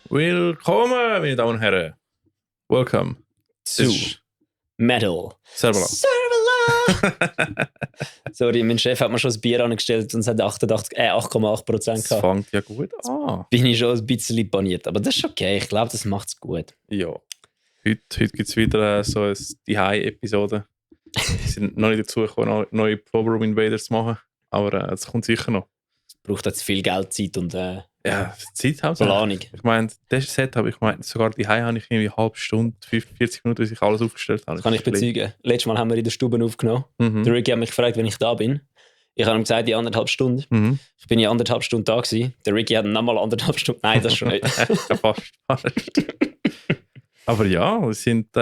Willkommen, meine Damen und Herren. Welcome zu Metal. Servola. Sorry, mein Chef hat mir schon das Bier angestellt und es hat 8,8% Das gehabt. fängt ja gut an. Bin ich schon ein bisschen paniert, aber das ist okay. Ich glaube, das macht es gut. Ja. Heute gibt es wieder so eine Die-High-Episode. Wir sind noch nicht dazu gekommen, neue Probe Invaders zu machen, aber es kommt sicher noch. Es braucht jetzt viel Geld, Zeit und Zeit halt. Planung. Ich meine, das Setup, sogar die habe ich irgendwie eine halbe Stunde, 40 Minuten, bis ich alles aufgestellt habe. Das kann ich bezeugen. Letztes Mal haben wir in der Stube aufgenommen. Der Ricky hat mich gefragt, wenn ich da bin. Ich habe ihm gesagt, die 1,5 Stunden. Ich bin ja 1,5 Stunden da gewesen. Der Ricky hat nochmal 1,5 Stunden. Nein, das schon nicht. Ja, fast. Aber ja, wir sind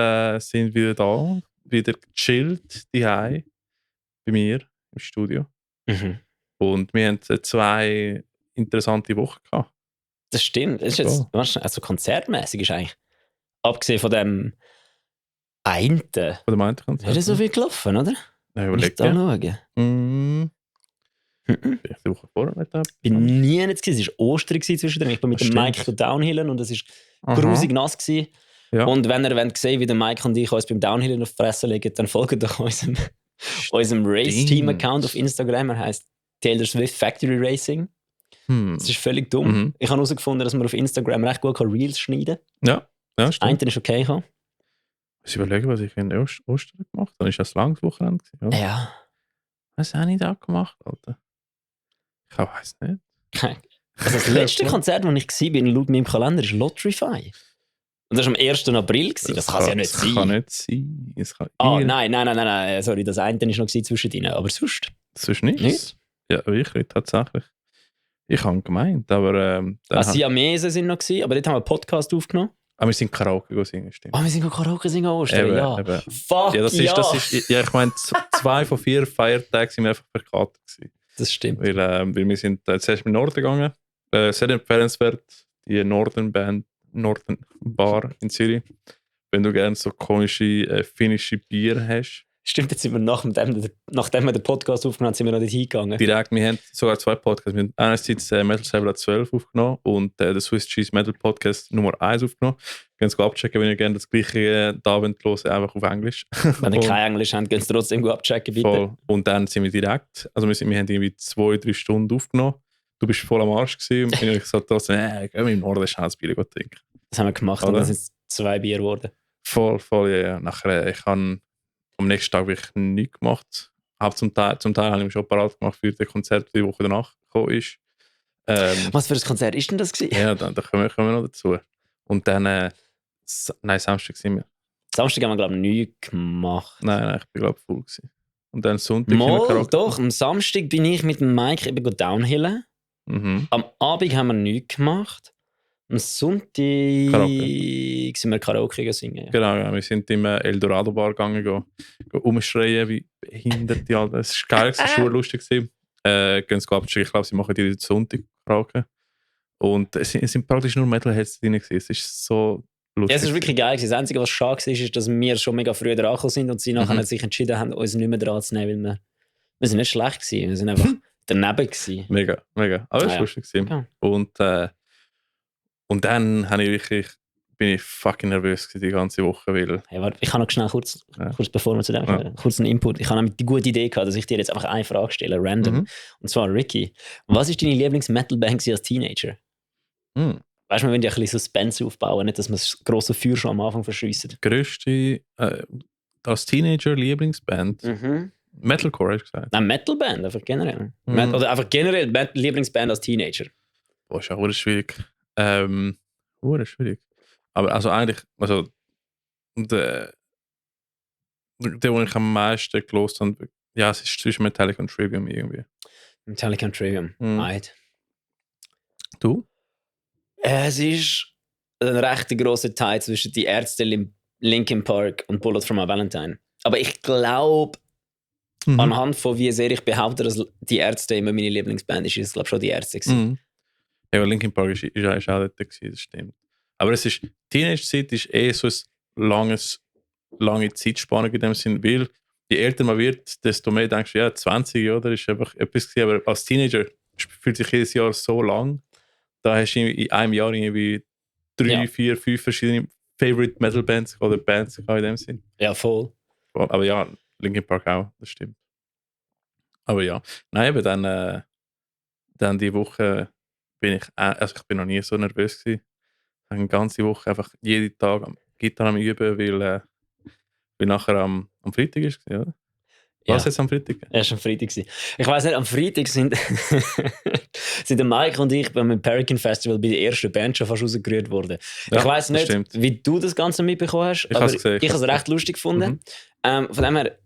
wieder da, wieder gechillt, daheim bei mir im Studio. Und wir haben 2 interessante Wochen gehabt. Das stimmt. Das ist jetzt, also konzertmäßig ist eigentlich, abgesehen von dem einen, Von dem einen Konzert. nicht so viel gelaufen, oder? Ja, Nicht überlegen. anschauen. Die Woche vorher nicht. Ich war nie nicht gewesen. Es war Ostern zwischendrin. Ich bin mit dem Mike downhillen und es war grusig nass gewesen. Ja. Und wenn ihr sehen wie der Mike und ich uns beim Downhillen auf die Fresse legen, dann folgt doch unserem Race-Team-Account auf Instagram. Er heisst Taylor Swift Factory Racing. Das ist völlig dumm. Ich habe herausgefunden, dass man auf Instagram recht gut Reels schneiden kann. Ja, stimmt. Einen ist okay. Ich überlege, was ich in Ostern gemacht habe. Dann ist das ein langes Wochenende. Oder? Ja. Was habe ich da gemacht, Alter? Ich weiß nicht. Also das letzte Konzert, das ich war, laut meinem Kalender, ist Lotrify. Und das war am 1. April. Das kann es ja nicht sein. Das kann nicht sein. Nein. Sorry, das eine war noch zwischen ihnen. Aber sonst? Sonst nichts? Nicht? Ja, wirklich, tatsächlich. Ich habe gemeint, aber... Siamese sind noch gewesen, aber dort haben wir einen Podcast aufgenommen. Aber wir sind Karaoke singen, stimmt. Wir sind Karaoke singen Ostern, ja. Eben. Fuck, ja, das ist, ich meine, 2 von 4 Feiertagen sind wir einfach verkartet gewesen. Das stimmt. Weil wir sind zuerst in den Norden gegangen. Sehr empfehlenswert, die Northern Bar in Zürich. Wenn du gerne so komische finnische Bier hast. Stimmt, jetzt sind wir nachdem wir den Podcast aufgenommen haben, sind wir noch nicht hingegangen. Direkt, wir haben sogar 2 Podcasts. Wir haben einerseits Metal Servola 12 aufgenommen und den Swiss Cheese Metal Podcast Nummer 1 aufgenommen. Können Sie abchecken, wenn ihr gerne das gleiche da hören wollt, einfach auf Englisch. Wenn ihr kein Englisch habt, könnt ihr trotzdem gut abchecken, bitte. Voll. Und dann sind wir direkt, also wir haben irgendwie 2-3 Stunden aufgenommen. Du bist voll am Arsch gewesen und ich gesagt, gehen wir im Norden schnell ein Bier trinken. Das haben wir gemacht und dann sind es 2 Bier geworden. Voll, ja. Nachher, ich habe am nächsten Tag wirklich nichts gemacht. Zum Teil habe ich mich schon parat gemacht für das Konzert, das die Woche danach gekommen ist. Was für ein Konzert ist denn das gewesen? Ja, da kommen wir noch dazu. Und dann, Samstag sind wir. Samstag haben wir, glaube ich, nichts gemacht. Nein, ich bin, glaube ich, voll gewesen. Und dann Sonntag doch, am Samstag bin ich mit dem Mike eben downhillen. Am Abend haben wir nichts gemacht. Am Sonntag sind wir Karaoke singen. Genau, ja. Wir sind im Eldorado Bar gegangen, umschreien wie Behinderte. Es war geil, es war schon lustig. Gehen Sie abchecken, ich glaube, sie machen die Sonntag Karaoke. Und es sind praktisch nur Metalheads drin gewesen. Es ist so lustig. Ja, es ist wirklich geil. Das Einzige, was schade war, ist, dass wir schon mega früh dran gekommen sind und sie nachher sich entschieden haben, uns nicht mehr dran zu nehmen, weil wir sind nicht schlecht gewesen. Wir sind einfach daneben gewesen. Mega. Aber es war lustig. Ja. Und dann bin ich fucking nervös die ganze Woche, weil... Hey, warte, ich kann noch schnell kurz bevor wir zu dem kommen, kurz einen Input. Ich habe nämlich die gute Idee gehabt, dass ich dir jetzt einfach eine Frage stelle, random. Und zwar, Ricky, was ist deine Lieblings-Metal-Band als Teenager? Weißt du, wir wollen ja ein bisschen Suspense aufbauen, nicht, dass wir das grosse Feuer schon am Anfang verschiessen. Grösste als Teenager Lieblingsband? Metalcore, hast du gesagt? Nein, Metal-Band, einfach generell. Oder einfach generell Lieblingsband als Teenager. Boah, ist auch schwierig. Schwierig. Aber also eigentlich, der, den ich am meisten gelost habe, ja, es ist zwischen Metallica und Trivium irgendwie. Metallica und Trivium, right. Du? Es ist ein recht grosser Teil zwischen die Ärzte, Linkin Park und Bullet for My Valentine. Aber ich glaube, anhand von wie sehr ich behaupte, dass die Ärzte immer meine Lieblingsband ist, glaube schon die Ärzte gewesen. Ja, Linkin Park ist auch dort gewesen, das stimmt. Aber es ist, Teenage-Zeit ist so eine lange Zeitspanne in dem Sinn, weil je älter man wird, desto mehr denkst du, ja, 20 oder ist einfach etwas gewesen. Aber als Teenager fühlt sich jedes Jahr so lang. Da hast du in einem Jahr irgendwie 3, 4, 5 verschiedene Favorite Metal Bands oder Bands in dem Sinn. Ja, voll. Aber ja, Linkin Park auch, das stimmt. Aber ja, nein, aber dann die Woche bin ich bin noch nie so nervös gewesen. Eine ganze Woche einfach jeden Tag am Gitarre am Üben, weil nachher am Freitag ist, oder? Was jetzt am Freitag? Erst am Freitag gewesen. Ich weiss nicht, am Freitag sind der Mike und ich beim American Festival bei der ersten Band schon fast rausgerührt worden. Ja, ich weiss nicht, wie du das Ganze mitbekommen hast, aber ich habe es recht lustig gefunden. Von dem her,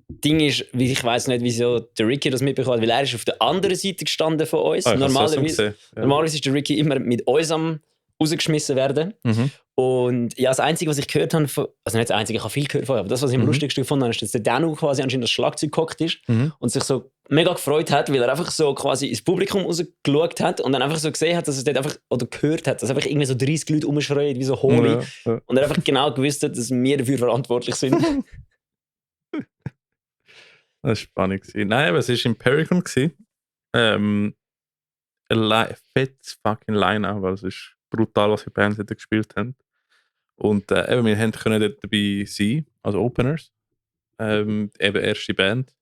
Ding ist, ich weiss nicht, wieso der Ricky das mitbekommen hat, weil er ist auf der anderen Seite gestanden von uns. Normalerweise ist der Ricky immer mit uns am rausgeschmissen werden. Und ja, das Einzige, was ich gehört habe, also nicht das Einzige, ich habe viel gehört vorher, aber das, was ich am lustigsten gefunden habe, ist, dass der Danu quasi anscheinend das Schlagzeug gehockt ist und sich so mega gefreut hat, weil er einfach so quasi ins Publikum rausgeschaut hat und dann einfach so gesehen hat, dass es dort einfach, oder gehört hat, dass einfach irgendwie so 30 Leute rumschreien, wie so Holy. Und er einfach genau gewusst hat, dass wir dafür verantwortlich sind. Das war spannend. Nein, aber es war im Perigon. Ein fettes fucking Line-Up, weil es ist brutal, was für Bands dort gespielt haben. Und wir können dort dabei sein, als Openers. Eben erste Band.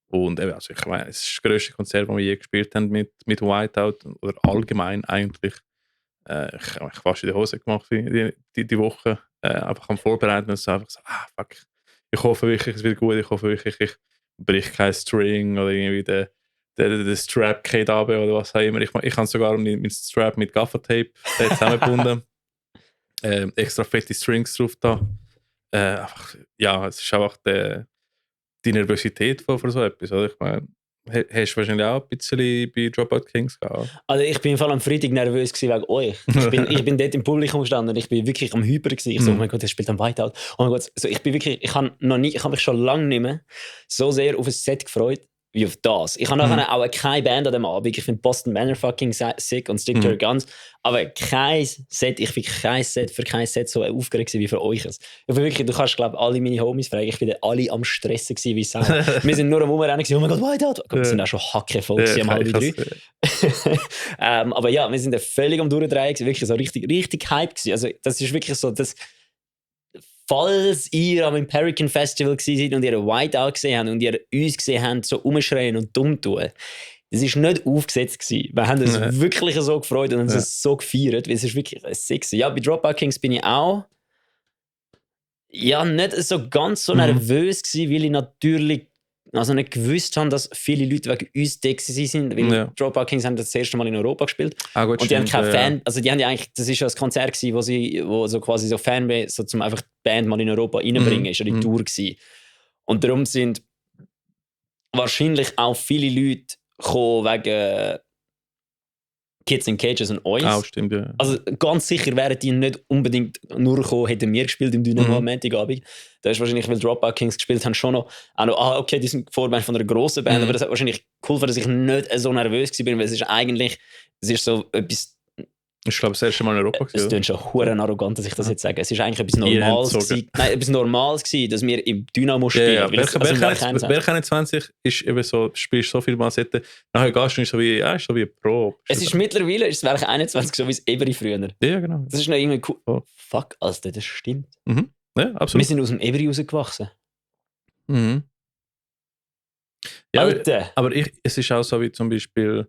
Und eben, also ich meine, es ist das grösste Konzert, das wir je gespielt haben mit Whiteout, oder allgemein eigentlich. Ich habe fast in die Hose gemacht die Woche. Einfach am Vorbereiten und so einfach so, fuck. Ich hoffe wirklich, es wird gut, ich hoffe wirklich, ich brich kein String oder irgendwie der Strap geht ab oder was auch immer. Ich habe sogar meinen Strap mit Gaffertape zusammengebunden. Extra fette Strings drauf da. Ja, es ist einfach die Nervosität von so etwas. Oder? Ich meine, hast du wahrscheinlich auch ein bisschen bei Dropout Kings gehabt? Also ich bin vor allem am Freitag nervös wegen euch. Ich bin dort im Publikum gestanden und ich bin wirklich am Hyper gewesen. Ich so, oh mein Gott, er spielt am Whiteout. Oh mein Gott, also ich habe mich schon lange nicht mehr so sehr auf ein Set gefreut wie auf das. Ich habe nachher auch keine Band an dem Abend. Ich finde Boston Manor fucking sick und Stick to Your Guns. Aber ich bin für kein Set so aufgeregt wie für euch. Ich bin wirklich, du kannst, glaube ich, alle meine Homies fragen. Ich bin alle am Stressen wie Sau. Wir sind nur am Rumrennen gewesen. Oh mein Gott, Whiteout. Wir sind auch schon hackevoll am halb 3. Aber ja, wir sind völlig am Durchdrehen gewesen. Wirklich so richtig hype gewesen. Also das ist wirklich so, dass falls ihr am American Festival gewesen seid und ihr Whiteout gesehen habt und ihr uns gesehen habt, so rumschreien und dumm tun, das war nicht aufgesetzt gewesen. Wir haben uns wirklich so gefreut und uns so gefeiert, weil es ist wirklich sexy. Ja, bei Dropout Kings bin ich auch nicht so ganz so nervös gewesen, weil ich natürlich nicht gewusst habe, dass viele Leute wegen uns da sind, weil Dropout Kings haben das erste Mal in Europa gespielt. Gut, und die haben keine Fan, also die haben ja eigentlich, das ist ja ein Konzert gewesen, wo so quasi so Fanbase, so zum einfach die Band mal in Europa reinbringen, ist ja die Tour gewesen. Und darum sind wahrscheinlich auch viele Leute gekommen wegen Kids in Cages und uns. Stimmt, ja. Also ganz sicher wären die nicht unbedingt nur gekommen, hätten wir gespielt im Dynamo am Montagabend. Da ist wahrscheinlich, weil Dropout Kings gespielt haben, schon noch, okay, die sind Vorband von einer grossen Band, aber das hat wahrscheinlich geholfen, dass ich nicht so nervös war, weil es ist so etwas. Ich glaube, das erste Mal in Europa gewesen. Es klingt schon hure arrogant, dass ich das jetzt sage. Es ist eigentlich etwas Normales gewesen. Nein, etwas Normales gewesen, dass wir im Dynamo spielen. Ja. Wer 21 ist eben so, spielst so viel Massetten, nachher gehst du nicht so wie eine Probe. Es ist mittlerweile, ist es 21 so wie es Eberi früher. Ja, genau. Das ist noch irgendwie cool. Oh. Fuck, Alter, das stimmt. Ja, absolut. Wir sind aus dem Eberi rausgewachsen. Ja, Alter. Aber es ist auch so wie zum Beispiel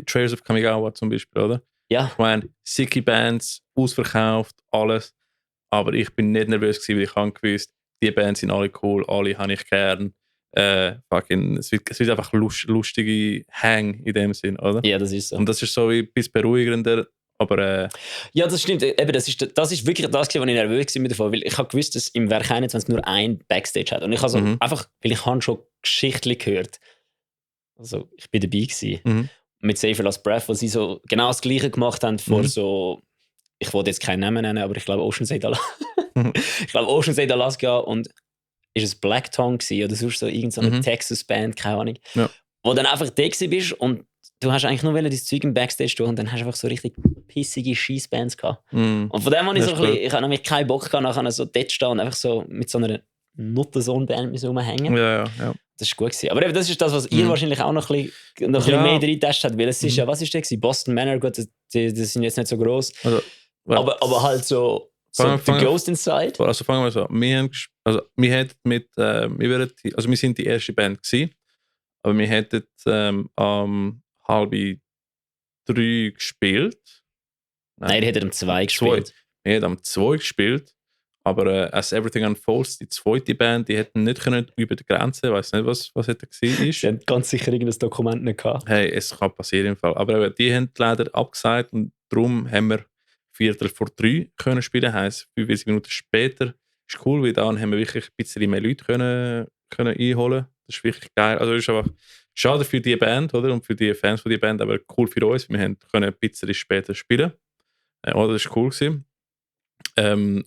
Trails of Kamigawa zum Beispiel, oder? Ja. Ich meine, sicke Bands, ausverkauft, alles. Aber ich bin nicht nervös gewesen, weil ich habe gewusst, die Bands sind alle cool, alle habe ich gern. Es wird einfach lustige Hang in dem Sinn, oder? Ja, das ist so. Und das ist so ein bisschen beruhigender, aber... Ja, das stimmt. Eben, das ist wirklich das, was ich nervös war davon, weil ich habe gewusst, dass im Werk 21 nur ein Backstage hat. Und ich habe so einfach, weil ich habe schon Geschichten gehört. Also, ich bin dabei gewesen. Mit Save Last Breath, wo sie so genau das Gleiche gemacht haben vor so, ich wollte jetzt keinen Namen nennen, aber ich glaube Oceanside Alaska und ist es Black Tongue gewesen, oder sonst so irgendeine Texas-Band, keine Ahnung. Ja. Wo dann einfach da bist und du hast eigentlich nur dein Zeug im Backstage tun und dann hast du einfach so richtig pissige Scheissbands gehabt. Und von dem habe ich habe nämlich keinen Bock gehabt, nachher so dort stehen und einfach so mit so einer Nuttensohn-Band rumhängen. Ja. Das ist gut gewesen. Aber eben, das ist das, was ihr wahrscheinlich auch noch ein bisschen mehr reintestet habt, weil es ist ja, was ist das? Boston Manor, gut, die sind jetzt nicht so gross. Also, aber halt so The Ghost Inside. Also fangen wir so an. Wir sind die erste Band gewesen, aber wir hätten 2:30 gespielt. Nein, ihr hättet um 2 gespielt. Wir hätten um 2 gespielt, aber As Everything Unfolds, die zweite Band, die hätten nicht können über die Grenze, ich weiß nicht, was hätte gewesen ist. Die haben ganz sicher irgendein Dokument nicht gehabt. Hey, es kann passieren im Fall. Aber die haben leider abgesagt und darum haben wir 2:45 können spielen, heisst 45 Minuten später. Ist cool, weil dann haben wir wirklich ein bisschen mehr Leute können einholen. Das ist wirklich geil. Also es ist einfach schade für die Band, oder? Und für die Fans von der Band, aber cool für uns. Wir können ein bisschen später spielen. Oder? Das war cool gewesen.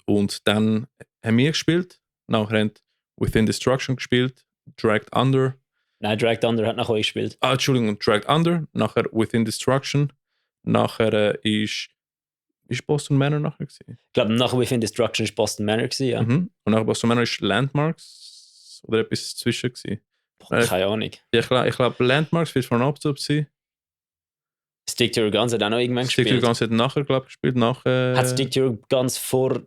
Und dann haben wir gespielt. Nachher haben Within Destruction gespielt. Dragged Under. Nein, Dragged Under hat nach euch gespielt. Entschuldigung, Dragged Under. Nachher Within Destruction. Nachher ist Boston Manor nachher gewesen? Ich glaube, nach Within Destruction ist Boston Manor gewesen, ja. Und nach Boston Manor ist Landmarks oder etwas dazwischen gewesen. Keine Ahnung. Ich glaube, Landmarks wird von Abzug sein. Stick to Your Guns hat auch noch irgendwann gespielt. Stick to Your Guns hat nachher, glaube ich, gespielt. Hat Stick to Your Guns vor...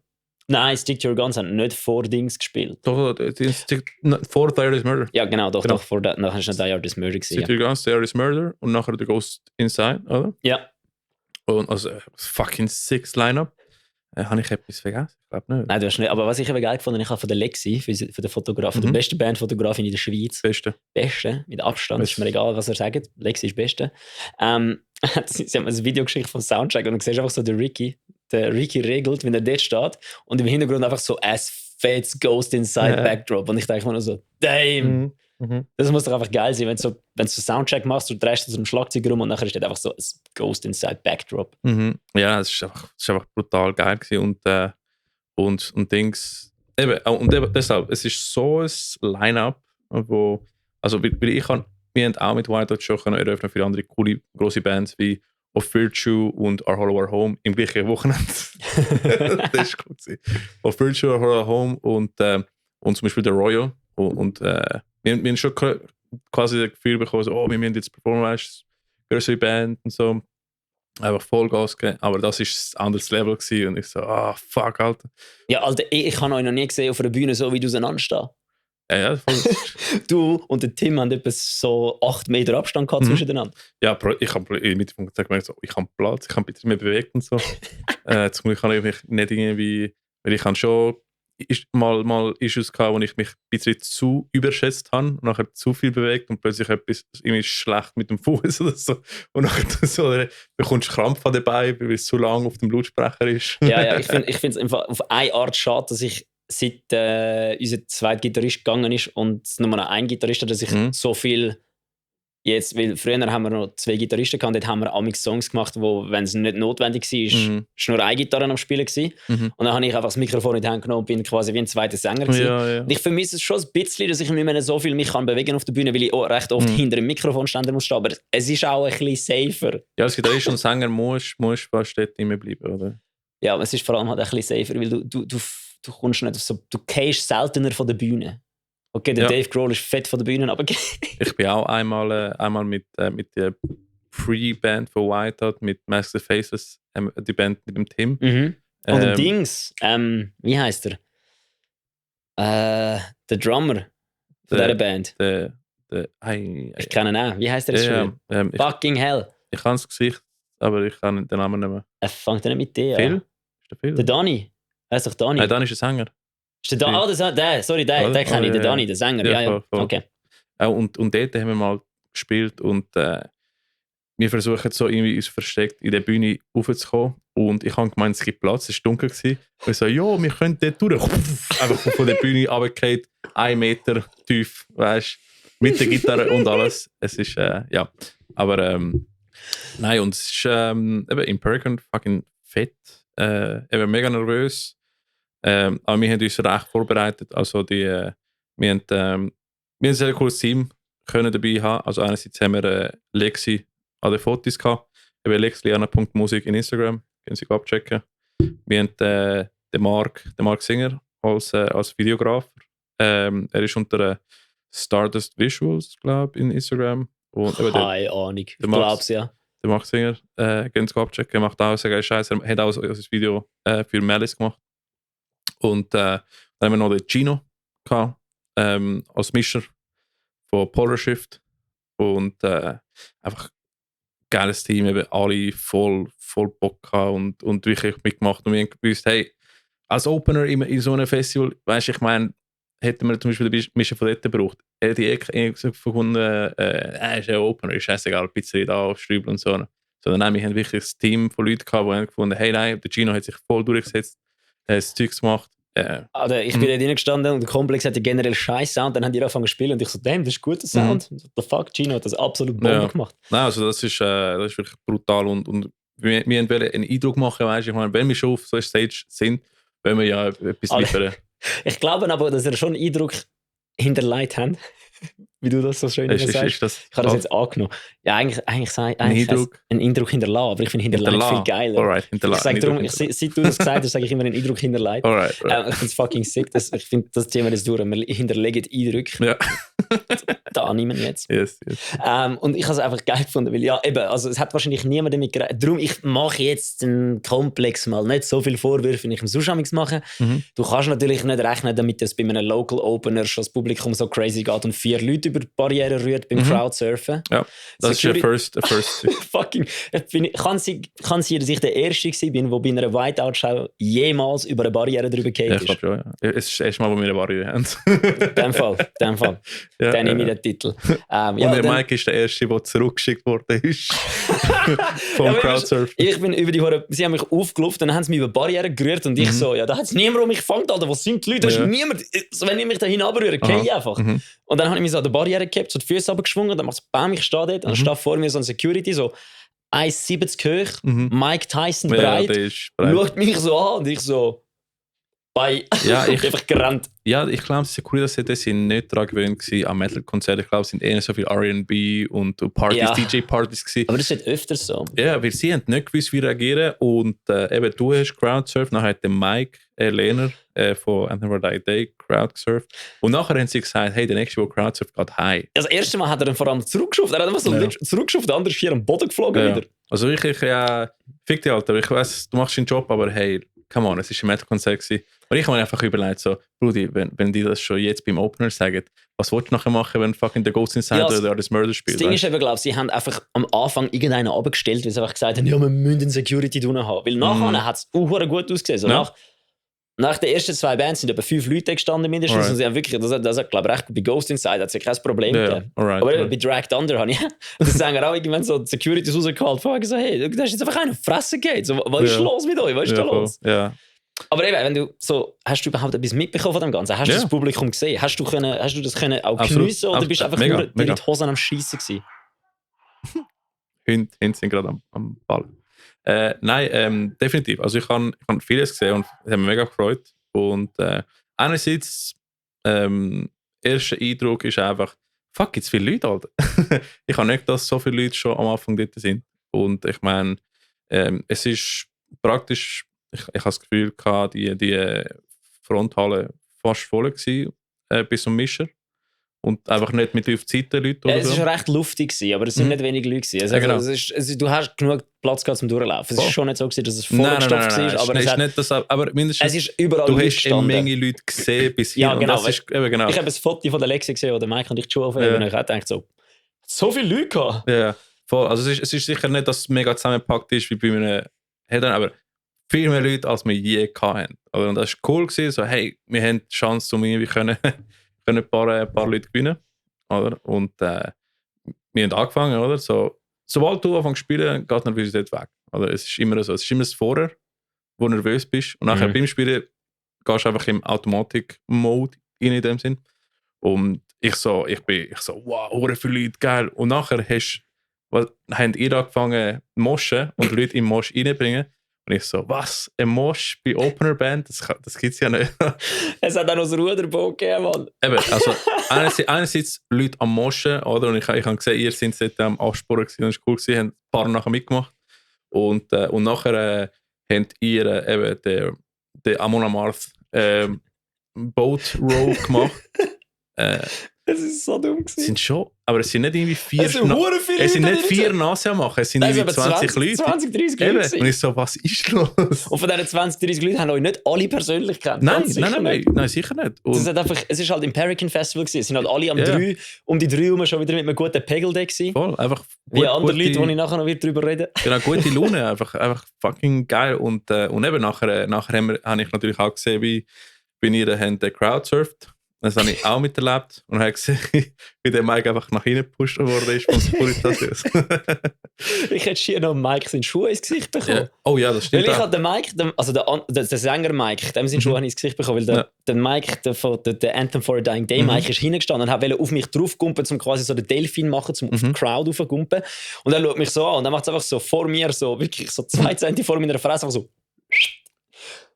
Nein, Stick to Your Guns hat nicht vor Dings gespielt. Doch, vor The Art is Murder. Ja, genau, doch, vor nachher ist nicht The Art is Murder gewesen. Stick to Your Guns, The Art is Murder und nachher The Ghost Inside, oder? Ja. Und also fucking 6 Line-Up. Habe ich etwas vergessen? Ich glaube nicht. Nein, du hast nicht. Aber was ich eben geil gefunden habe, ich habe von der Lexi, für den Fotografen, der beste Bandfotografin in der Schweiz. Beste, mit Abstand. Ist mir egal, was er sagt. Lexi ist Beste. Sie haben mir ein Video geschickt vom Soundcheck und du siehst einfach so der Ricky regelt, wenn er dort steht und im Hintergrund einfach so As Fates Ghost Inside Backdrop. Und ich denke mir nur so, damn! Das muss doch einfach geil sein, wenn du so Soundcheck machst, du drehst so ein Schlagzeug rum und nachher steht einfach so ein Ghost Inside Backdrop. Ja, es ist einfach brutal geil gewesen und Dings. Eben deshalb, es ist so ein Line-Up, wo, also wir haben auch mit White Dot schon eröffnen für andere coole grosse Bands wie Of Virtue und Our Hollow Our Home im gleichen Wochenende. Das ist cool gewesen. Of Virtue, Our Hollow Our Home und zum Beispiel der Royal und wir haben schon quasi das Gefühl bekommen, so, wir müssen jetzt performen, weißt, größere Band und so. Einfach Vollgas geben. Aber das war ein anderes Level gewesen. Und ich so, fuck, Alter. Ja, Alter, ich habe euch noch nie gesehen auf einer Bühne so, wie du auseinanderstehst. Ja, voll. Du und der Tim haben etwa so 8 Meter Abstand gehabt zwischeneinander. Ja, ich habe mit dem Punkt gemerkt, so, ich habe Platz, ich habe ein bisschen mehr bewegt und so. Zum Glück habe ich mich nicht irgendwie, weil ich habe schon mal Issues gehabt, wo ich mich ein bisschen zu überschätzt habe und nachher zu viel bewegt und plötzlich etwas irgendwie schlecht mit dem Fuß oder so. Und nachher so, bekommst du Krampf an dabei, weil es zu lang auf dem Lautsprecher ist. Ja, ich finde es auf eine Art schade, dass ich seit unser zweiter Gitarrist gegangen ist und nur noch ein Gitarrist hat, dass ich so viel jetzt, weil früher haben wir noch 2 Gitarristen gehabt, dort haben wir amix Songs gemacht, wo, wenn es nicht notwendig war, ist nur eine Gitarre am Spielen gewesen. Und dann habe ich einfach das Mikrofon in die Hand genommen und bin quasi wie ein zweiter Sänger gewesen. Ja. Und ich vermisse es schon ein bisschen, dass ich nicht mehr so viel mich kann bewegen auf der Bühne, weil ich auch recht oft hinter dem Mikrofonständer muss stehen, aber es ist auch ein bisschen safer. Ja, als Gitarrist und Sänger musst fast dort immer bleiben, oder? Ja, aber es ist vor allem halt ein bisschen safer, weil du kommst nicht so, du gehst seltener von der Bühne. Okay, der Dave Grohl ist fett von der Bühne, aber ich bin auch einmal mit der Pre-Band von White Dot, mit Mask the Faces, die Band mit dem Tim. Und dem Dings, wie heißt er? Der Drummer von dieser Band. Ich kenne ihn auch. Wie heißt er schon? Fucking hell. Ich kann das Gesicht, aber ich kann den Namen nicht mehr. Er fängt nicht mit dir Phil? an. Ist der Phil? Der Danny. Heißt doch Danny. Nein, Danny ist ein Sänger. Ist der der kenne ich, der Danny, der Sänger. Ja. Voll. Okay. Und dort haben wir mal gespielt und wir versuchen so irgendwie uns versteckt in der Bühne raufzukommen und ich habe gemeint, es gibt Platz, es war dunkel gewesen. Und ich so, ja, wir können dort durch. Einfach von der Bühne runtergefallen, 1 Meter tief, weißt du, mit der Gitarre und alles. Es ist, ja, aber nein, und es ist eben im Perkin fucking fett, eben mega nervös. Aber wir haben uns recht vorbereitet. Also wir haben ein sehr cooles Team können dabei haben. Also einerseits haben wir Lexi an den Fotos gehabt. Eben lexiana.musik in Instagram. Können Sie abchecken. Wir haben den Mark Singer als Videograf. Er ist unter Stardust Visuals, glaube ich, in Instagram. Und, keine Ahnung, ich glaube es, ja. Der Max Singer, gehen Sie abchecken, macht auch sehr geil Scheiß. Er hat auch ein Video für Malice gemacht. Und dann haben wir noch den Gino gehabt, als Mischer von Polar Shift. Und einfach geiles Team, eben alle voll Bock gehabt und wirklich mitgemacht. Und wir haben gewusst, hey, als Opener in so einem Festival, weißt du, ich meine, hätten wir zum Beispiel den Mischer von dort gebraucht, hätte ich gefunden, ist ja Opener, ist scheißegal, Pizzeria da, Strübel und so. Sondern nein, wir haben wirklich ein Team von Leuten gehabt, die haben gefunden, hey, nein, der Gino hat sich voll durchgesetzt, hat das Zeug gemacht. Also ich bin dort reingestanden und der Komplex hatte generell scheiß Sound, dann haben die angefangen zu spielen und ich so, damn, das ist guter Sound. The fuck, Gino hat das absolut Bombe gemacht. Nein, also das ist wirklich brutal und wir wollen einen Eindruck machen, weißt du, ich meine, wenn wir schon auf so einer Stage sind, wollen wir ja etwas liefern. Ich glaube aber, dass wir schon einen Eindruck hinterlegt haben, wie du das so schön sagst. Ich habe das jetzt angenommen. Ja, eigentlich ein Eindruck hinterlassen, aber ich finde hinterlegt viel geiler. Alright, ich sage darum, seit du das gesagt hast, sage ich immer einen Eindruck hinterlegt. Alright. Ich finde es fucking sick. Ich finde, das Thema ist durch. Wir hinterlegen Eindrücke. Ja. Da nehmen wir jetzt. Yes. Und ich habe es einfach geil gefunden, weil ja, eben, also es hat wahrscheinlich niemand damit gerechnet. Darum, ich mache jetzt den Komplex mal nicht so viele Vorwürfe, wie ich im Sushamigs mache. Du kannst natürlich nicht rechnen, damit das bei einem Local Opener schon das Publikum so crazy geht und 4 Leute über die Barriere rührt beim Crowdsurfen. Ja, das ist der First. Fucking, kann sein, dass ich der Erste bin, der bei einer Whiteout-Show jemals über eine Barriere drüber geht. Ich glaube schon, ja. Es ist das erste Mal, wo wir eine Barriere haben. In dem Fall. Ja, dann nehme ich den Titel. Und der Mike ist der Erste, der zurückgeschickt worden ist. Vom Crowdsurfen. Ich bin über die sie haben mich aufgelaufen, dann haben sie mich über Barrieren gerührt und ich so, ja, da hat es niemand um mich gefangen, Alter, wo sind die Leute? Da ist niemand, so, wenn ich mich da hinunterrühre, gehe ich einfach. Und dann habe ich mich so an der Barriere gehabt, so die Füße runtergeschwungen, dann macht es BAM, ich stehe dort, dann steht vor mir so ein Security, so 1,70 hoch, Mike Tyson breit, schaut mich so an und ich so, bye. Ja, ich einfach gerannt. Ja, ich glaube, es ist cool, dass sie nicht daran gewöhnt waren an Metal-Konzerten. Ich glaube, es sind eher so viel R&B und Partys, DJ-Partys gewesen. Aber das ist öfters so. Ja, weil sie haben nicht gewusst, wie reagieren. Und eben, du hast Crowdsurf, nachher hat der Mike Lehner von Anthem for Die Day Crowdsurf. Und nachher haben sie gesagt, hey, der nächste, der Crowdsurf geht, hi. Das erste Mal hat er dann vor allem zurückgeschafft. Er hat einfach so zurückgeschafft, der andere ist hier am Boden geflogen wieder. Also wirklich, fick dich, Alter. Ich weiss, du machst deinen Job, aber hey, come on, es war ein Metal-Konzert gewesen. Und ich habe mir einfach überlegt, so, Brudi, wenn die das schon jetzt beim Opener sagen, was willst du nachher machen, wenn fucking der Ghost Inside oder das Murder spielt? Das Ding ist eben, glaube ich, sie haben einfach am Anfang irgendeinen abgestellt, weil sie einfach gesagt haben, ja, wir müssen eine Security tun haben. Weil nachher hat es gut ausgesehen. So, nach den ersten 2 Bands sind etwa 5 Leute gestanden mindestens. Und sie haben wirklich, das hat, glaube ich, recht, bei Ghost Inside hat es ja kein Problem gegeben. Aber bei Dragged Under habe ich, das sagen wir auch irgendwann so, die Securities rausgehalten, fragen so, hey, du hast jetzt einfach einen Fressen gegeben. So, was ist los mit euch? Was ist da los? Ja. Aber eben, wenn du so, hast du überhaupt etwas mitbekommen von dem Ganzen? Hast du das Publikum gesehen? Hast du das auch geniessen oder bist du einfach nur in die Hosen am Schiessen gewesen? Hunde sind gerade am Ball. Nein, definitiv. Also ich habe vieles gesehen und es hat mich mega gefreut. Und einerseits, erster Eindruck ist einfach, fuck, jetzt viele Leute, Alter. Ich habe nicht gedacht, dass so viele Leute schon am Anfang dort sind. Und ich meine, es ist praktisch, ich habe das Gefühl gehabt, die Fronthalle fast voll gewesen, bis zum Mischer. Und einfach nicht mit auf die Seite Leute oder es war recht luftig gewesen, aber es sind nicht wenige Leute gewesen. Also, genau. Du hast genug Platz gehabt zum Durchlaufen. Es ist schon nicht so gewesen, dass es vollgestopft war, aber es nicht das, aber mindestens es ist überall du hast eine Menge Leute gesehen bis hier. Ja, genau. Das ist, genau. Ich habe ein Foto von der Lexi gesehen, wo der Mike und ich die Schuhe aufheben und ich habe gedacht so viele Leute gehabt. Ja, voll. Also es ist sicher nicht, dass es mega zusammengepackt ist wie bei einem Headern, aber viel mehr Leute, als wir je hatten. Und das war cool gewesen, so hey, wir haben die Chance, um irgendwie können ein paar Leute gewinnen. Oder? Und wir haben angefangen, oder? So, sobald du anfängst zu spielen, geht Nervosität weg. Oder? Es ist immer so. Es ist immer das Vorher, wo du nervös bist. Und nachher beim Spielen gehst du einfach im Automatik-Mode in dem Sinn. Und ich so, wow, hure viele Leute, geil. Und nachher haben ihr angefangen zu moschen und Leute im Mosch reinbringen. Und ich so, was? Ein Mosch bei Opener Band? Das gibt es ja nicht. Es hat auch noch das Ruderboot gegeben, Mann. Eben, also einerseits Leute am Moschen, oder? Und ich habe gesehen, ihr seid dort am Ansporen gewesen, das war cool gewesen, haben ein paar nachher mitgemacht. Und nachher habt ihr eben den Amon Amarth Boat Row gemacht. Es ist so dumm gewesen. Sind schon, aber es sind nicht irgendwie vier... Es sind nicht 4 Nase machen, es sind irgendwie 20 Leute. 20, 30 Leute. Und ich so, was ist los? Und von diesen 20, 30 Leuten haben euch nicht alle persönlich gekannt. Nein, sicher nicht. Und es ist halt im Pelican Festival gewesen. Es sind halt alle um die 3 herum schon wieder mit einem guten Pegel da gewesen. Voll, einfach... Wie andere Leute, wo ich nachher noch wieder drüber reden. Genau, gute Laune, einfach fucking geil. Und eben nachher habe ich natürlich auch gesehen, wie ihr crowdsurft. Das habe ich auch miterlebt und habe gesehen, wie der Mike einfach nach hinten gepusht worden ist von Securitas. Ich hätte hier noch Mike seine Schuhe ins Gesicht bekommen. Ja. Oh ja, das stimmt. Weil ich habe den Mike, der Sänger Mike, dem seine Schuhe ins Gesicht bekommen, weil der Mike, der Anthem for a Dying Day, Mike ist hingestanden und wollte auf mich draufgumpen, um quasi so den Delfin machen, um auf die Crowd raufgumpen. Und er schaut mich so an und dann macht es einfach so vor mir, so wirklich so 2 Zentimeter vor meiner Fresse, einfach so.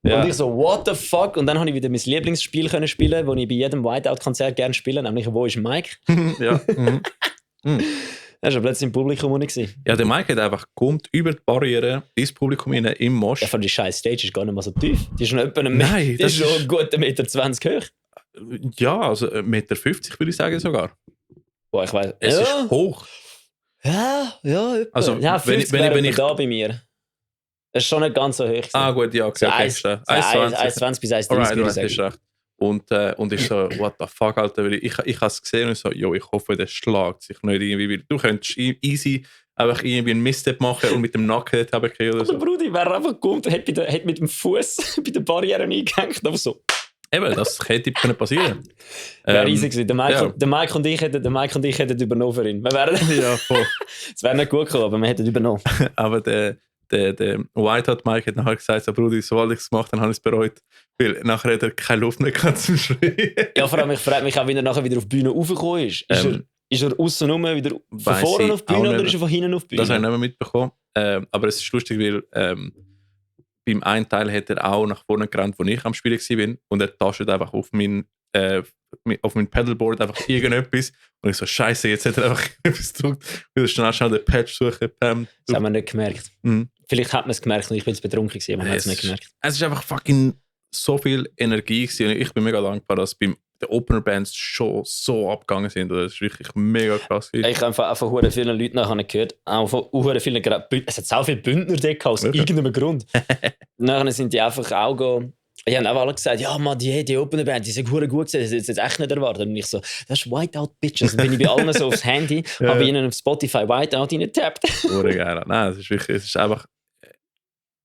Ja. Und ich so, what the fuck? Und dann habe ich wieder mein Lieblingsspiel können spielen, das ich bei jedem Whiteout-Konzert gerne spiele, nämlich «Wo ist Mike?» Ja. Er war plötzlich im Publikum ohne. Ja, der Mike hat einfach kommt über die Barriere ins Publikum rein, im Mosch. Ja, von die scheiß Stage ist gar nicht mal so tief. Die ist schon etwa Nein, das ist schon einen guten 1,20 Meter hoch. Ja, also 1,50 Meter würde ich sagen sogar. Boah, ich weiss. Es ist hoch. Ja, etwa. Also, ja, 50 wenn ich da bei mir. Das ist schon nicht ganz so hoch. Ah gut, ja, okay. 1,20 bis 1,30 würde ich sagen. Und ich so, what the fuck, Alter, weil ich habe es gesehen und so, jo, ich hoffe, der schlägt sich nicht irgendwie, weil du könntest easy einfach irgendwie einen Misstep machen und mit dem Nacken dort runtergehen oder so. Aber Brudi, wäre einfach gekommen und hat mit dem Fuß bei der Barriere eingehängt, aber so. Eben, das hätte passieren. Wäre easy gewesen. Der Mike und ich hätten übernommen für ihn. Ja, voll. Es wäre nicht gut gekommen, aber wir hätten übernommen. Aber der Whiteout Mike hat nachher gesagt, so, Brudi, sobald ich es gemacht habe, habe ich es bereut. Weil nachher hat er keine Luft mehr gehabt zum Schreien. Ja, vor allem, ich frage mich auch, wie er nachher wieder auf die Bühne raufgekommen ist. Ist er aussen rum wieder von vorne auf die Bühne oder ist er von hinten auf die Bühne? Das habe ich nicht mehr mitbekommen. Aber es ist lustig, weil beim einen Teil hat er auch nach vorne gerannt, wo ich am Spielen war. Und er tastet einfach auf mein Pedalboard einfach irgendetwas. Und ich so, Scheiße, jetzt hat er einfach etwas gedrückt. Wieder schnell den Patch suchen. Das haben wir nicht gemerkt. Vielleicht hat man es gemerkt und ich bin jetzt betrunken gewesen, aber man hat es nicht gemerkt. Es ist einfach fucking so viel Energie gewesen. Und ich bin mega dankbar, dass beim den Opener-Bands schon so abgegangen sind. Das ist wirklich mega krass gewesen. Ich habe einfach von vielen Leuten nachher gehört, auch von vielen, es hat so viele Bündner dort aus irgendeinem Grund. Nachher sind die einfach auch die haben auch alle gesagt, ja man, die Opener-Band, die sind gut gewesen, das ist jetzt echt nicht erwartet. Und ich so, das ist Whiteout Bitches. Dann bin ich bei allen so aufs Handy, habe ihnen auf Spotify Whiteout reingetappt. Geil. Nein, es ist einfach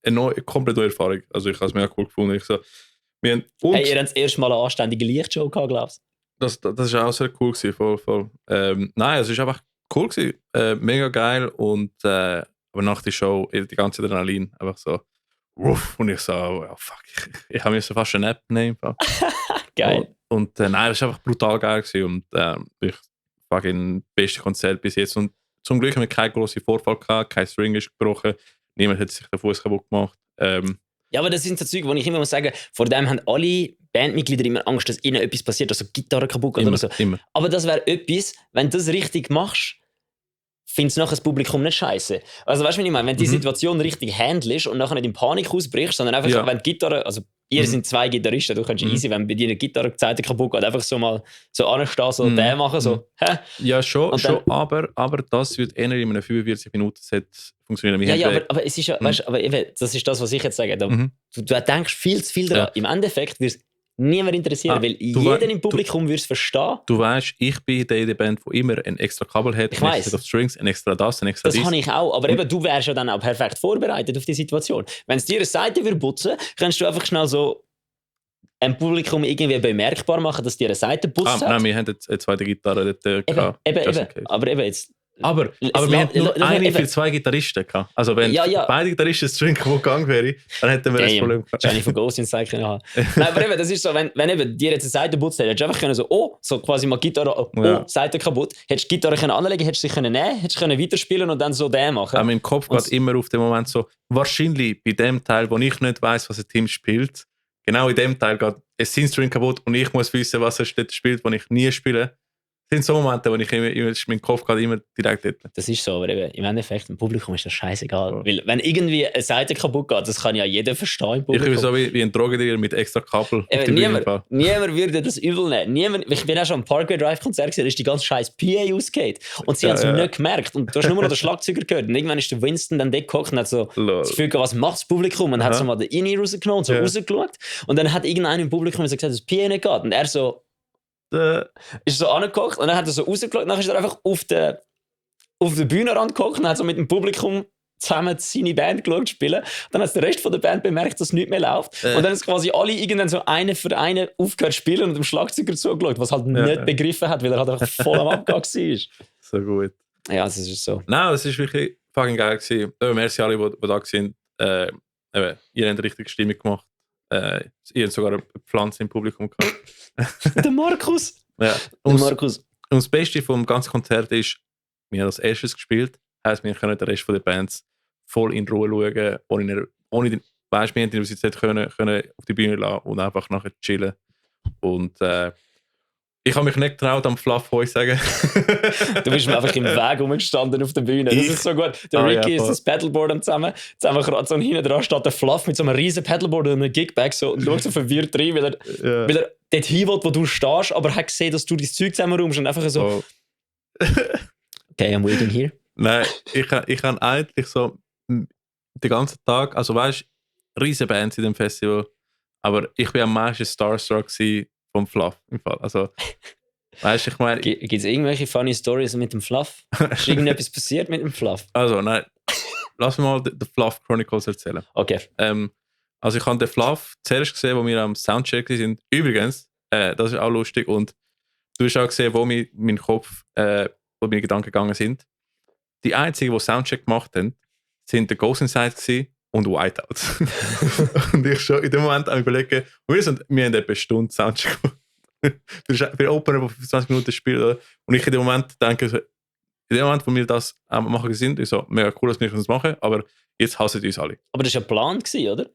eine komplett neue Erfahrung. Also ich habe es mega cool gefunden. Ich so, ihr habt das erste Mal eine anständige Lichtshow gehabt, glaubst du? Das war auch sehr cool gewesen, voll. Nein, es war einfach cool gewesen, mega geil und aber nach der Show die ganze Adrenalin einfach so wuff, und ich so, oh, fuck, ich habe mir so fast eine App nehmen. Geil. Und nein, es war einfach brutal geil gewesen und ich fucking beste Konzert bis jetzt und zum Glück haben wir keinen grossen Vorfall gehabt, kein String ist gebrochen, niemand hat sich den Fuß kaputt gemacht. Ja, aber das sind so Zeug, wo ich immer muss sagen, vor dem haben alle Bandmitglieder immer Angst, dass ihnen etwas passiert, also Gitarre kaputt geht oder so. Immer. Aber das wäre etwas, wenn du das richtig machst, findest du nachher das Publikum nicht scheiße. Also weißt du, was ich meine? Wenn du die Situation richtig handelst und nachher nicht in Panik ausbrichst, sondern einfach, wenn die Gitarre, also ihr sind 2 Gitarristen, du kannst easy, wenn bei dir eine Gitarre die Seite kaputt geht, einfach so mal so anstehen, so den machen, so, hä? Ja, schon, aber das wird eher in einem 45-Minuten-Set funktionieren. Aber es ist ja, weißt, aber eben, das ist das, was ich jetzt sage. Du denkst viel zu viel daran. Im Endeffekt wird es niemand interessieren, weil jeder im Publikum würde es verstehen. Du weißt, ich bin die Band, die immer ein extra Kabel hat, ein extra Strings, ein extra das, ein extra das habe ich auch, aber eben, du wärst ja dann auch perfekt vorbereitet auf die Situation. Wenn es dir eine Seite putzen würde, kannst du einfach schnell so ein Publikum irgendwie bemerkbar machen, dass dir eine Seite putzt hat. Nein, wir haben eine zweite Gitarre dort gehabt. Aber eben jetzt... Aber wir hatten eine für 2 Gitarristen gehabt. Also wenn beide Gitarristen String gegangen wäre, dann hätten wir das Problem gehabt. Jennifer Ghost in Zeit können haben. Nein, aber eben, das ist so, wenn eben dir jetzt eine Seite putzt, hättest du einfach können so quasi mal Gitarre, Seite kaputt, hättest du die Gitarre können anlegen, hättest du sie können nehmen, hättest du können weiterspielen und dann so den machen. Aber mein Kopf geht immer auf den Moment so, wahrscheinlich bei dem Teil, wo ich nicht weiss, was ein Team spielt, genau in dem Teil geht ein String kaputt und ich muss wissen, was er spielt, den ich nie spiele. sind so Momente, wo ich immer mein Kopf gerade immer direkt dort. Das ist so, aber eben, im Endeffekt, im Publikum ist das scheißegal. Ja. Weil, wenn irgendwie eine Seite kaputt geht, das kann ja jeder verstehen im Publikum. Ich bin so wie ein Drogendealer mit extra Kabel. Niemand würde das übel nehmen. Ich bin auch schon am Parkway Drive Konzert gesehen, da ist die ganze scheiß PA ausgeht. Und sie haben es nicht gemerkt. Und du hast nur noch den Schlagzeuger gehört. Und irgendwann ist der Winston dann dort gehockt und hat so das Gefühl gehabt, was macht das Publikum? Und hat so mal den Inni rausgenommen und so rausgeschaut. Und dann hat irgendeiner im Publikum gesagt, dass das PA nicht geht. Und er so ist so angeguckt und dann hat er so rausgeschaut. Dann ist er einfach auf der Bühnenrand gehockt und hat so mit dem Publikum zusammen seine Band geschaut spielen. Dann hat der Rest von der Band bemerkt, dass es nicht mehr läuft. Und dann ist quasi alle irgendwann so eine für eine aufgehört spielen und dem Schlagzeuger zugeschaut, was halt nicht begriffen hat, weil er halt einfach voll am Abgang war. So gut. Ja, das ist so. Nein, es war wirklich fucking geil gewesen. Merci alle, die da sind. Ihr habt richtig Stimmung gemacht. Ihr habt sogar eine Pflanze im Publikum gehabt. Der Markus. Ja. Und das Beste vom ganzen Konzert ist, wir haben als erstes gespielt, heisst, wir können den Rest der Bands voll in Ruhe schauen, ohne wir haben die Universität können auf die Bühne lassen und einfach nachher chillen. Und ich habe mich nicht getraut, am Fluff euch sagen. Du bist mir einfach im Weg rumgestanden auf der Bühne. Das ist so gut. Der Ricky ist das Paddleboard am zusammen gerade so hinten dran steht der Fluff mit so einem riesen Paddleboard und einem Gigbag so, und schaut so verwirrt rein, weil er dort hin will, wo du stehst, aber er hat gesehen, dass du dein Zeug zusammenräumst und einfach so okay, I'm waiting here. Nein, ich habe eigentlich so den ganzen Tag, also weißt du, riesen Bands in dem Festival, aber ich war am meisten starstruck vom Fluff im Fall. Also, weißt du, ich meine. Gibt es irgendwelche funny Stories mit dem Fluff? Ist irgendetwas passiert mit dem Fluff? Also, nein. Lass mir mal den Fluff Chronicles erzählen. Okay. Also, ich habe den Fluff zuerst gesehen, wo wir am Soundcheck sind. Übrigens, das ist auch lustig und du hast auch gesehen, wo mein Kopf, wo meine Gedanken gegangen sind. Die einzigen, die Soundcheck gemacht haben, sind der Ghost Inside und Whiteouts. Und ich schon in dem Moment am überlegen, wir haben etwa eine Stunde Soundcheck gemacht. Für Opener, die 25 Minuten spielen. Und ich in dem Moment denke, in dem Moment, wo wir das machen sind, ist so mega cool, dass wir das machen, aber jetzt hassen uns alle. Aber das war ja geplant, oder?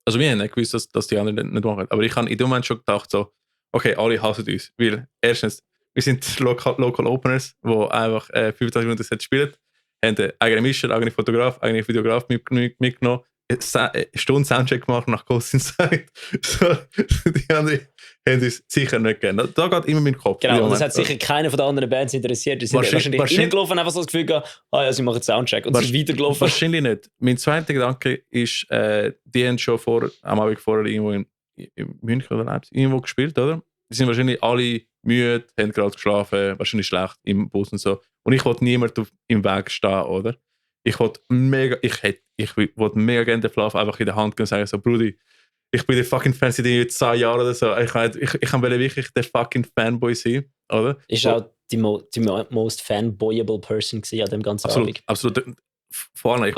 Also wir haben nicht gewusst, dass die anderen nicht machen. Aber ich habe in dem Moment schon gedacht, so, okay, alle hassen uns. Weil erstens, wir sind Local Openers, die einfach 25 Minuten spielen. Haben einen eigenen Mischer, eigenen Fotograf, eigenen Videograf mitgenommen. Eine Stunde Soundcheck gemacht nach Ghost Inside. So, die anderen haben uns sicher nicht gegeben. Da geht immer mein Kopf. Genau, und das hat sicher keiner von den anderen Bands interessiert. Die sind wahrscheinlich reingelaufen, einfach so das Gefühl gehabt, sie machen Soundcheck. Und sind weitergelaufen. Wahrscheinlich nicht. Mein zweiter Gedanke ist, die haben schon am Abend vorher irgendwo in München oder Leipzig irgendwo gespielt, oder? Die sind wahrscheinlich alle müde, haben gerade geschlafen, wahrscheinlich schlecht im Bus und so. Und ich wollte niemand im Weg stehen, oder? Ich wollte mega gerne den Fluff einfach in der Hand gehen und sagen so, Brudi, ich bin der fucking Fan seit jetzt 10 Jahren oder so. Ich kann wirklich der fucking Fanboy sein, oder? Ist auch die most fanboyable person an dem ganzen Abend. Absolut. Vor allem, ich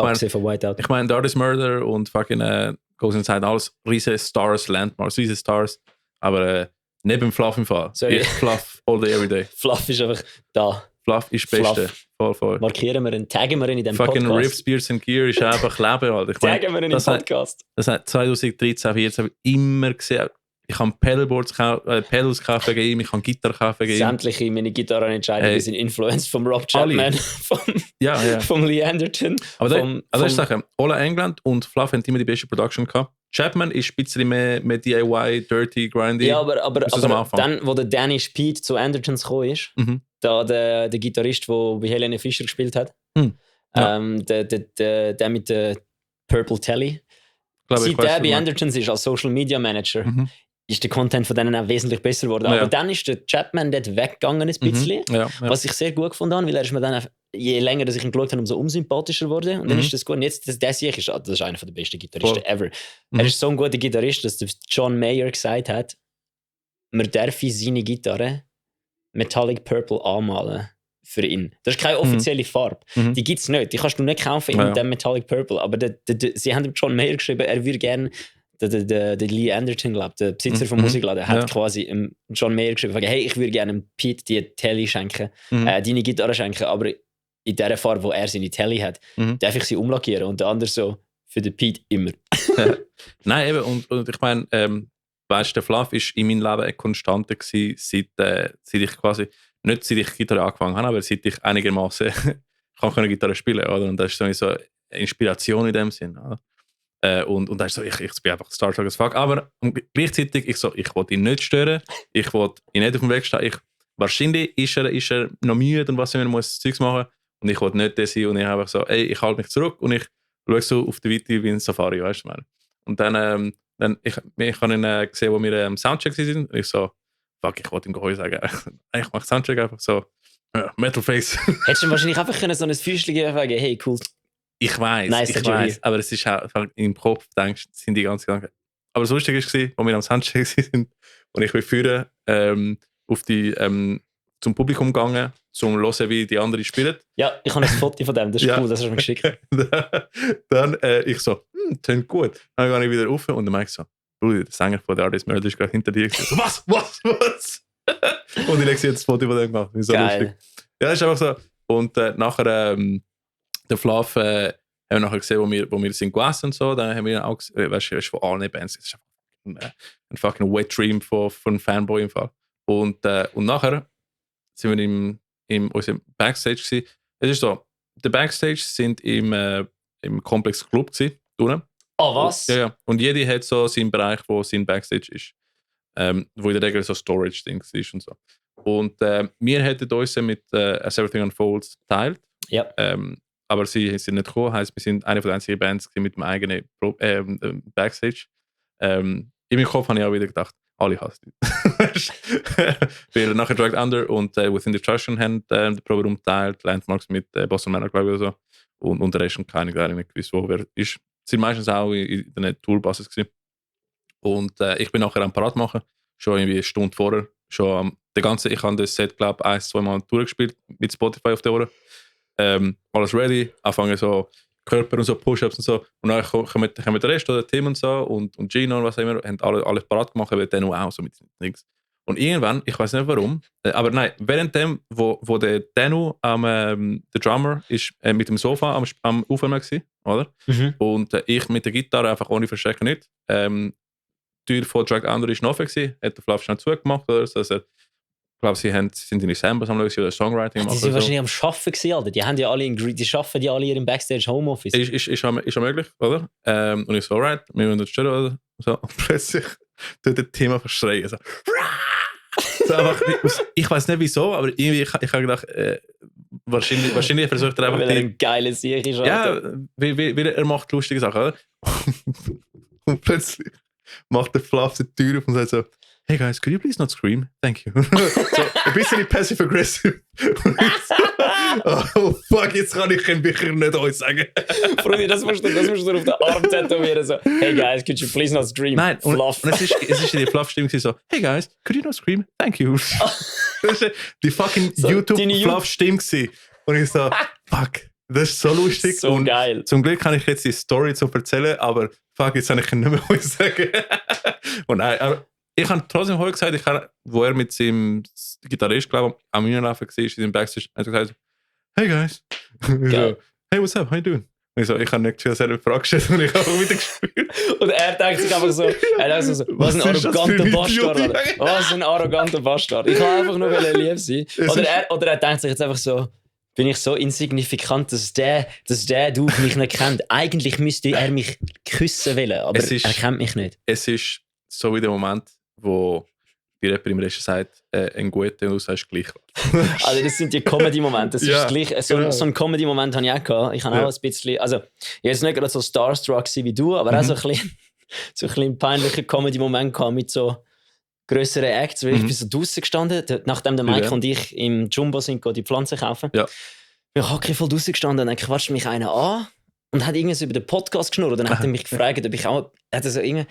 meine, The Artist Murder und fucking Ghost Inside, alles riesen Stars, Landmarks, riesen Stars, aber neben Fluff im Fall. Ich Fluff all day, every day. Fluff ist einfach da. Fluff ist das Beste. Voll. Markieren wir ihn, taggen wir ihn in diesem Podcast. Fucking Podcast. Riffs, Beers and Gear ist einfach Leben. Halt. Taggen wir ihn im Podcast. Das hat 2013, 2014 immer gesehen. Ich habe Pedals gekauft wegen ihm, ich habe Gitarre gekauft wegen ihm. Sämtliche meine Gitarrenentscheidungen sind influenced vom Rob Chapman, vom Lee Anderton. Aber das ist Sache. All England und Fluff haben immer die beste Production gehabt. Chapman ist ein bisschen mehr DIY, dirty, grindy. Ja, aber dann, wo der Danny Speed zu Andertons gekommen ist, da der Gitarrist, der bei Helene Fischer gespielt hat, der mit der Purple Telly, seit der bei Andertons ist als Social Media Manager, ist der Content von denen auch wesentlich besser geworden. Aber dann ist der Chapman dort weggegangen ein bisschen, was ich sehr gut gefunden habe, weil er ist mir dann, je länger dass ich ihn geschaut habe, umso unsympathischer wurde. Und dann ist das gut. Und jetzt, das ist einer der besten Gitarristen ever. Er ist so ein guter Gitarrist, dass der John Mayer gesagt hat, man darf seine Gitarre Metallic Purple anmalen für ihn. Das ist keine offizielle Farbe. Die gibt es nicht. Die kannst du nicht kaufen in dem Metallic Purple. Aber sie haben dem John Mayer geschrieben, er würde gerne der Lee Anderton, der Besitzer vom Musikladen, hat quasi John Mayer geschrieben, hey, ich würde gerne Pete die Telly schenken, deine Gitarre schenken, aber in der Farbe, wo er seine Telly hat, darf ich sie umlackieren. Und der andere so, für den Pete immer. Nein, eben, und ich meine, weißt du, der Fluff ist in meinem Leben eine Konstante gewesen, seit ich quasi, nicht seit ich Gitarre angefangen habe, aber seit ich einigermaßen kann Gitarre spielen, oder? Und das ist so eine Inspiration in dem Sinn, oder? Und das ist so, ich bin einfach Star Trek as fuck. Aber gleichzeitig, ich wollte ihn nicht stören, ich wollte ihn nicht auf dem Weg stehen. Wahrscheinlich ist er noch müde und was immer, muss Zeugs machen. Und ich wollte nicht das sein und ich einfach so, ey, ich halte mich zurück und ich schaue so auf die Weite wie ein Safari, weißt du, und dann ich habe ihn gesehen, wo wir am Soundcheck sind. Und ich so, fuck, ich wollte ihm Geheu sagen. Ich mache Soundcheck einfach so, Metal Face. Hättest du wahrscheinlich einfach so ein Fäustchen geben und sagen, hey, cool. Ich weiß, aber es ist auch, im Kopf denkst, sind die ganzen Gedanken. Aber das Lustige war, als wir am Soundcheck sind und ich bin führen zum Publikum gegangen, um zu hören, wie die anderen spielen. Ja, ich habe ein Foto von dem, das ist cool, das hast du mir geschickt. Dann ich so, tönt gut. Dann gehe ich wieder rauf und dann merke ich so, der Sänger von der Artist Murder ist gerade hinter dir. Was? Und ich lege jetzt das Foto von dem gemacht. Das ist so lustig. Ja, das ist einfach so. Und nachher der Fluff haben wir nachher gesehen, wo wir sind gegessen und so. Dann haben wir auch gesehen, weißt du, von allen Bands. Das ist ein fucking wet dream von einem Fanboy im Fall. Und nachher sind wir in unserem Backstage gewesen. Es ist so, der Backstage sind im Komplex Club gewesen, unten. Oh, was? Ja. Und jeder hat so seinen Bereich, wo sein Backstage ist. Wo in der Regel so Storage-Ding ist und so. Und wir hätten uns mit As Everything Unfolds geteilt. Ja. Aber sie sind nicht gekommen. Heisst, wir sind eine von den einzigen Bands mit dem eigenen Backstage. In meinem Kopf habe ich auch wieder gedacht, alle hassen dich. Weil nachher Dragged Under und Within Destruction haben den Proberaum geteilt, Landmarks mit Boston Manor, glaube ich, oder so. Und der Rest und keine nicht gewusst, wo wer ist. Sie sind meistens auch in den Tourbuses gewesen. Und ich bin nachher am Parat machen, schon irgendwie eine Stunde vorher. Ich habe das Set, glaube ich, 1-2 Mal durchgespielt mit Spotify auf der Ohren. Alles ready, anfangen so Körper und so Push-Ups und so. Und dann kommen der Rest, oder Tim und so und Gino und was auch immer, haben alles parat gemacht, weil der auch so mit nichts. Und irgendwann, ich weiß nicht warum, aber nein, währenddem, wo der Danu, der Drummer, ist mit dem Sofa am Ufer war, oder? Mhm. Und ich mit der Gitarre einfach ohne Verstecken nicht. Die Tür von Dragged Under war noch offen, hat der Fluff schnell zugemacht, oder so. Also, ich glaube, sie sind in die Samples am oder Songwriting machen. Die sind wahrscheinlich am Arbeiten gewesen, Alter. Die arbeiten ja alle in ihrem Backstage Homeoffice. Ist auch möglich, oder? Und ich so, alright, wir müssen das stellen, oder? So, und plötzlich tut der Thema verschreien. So, so einfach, ich weiß nicht wieso, aber irgendwie, ich habe gedacht, wahrscheinlich versucht er einfach... Weil er ein geiler Sieg ist, Alter. Ja, weil er macht lustige Sachen, oder? Und plötzlich macht der Fluff die Tür auf und sagt so, hey guys, could you please not scream? Thank you. So, ein bisschen passive-aggressive. Oh fuck, jetzt kann ich den Bücher nicht euch sagen. Freunde, das musst du auf den Arm tätowieren. So, hey guys, could you please not scream? Nein, Fluff. Und es ist in der Fluff-Stimme so, hey guys, could you not scream? Thank you. Das war die fucking so, YouTube-Fluff-Stimme. Und ich so, fuck, das ist so lustig. So geil. Zum Glück kann ich jetzt die Story so erzählen, aber fuck, jetzt kann ich nicht mehr euch sagen. Und nein, aber ich habe trotzdem heute gesagt, wo er mit seinem Gitarrist, glaube ich, am Mühlenlaufen war, in seinem Backstage, hat er gesagt, hey guys. So, hey, what's up, how you doing? Und ich habe nicht gefühlt, dass er eine Frage gestellt und ich habe auch wieder gespielt. Und er denkt sich einfach so, was ein arroganter Bastard. Was ein arroganter Bastard. Ich kann einfach nur lieb sein. Oder er denkt sich jetzt einfach so, bin ich so insignifikant, dass der Dude mich nicht kennt. Eigentlich müsste er mich küssen wollen, aber er kennt mich nicht. Es ist so wie der Moment, wo dir jemand im Rest sagt, ein guter und du sagst gleich. Also das sind die Comedy-Momente. Das ist gleich, so ein Comedy-Moment habe ich auch gehabt. Ich habe auch ein bisschen, also ich jetzt nicht gerade so starstruck wie du, aber auch so ein bisschen peinlichen Comedy-Moment gehabt mit so grösseren Acts. Ich bin so draussen gestanden, nachdem der Mike und ich im Jumbo sind, die Pflanzen kaufen. Ja. Ich bin voll draussen gestanden und dann quatscht mich einer an. Und hat irgendwas über den Podcast geschnurrt. Und dann hat er mich gefragt, ob ich auch... Er hat so mit ihm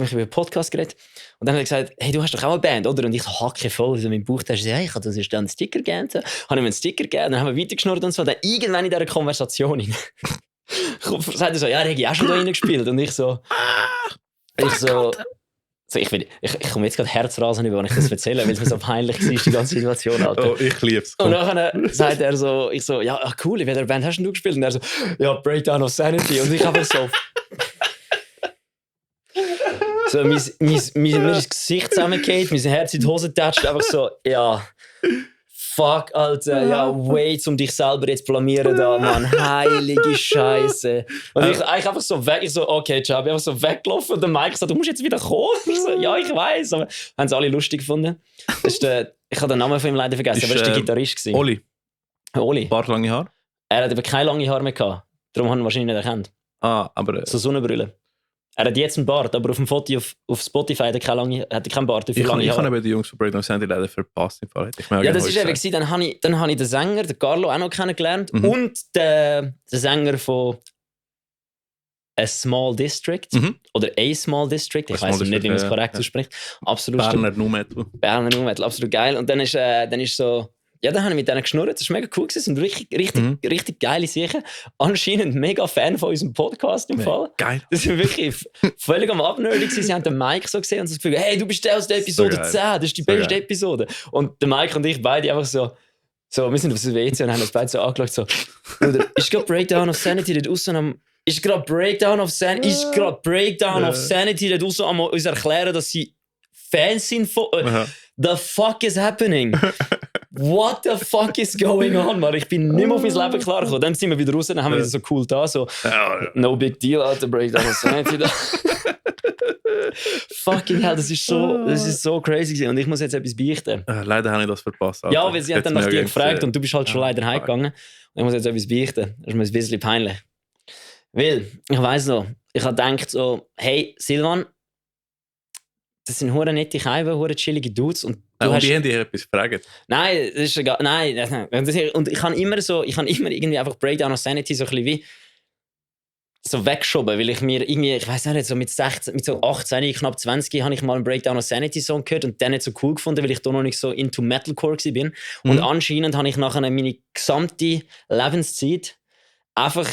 über den Podcast geredet. Und dann hat er gesagt, hey, du hast doch auch eine Band, oder? Und ich hacke voll in meinem Bauch. Da ist hey, ich habe dir einen Sticker gegeben. So. Habe ich mir einen Sticker gegeben. Und dann haben wir weitergeschnurrt und so. Und dann irgendwann in dieser Konversation sagt er so, ja, Regi, hast du da reingespielt? Und ich so... Ich komme jetzt gerade Herzrasen über, wenn ich das erzähle, weil es mir so peinlich war, die ganze Situation. Alter. Oh, ich lieb's. Und dann sagt er so, ich so, ja, cool, in welcher Band hast du gespielt? Und er so, ja, Breakdown of Sanity. Und ich habe so... So, mir ist das Gesicht zusammengefallen, mein Herz in die Hose getatscht, einfach so, ja, fuck, Alter, ja, wait, um dich selber jetzt blamieren da, Mann, heilige Scheiße. Und ich eigentlich einfach so weg, ich so, okay, ciao, ich bin einfach so weggelaufen und der Mike so, du musst jetzt wieder kommen. Ich so, ja, ich weiss, aber haben sie alle lustig gefunden. Das ist ich habe den Namen von ihm leider vergessen, aber er war der Gitarrist. Oli. Bart, lange Haare? Er hat aber keine lange Haare mehr gehabt, darum haben wir ihn wahrscheinlich nicht erkannt. Aber... So Sonnenbrille. Er hat jetzt einen Bart, aber auf dem Foto auf Spotify hat er keinen Bart. Ich habe eben die Jungs von Breakdown Sanity leider verpasst. Im Fall. Ja, das ist eben, dann habe ich den Sänger, den Carlo, auch noch kennengelernt und den Sänger von A Small District oder A Small District, ich weiß nicht, wie man es korrekt ausspricht. Absolut. Berner Nu Metal. Absolut geil. Und dann ist so... Ja, dann habe ich mit denen geschnurrt. Das war mega cool. Das sind richtig geile Sachen. Anscheinend mega Fan von unserem Podcast im Fall. Geil. Das sind wirklich völlig am Abnerdig. Sie haben den Mike so gesehen und so das Gefühl, hey, du bist der aus der Episode 10. Das ist die beste Episode. Und der Mike und ich beide einfach so wir sind auf das WC und haben uns beide so angeschaut, so, Bruder, ist gerade Breakdown of Sanity dort aussen am... Ist gerade Breakdown of Sanity dort aussen am uns erklären, dass sie Fans sind von... The fuck is happening? What the fuck is going on, Mann? Ich bin nicht mehr auf mein Leben klargekommen. Dann sind wir wieder raus, dann haben wir wieder so cool da, so no big deal, Alter, Breakdown of Sanity. Fucking hell, das ist so crazy gewesen. Und ich muss jetzt etwas beichten. Leider habe ich das verpasst. Alter. Ja, weil sie hat dann nach dir gefragt und du bist halt schon leider heimgegangen. Und ich muss jetzt etwas beichten. Das ist mir ein bisschen peinlich. Weil, ich weiss noch, ich habe gedacht so, hey, Silvan, das sind hure nette Scheiben, hure chillige Dudes. Und die haben dich etwas gefragt? Nein, das ist egal. Nein. Und ich habe immer irgendwie einfach Breakdown of Sanity so ein bisschen wie so weggeschoben, weil ich mir irgendwie, ich weiß nicht, so mit 18, knapp 20 habe ich mal einen Breakdown of Sanity Song gehört und den nicht so cool gefunden, weil ich da noch nicht so into Metalcore bin. Und anscheinend habe ich nachher meine gesamte Lebenszeit einfach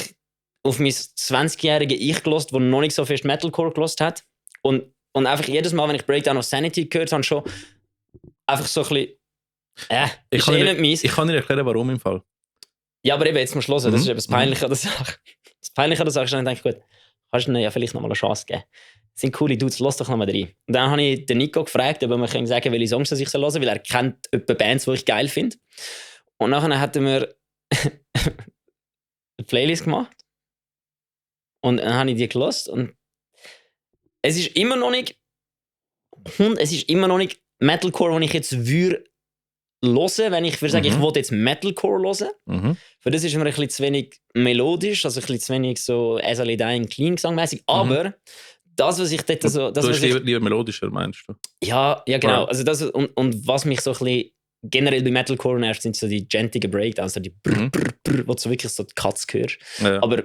auf mein 20-jährige Ich gehört, das noch nicht so fest Metalcore gehört hat. Und einfach jedes Mal, wenn ich Breakdown of Sanity gehört habe, schon einfach so ein bisschen. Ich kann dir erklären, warum im Fall. Ja, aber eben, jetzt musst du hören, das ist eben das Peinliche an der Sache. Das Peinliche an der Sache ist, dann denke ich, gut, kannst du ihnen ja vielleicht noch mal eine Chance geben. Das sind coole Dudes, lass doch noch mal rein. Und dann habe ich den Nico gefragt, ob er mir sagen kann, welche Songs ich hören soll, weil er kennt etwa Bands, die ich geil finde. Und nachher hat er mir eine Playlist gemacht. Und dann habe ich die gehört und es ist immer noch nicht Metalcore, den ich jetzt würde hören, wenn ich würde sagen, ich will jetzt Metalcore hören. Für das ist mir ein bisschen zu wenig melodisch, also ein bisschen zu wenig so As I Lay Dying clean gesangmäßig. Aber das, was ich dort so... Du bist lieber melodischer, meinst du? Ja, genau. Also das, und was mich so ein bisschen generell bei Metalcore nervt, sind so die gentigen Breakdowns, also die wo du wirklich so die Cuts hörst. Ja. Aber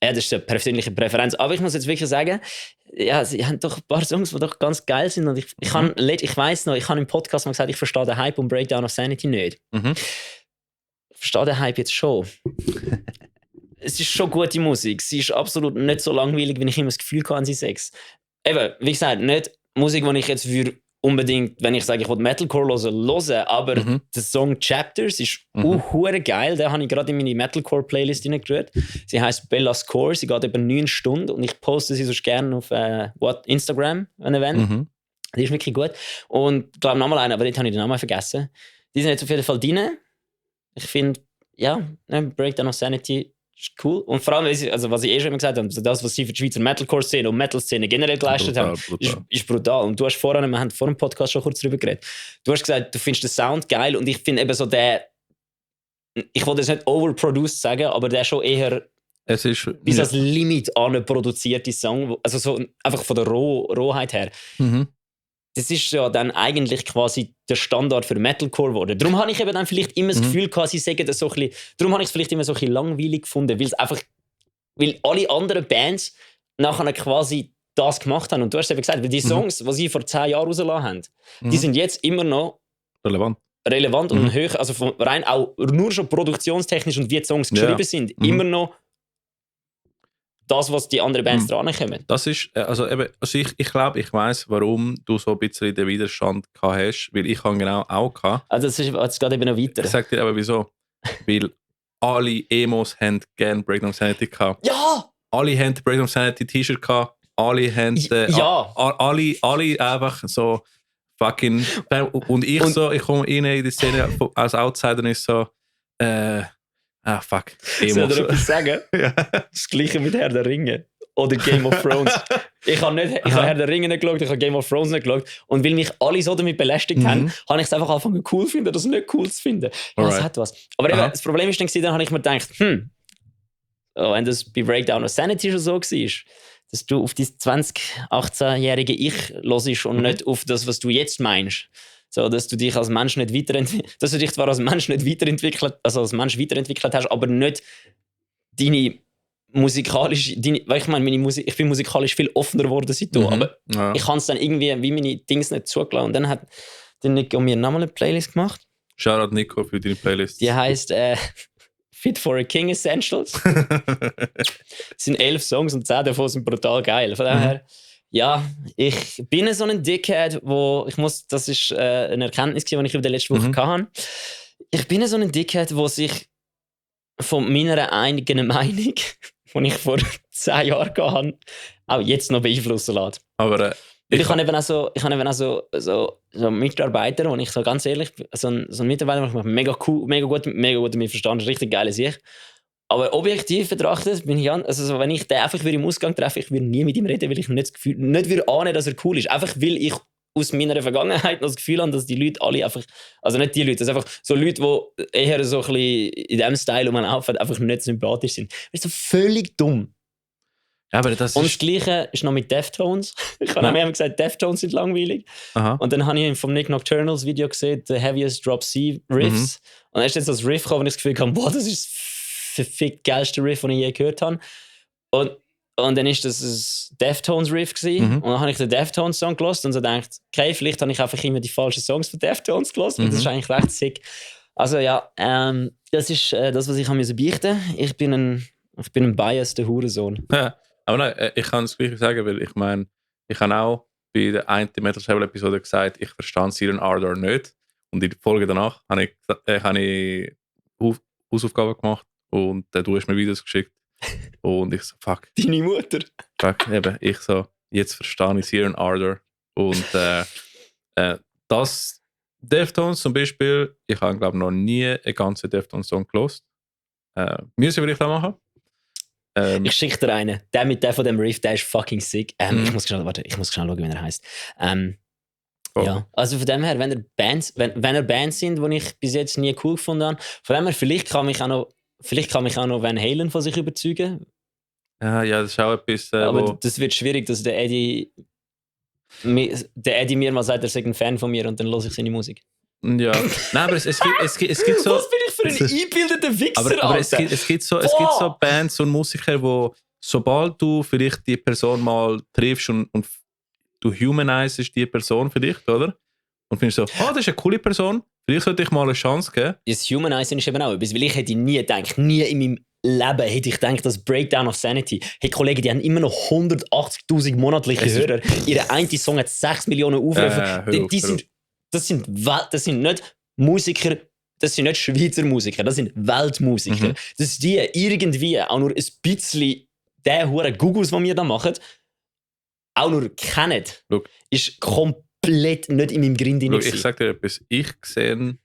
das ist eine persönliche Präferenz. Aber ich muss jetzt wirklich sagen, ja, sie haben doch ein paar Songs, die doch ganz geil sind. Und ich weiss noch, ich habe im Podcast mal gesagt, ich verstehe den Hype um Breakdown of Sanity nicht. Ich verstehe den Hype jetzt schon. Es ist schon gute Musik. Sie ist absolut nicht so langweilig, wie ich immer das Gefühl hatte, sie Sex. Eben, wie gesagt, nicht Musik, die ich jetzt unbedingt, wenn ich sage, ich will Metalcore hören, aber der Song Chapters ist hure geil. Den habe ich gerade in meine Metalcore-Playlist hineingerührt. Sie heisst Bella Score, sie geht über 9 Stunden und ich poste sie sonst gerne auf Instagram, wenn ihr wollt. Die ist wirklich gut. Und ich glaube nochmal eine, aber dort habe ich den Namen vergessen. Die sind jetzt auf jeden Fall drin. Ich finde, ja, Breakdown of Sanity ist cool. Und vor allem, also was ich schon immer gesagt habe, das, was sie für die Schweizer Metalcore-Szene und Metal-Szene generell geleistet haben, ist brutal. Und du hast wir haben vor dem Podcast schon kurz darüber geredet, du hast gesagt, du findest den Sound geil und ich finde eben so ich wollte jetzt nicht overproduced sagen, aber der schon eher bis als Limit an einen produzierten Song, also so einfach von der Rohheit her. Das ist ja dann eigentlich quasi der Standard für Metalcore geworden. Darum habe ich eben dann vielleicht immer das Gefühl gehabt, sie sagen das so ein bisschen, darum habe ich es vielleicht immer so ein bisschen langweilig gefunden, weil alle anderen Bands nachher quasi das gemacht haben. Und du hast eben gesagt, weil die Songs, die sie vor 10 Jahren rausgelassen haben, die sind jetzt immer noch relevant und hoch, also rein auch nur schon produktionstechnisch und wie die Songs geschrieben sind, immer noch das, was die anderen Bands dran kommen. Das ist, also ich glaube, ich weiss, warum du so ein bisschen den Widerstand gehabt hast, weil ich habe genau auch gehabt. Also das geht eben noch weiter. Ich sag dir aber wieso. Weil alle Emos haben gerne Breakdown Sanity gehabt. Ja! Alle haben Breakdown Sanity T-Shirt gehabt. alle haben alle einfach so fucking und ich komme rein in die Szene als Outsider und ist so fuck. Soll ich dir etwas sagen? Ja. Das Gleiche mit Herr der Ringe oder Game of Thrones. Ich habe Herr der Ringe nicht geschaut, ich habe Game of Thrones nicht geschaut. Und weil mich alle so damit belästigt haben, habe ich es einfach angefangen cool finden, das nicht cool zu finden. Ja, das hat was. Aber eben, das Problem ist dann habe ich mir gedacht, wenn das bei Breakdown of Sanity schon so war, dass du auf dein 20-18-jährige Ich hörst und nicht auf das, was du jetzt meinst. So, dass du dich als Mensch nicht dass du dich zwar als Mensch nicht weiterentwickelt, also als Mensch weiterentwickelt hast, aber nicht deine musikalische, ich meine, ich bin musikalisch viel offener geworden seitdem, aber ich habe es dann irgendwie wie meine Dings nicht zugelassen. Und dann hat der Nico mir nochmal eine Playlist gemacht. Shoutout Nico für deine Playlist. Die heisst Fit for a King Essentials. Es sind 11 Songs und 10 davon sind brutal geil. Von daher, ja, ich bin so ein Dickhead, das ist eine Erkenntnis, die ich über die letzte Woche hatte. Ich bin so ein Dickhead, der sich von meiner eigenen Meinung, die ich vor 10 Jahren hatte, auch jetzt noch beeinflussen lässt. Aber ich habe eben auch so Mitarbeiter, wo ich so ganz ehrlich, so ein Mitarbeiter, den ich mega gut damit verstanden, ist richtig geile Sicht. Aber objektiv betrachtet bin ich also wenn ich den einfach wieder im Ausgang treffe, ich würde nie mit ihm reden, weil ich nicht würde ahnen, dass er cool ist. Einfach weil ich aus meiner Vergangenheit noch das Gefühl habe, dass die Leute alle einfach, also nicht die Leute, das sind einfach so Leute, die eher so ein bisschen in diesem Style rumlaufen, einfach nicht sympathisch sind. Das ist so völlig dumm. Ja, aber und das Gleiche ist noch mit Deftones. Ich habe immer gesagt, Deftones sind langweilig. Aha. Und dann habe ich vom Nick Nocturnals Video gesehen, The Heaviest Drop C Riffs. Und dann ist jetzt das Riff gekommen, und ich das Gefühl habe, boah, das ist das verfickt geilste Riff, das ich je gehört habe. Und dann war das ein Deftones-Riff gewesen. Und dann habe ich den Deftones-Song gehört und so gedacht, okay, vielleicht habe ich einfach immer die falschen Songs von Deftones gehört, weil das ist eigentlich recht sick. Also ja, das ist das, was ich beichten musste. Ich bin ein biased Hurensohn. Ja, aber nein, ich kann das Gleiche sagen, weil ich meine, ich habe auch bei der einen Metal Travel Episode gesagt, ich verstand Siren Ardor nicht. Und in der Folge danach habe ich Hausaufgaben gemacht und du hast mir Videos geschickt. Und ich so, fuck. Deine Mutter? Fuck, eben, ich so, jetzt verstehe ich Siren Ardor. Und das Deftones zum Beispiel, ich habe glaube noch nie einen ganzen Deftones-Song gelost. Müssen wir vielleicht auch machen? Ich schicke dir einen. Der von dem Riff, der ist fucking sick. Ich muss schnell schauen, wie er heißt. Ja, also von dem her, wenn er Bands sind, die ich bis jetzt nie cool gefunden habe, von dem her, vielleicht kann mich auch noch Van Halen von sich überzeugen. Ja, das ist auch etwas. Aber das wird schwierig, dass der Eddie mir mal sagt, er sei ein Fan von mir und dann höre ich seine Musik. Ja, nein, aber es gibt so. Was bin ich für ein eingebildeter Wichser, aber es gibt so Bands und Musiker, wo sobald du vielleicht die Person mal triffst und du humanizest die Person vielleicht, oder? Und findest so, das ist eine coole Person, vielleicht sollte ich mal eine Chance geben. Das Humanizing ist eben auch etwas, weil ich hätte nie gedacht, nie in meinem Leben hätte ich gedacht, das Breakdown of Sanity. Hey Kollegen, die haben immer noch 180'000 monatliche Hörer. Ihre eine Song hat 6 Millionen Aufrufe. Das sind nicht Musiker, das sind nicht Schweizer Musiker, das sind Weltmusiker. Dass die irgendwie auch nur ein bisschen den huren Googles, die wir da machen, auch nur kennen, ist komplett nicht in meinem Grind drin. Ich sage dir etwas, ich sehe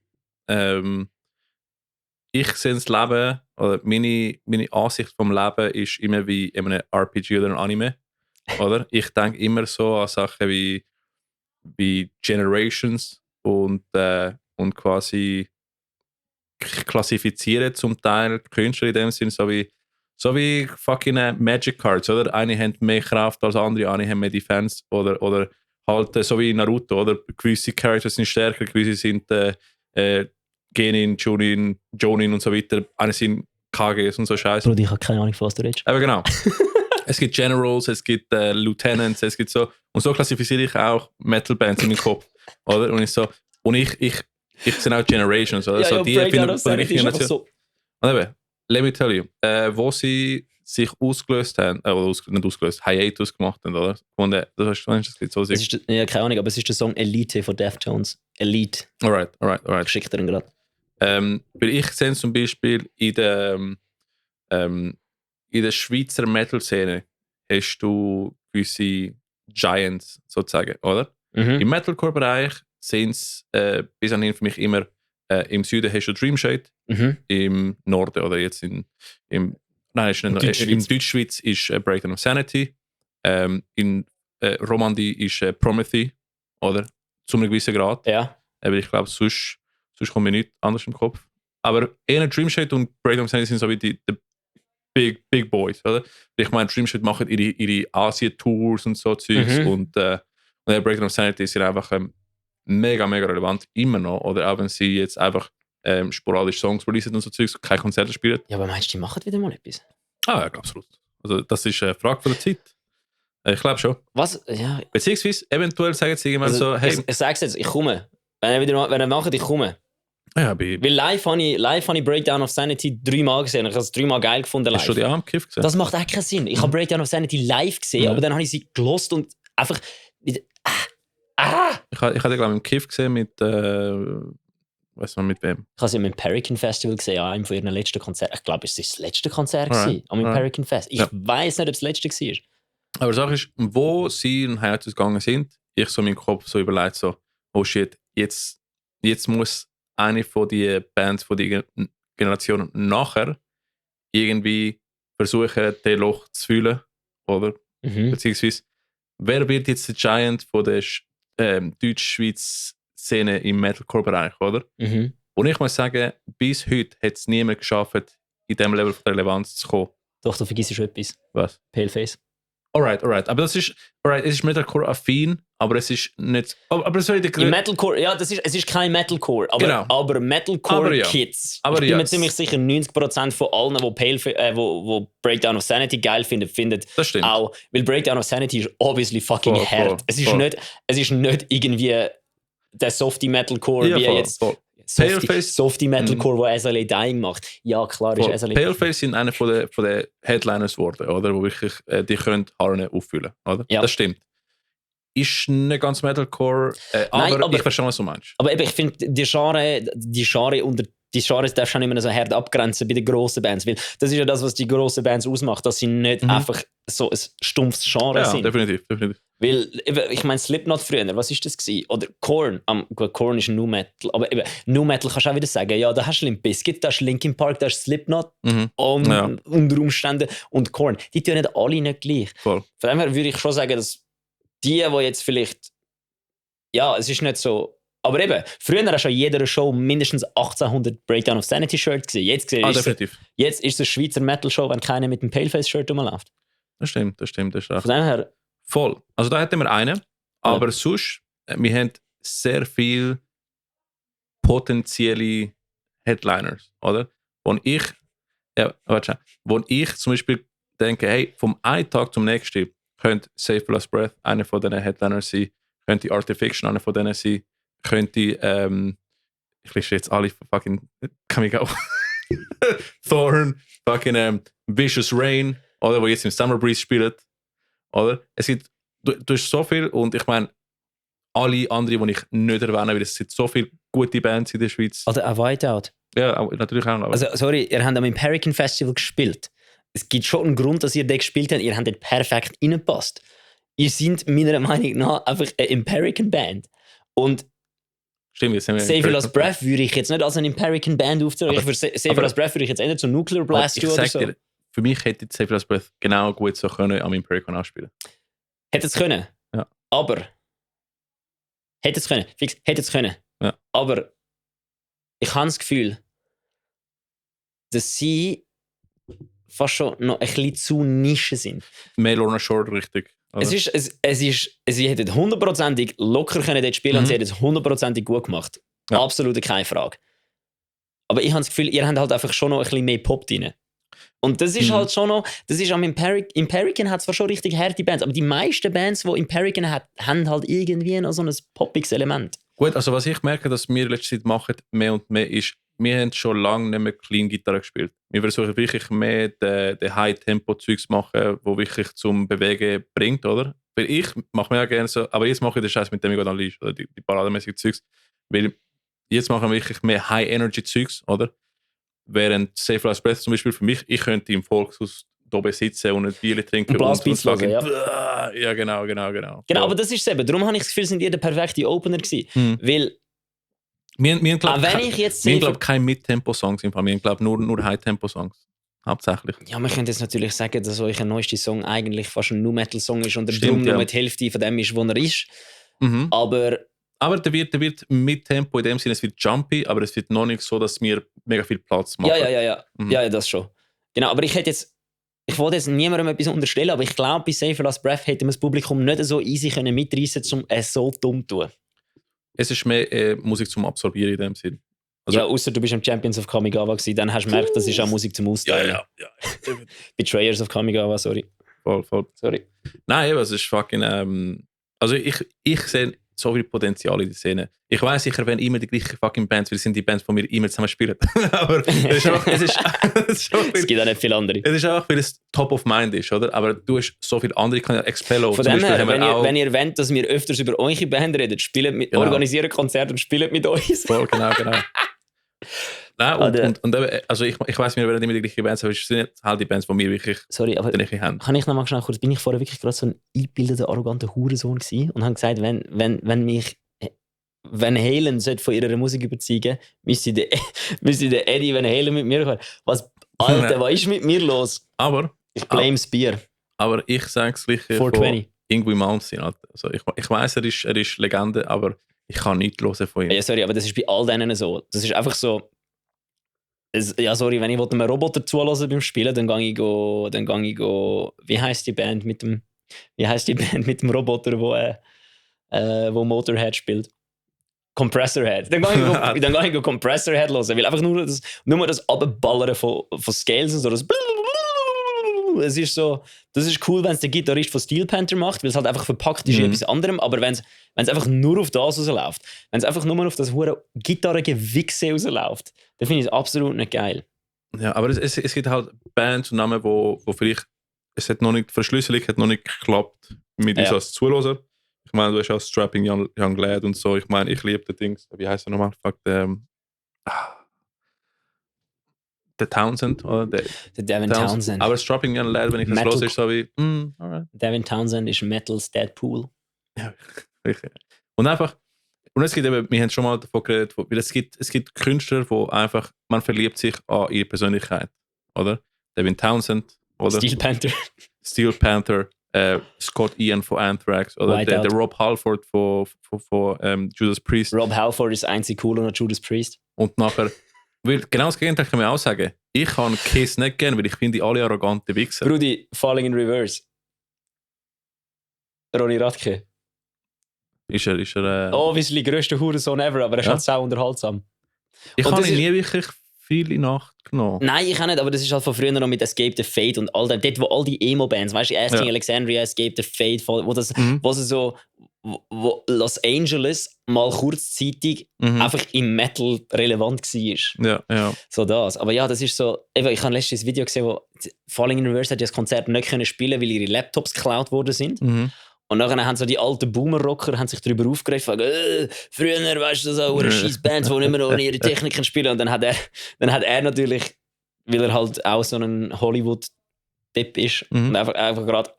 das Leben, oder meine Ansicht vom Leben ist immer wie in einem RPG oder einem Anime. Oder? Ich denke immer so an Sachen wie Generations und quasi klassifizieren zum Teil Künstler in dem Sinn, so wie fucking Magic Cards, oder? Eine haben mehr Kraft als andere, eine haben mehr Defense oder halt so wie Naruto, oder? Gewisse Characters sind stärker, gewisse sind Genin, Jonin und so weiter. Eine sind KGs und so Scheiße. Bro, ich habe keine Ahnung, was du redest. Aber genau. Es gibt Generals, es gibt Lieutenants, es gibt so. Und so klassifiziere ich auch Metal-Bands in meinem Kopf. Oder? Und ich sehe auch Generations. Oder? So die von der richtigen Nation. So. Und eben, let me tell you, wo sie sich ausgelöst haben, oder nicht ausgelöst, Hiatus gemacht haben, oder? Und das ist so sicher. Ja, keine Ahnung, aber es ist der Song Elite von Deftones. Elite. Alright. Ich schicke dir ihn gerade. Weil ich sehe zum Beispiel in der Schweizer Metal-Szene hast du gewisse Giants sozusagen, oder? Im Metalcore-Bereich sind es bis anhin für mich immer im Süden hast du Dream Shade, im Norden oder jetzt in Deutschschweiz ist Breakdown of Sanity, in Romandie ist Promethy, oder? Zu einem gewissen Grad. Ja. Aber ich glaube, sonst kommt mir nichts anderes im Kopf. Aber eher Dream Shade und Breakdown of Sanity sind so wie die Big Boys, oder? Ich meine, Dream Shade machen ihre Asien-Tours und so Zeugs und Breakdown of Sanity sind einfach mega, mega relevant, immer noch. Oder auch wenn sie jetzt einfach sporadisch Songs releasen und so Zeugs, keine Konzerte spielen. Ja, aber meinst du, die machen wieder mal etwas? Ah, ja, absolut. Also das ist eine Frage von der Zeit. Ich glaube schon. Was? Ja. Beziehungsweise, eventuell sagen sie irgendwann Also, so, hey... Ich sag's jetzt, ich komme. Wenn er macht, ich komme. Ja, Weil live habe ich Breakdown of Sanity 3 Mal gesehen. Ich habe es 3 Mal geil gefunden live. Hast du die am Kiff gesehen? Das macht auch keinen Sinn. Ich habe Breakdown of Sanity live gesehen, aber dann habe ich sie gelost und einfach... Ich habe die, glaube ich, im Kiff gesehen mit... weiss man mit wem? Ich habe sie am Imperican Festival gesehen, an einem von ihren letzten Konzerten. Ich glaube, es war das letzte Konzert am Imperican Fest. Ich weiss nicht, ob es das letzte war. Aber die Sache ist, wo sie in Hiatus gegangen sind, ich so in meinem Kopf so überlegt, so, oh shit, jetzt muss eine von den Bands von der Generation nachher irgendwie versuchen, das Loch zu füllen, oder? Beziehungsweise, wer wird jetzt der Giant von der Deutsch-Schweiz-Szene im Metalcore-Bereich, oder? Und ich muss sagen, bis heute hat es niemand geschafft, in diesem Level von Relevanz zu kommen. Doch, du vergisst schon etwas. Was? Paleface. Alright. Aber es ist Metalcore-affin, aber es ist nicht... Aber sorry, im Metalcore, ja, es ist kein Metalcore, aber Metalcore-Kids. Ich bin mir ziemlich sicher, 90% von allen, die Breakdown of Sanity geil finden das stimmt. Auch. Weil Breakdown of Sanity ist obviously fucking hart. Es ist nicht irgendwie der Softie Metalcore, wie jetzt... Softie Metalcore, wo SLA Dying macht. Ja, klar ist SLA. Paleface sind einer von den Headliners geworden, oder? Wo wirklich die können Harne auffüllen, oder? Ja. Das stimmt. Ist nicht ganz Metalcore, aber ich verstehe, was du meinst. Aber ich finde, die Genre darfst du nicht mehr so hart abgrenzen bei den grossen Bands, weil das ist ja das, was die grossen Bands ausmacht, dass sie nicht einfach so ein stumpfes Genre sind. Ja, definitiv. Weil, ich meine, Slipknot früher, was ist das gewesen? Oder Korn, gut, Korn ist Nu Metal, aber eben, Nu Metal kannst du auch wieder sagen, ja, da hast du Limp Bizkit, da hast du Linkin Park, da hast du Slipknot, unter Umständen, und Korn. Die tun nicht alle nicht gleich. Voll. Von dem her würde ich schon sagen, dass die jetzt vielleicht, ja, es ist nicht so, aber eben, früher hast du an jeder Show mindestens 1800 Breakdown of Sanity Shirt gesehen. Jetzt ist es eine Schweizer Metal Show, wenn keiner mit dem Paleface Shirt rumläuft. Das stimmt. Das ist Von dem her, voll. Also da hätten wir einen, aber sonst, wir haben sehr viele potenzielle Headliners, oder? Wo ich zum Beispiel denke, hey, vom einen Tag zum nächsten könnte Save the Last Breath einer von diesen Headliners sein, könnte Artifiction einer von denen sein, könnte, ich lese jetzt alle fucking, Kamigo, Thorn, fucking Vicious Rain, oder, wo jetzt im Summer Breeze spielt, oder? Es gibt, du hast so viel, und ich meine, alle anderen, die ich nicht erwähne, weil es sind so viele gute Bands in der Schweiz. Oder ein Whiteout. Ja, natürlich auch. Also, sorry, ihr habt am Imperican Festival gespielt. Es gibt schon einen Grund, dass ihr den gespielt habt. Ihr habt dort perfekt reingepasst. Ihr seid meiner Meinung nach einfach eine Imperican Band. Und stimmt, Save the Last Breath würde ich jetzt nicht als eine Imperican Band aufzählen. Save the Last Breath würde ich jetzt eher zu Nuclear Blast oder so. Dir, für mich hätte Save the Last Breath genau gut so können am Imperican ausspielen. Hätte es können. Ja. Aber hätte es können. Ja. Aber ich habe das Gefühl, dass sie fast schon noch ein bisschen zu Nische sind. Mehr Lorna Shore, richtig. Sie hätten 100%ig locker können dort spielen und sie hätten es 100%ig gut gemacht. Ja. Absolut keine Frage. Aber ich habe das Gefühl, ihr habt halt einfach schon noch ein bisschen mehr Pop drin. Und das ist halt schon noch, das ist am Imperican hat zwar schon richtig harte Bands, aber die meisten Bands, die Imperican hat, haben halt irgendwie noch so ein poppiges Element. Gut, also was ich merke, dass wir in letzter Zeit machen, mehr und mehr, ist, wir haben schon lange nicht mehr Clean-Gitarre gespielt. Wir versuchen wirklich mehr den High-Tempo-Zeugs zu machen, wo wirklich zum Bewegen bringt, oder? Weil ich mache mir ja gerne so, aber jetzt mache ich den Scheiß mit dem Unleash, oder die parademäßigen Zeugs, weil jetzt machen wir wirklich mehr High-Energy-Zeugs, oder? Während Save the Last Breath zum Beispiel für mich, ich könnte im Volkshaus oben sitzen und ein Bier trinken und Blastbeats hören, ja. Ja, genau. Genau, aber das ist es eben. Darum habe ich das Gefühl, sind ihr der perfekte Opener gewesen. Weil wir glaube ich, keine Mittempo-Songs im Fall. Wir glaube nur High-Tempo-Songs. Hauptsächlich. Ja, man könnte jetzt natürlich sagen, dass euer neuester Song eigentlich fast ein Nu-Metal-Song ist und der Drum nur die Hälfte von dem ist, wo er ist. Aber der wird mit Tempo in dem Sinne, es wird jumpy, aber es wird noch nicht so, dass wir mega viel Platz machen. Ja, das schon. Genau, aber ich wollte jetzt niemandem etwas unterstellen, aber ich glaube, bei Save Last Breath hätte man das Publikum nicht so easy mitreißen können, um es so dumm zu tun. Es ist mehr Musik zum Absorbieren in dem Sinne. Also, ja, außer du bist am Champions of Kamigawa gewesen, dann hast du gemerkt, das ist auch Musik zum Austeilen. Ja. Betrayers of Kamigawa, sorry. Voll. Sorry. Nein, es ist fucking... also ich sehe so viel Potenzial in der Szene. Ich weiss sicher, wenn immer die gleichen fucking Bands, weil sind die Bands, die wir immer zusammen spielen. Aber es gibt auch nicht viele andere. Es ist einfach, weil es top of mind ist, oder? Aber du hast so viele andere, Expello. Von dem her, wenn ihr wollt, dass wir öfters über eure Band reden, organisieren Konzerte und spielt mit uns. Voll, genau. Nein, also ich weiss, wir werden immer die gleichen Bands, aber es sind halt die Bands, die wir wirklich haben. Kann ich noch mal schnell kurz, bin ich vorher wirklich gerade so ein eingebildeter, arroganter Hurensohn gewesen und habe gesagt, wenn Halen von ihrer Musik überzeugen, müsste der Eddie Van Halen mit mir kommen. Was ist mit mir los? Aber ich blame das Bier. Aber ich sage es gleich von Ingui Malmsteen. Also ich weiss, er ist Legende, aber ich kann nichts hören von ihm. Ja, sorry, aber das ist bei all denen so. Das ist einfach so. Wenn ich einem Roboter zulassen beim Spielen, dann gehe ich wie heisst die Band mit dem Roboter, wo Motorhead spielt? Compressorhead. Dann gehe ich Compressorhead hören, weil einfach nur das Abballern von Scales und so, es ist so, das ist cool, wenn es der Gitarrist von Steel Panther macht, weil es halt einfach verpackt ist in etwas anderem, aber wenn es einfach nur auf das rausläuft, wenn es einfach nur auf das hure Gitarrengewichse rausläuft, dann finde ich es absolut nicht geil. Ja, aber es gibt halt Bands und Namen, wo vielleicht die Verschlüsselung hat noch nicht geklappt mit uns als Zuhörer. Ich meine, du hast auch Strapping Young Lad und so. Ich meine, ich liebe die Dings. Wie heißt er nochmal? Der Townsend, oder? Der Devin Townsend. Aber Strapping Young Lad, wenn ich das los ist, so wie... alright. Devin Townsend ist Metal's Deadpool. Ja, richtig. Und es gibt eben, wir haben schon mal davon geredet, weil es gibt Künstler, wo einfach, man verliebt sich an ihre Persönlichkeit, oder? Devin Townsend, oder? Steel Panther, Scott Ian von Anthrax, oder der Rob Halford von Judas Priest. Rob Halford ist einzig cool und Judas Priest. Und nachher... Weil genau das Gegenteil kann man auch sagen. Ich kann Kiss nicht gerne, weil ich finde die alle arrogante Wichser. Brudi, Falling in Reverse. Ronny Radke. Ist er obviously grösster Hurensohn ever, aber er ist halt sau unterhaltsam. Ich habe ihn nie wirklich viel in Acht genommen. Nein, ich auch nicht, aber das ist halt von früher noch mit Escape the Fate und all dem. Dort, wo all die Emo-Bands, weißt du, Asking Alexandria, Escape the Fate, wo Los Angeles mal kurzzeitig einfach im Metal relevant war. Ja. So das. Aber ja, das ist so. Ich habe letztens ein Video gesehen, wo Falling in Reverse hat das Konzert nicht können spielen, weil ihre Laptops geklaut worden sind. Und nachher haben so die alten Boomer-Rocker sich darüber aufgeregt, früher, weißt du, so eine scheiß Bands, die nicht mehr ohne ihre Techniken spielen. Und dann hat er natürlich, weil er halt auch so ein Hollywood-Tipp ist, und einfach gerade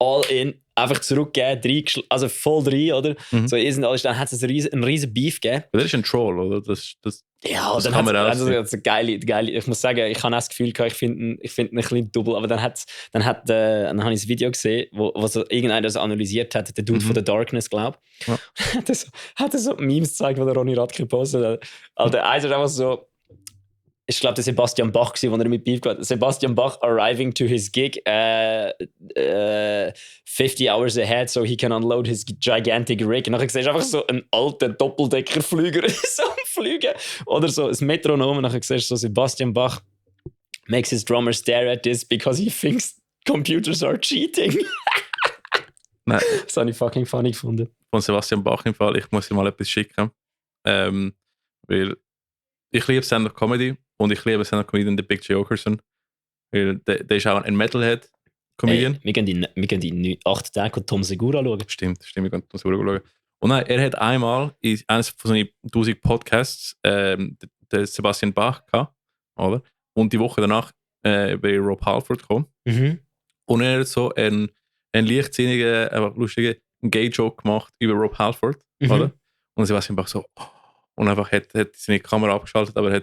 all in, einfach zurückgegeben, also voll rein, oder? So alles, dann hat es einen riesen Beef gegeben. Das ist ein Troll, oder? Das ja, dann hat es geile. Ich muss sagen, ich habe auch das Gefühl gehabt, ich finde ihn ein bisschen double, aber dann habe ich ein Video gesehen, wo so irgendeiner das analysiert hat, der Dude von The Darkness, glaube ich. Ja. hat er so Memes gezeigt, die der Ronny Radke gepostet hat. Also eins ist einfach so, ich glaube, der Sebastian Bach war, als er mit Beef hatte. Sebastian Bach arriving to his gig 50 hours ahead so he can unload his gigantic rig. Und dann siehst du einfach so einen alten Doppeldeckerflüger so am Fliegen. Oder so ein Metronom. Und dann siehst du so Sebastian Bach makes his drummer stare at this because he thinks computers are cheating. Nein. Das habe ich fucking funny gefunden. Von Sebastian Bach im Fall, ich muss ihm mal etwas schicken. Weil ich liebe Stand-up-Comedy. Und ich liebe Stand-up-Comedian der Big J. Okerson. Weil der ist auch ein Metalhead-Comedian. Wir gehen die 8 Tage und Tom Segura schauen. Stimmt, wir gehen Tom Segura schauen. Und nein, er hat einmal in eines von seinen 1000 Podcasts den Sebastian Bach gehabt, oder? Und die Woche danach bei Rob Halford gekommen. Und er hat so einen leichtsinnigen, einfach lustigen Gay-Joke gemacht über Rob Halford, oder? Und sie war einfach so, und einfach hat seine Kamera abgeschaltet, aber er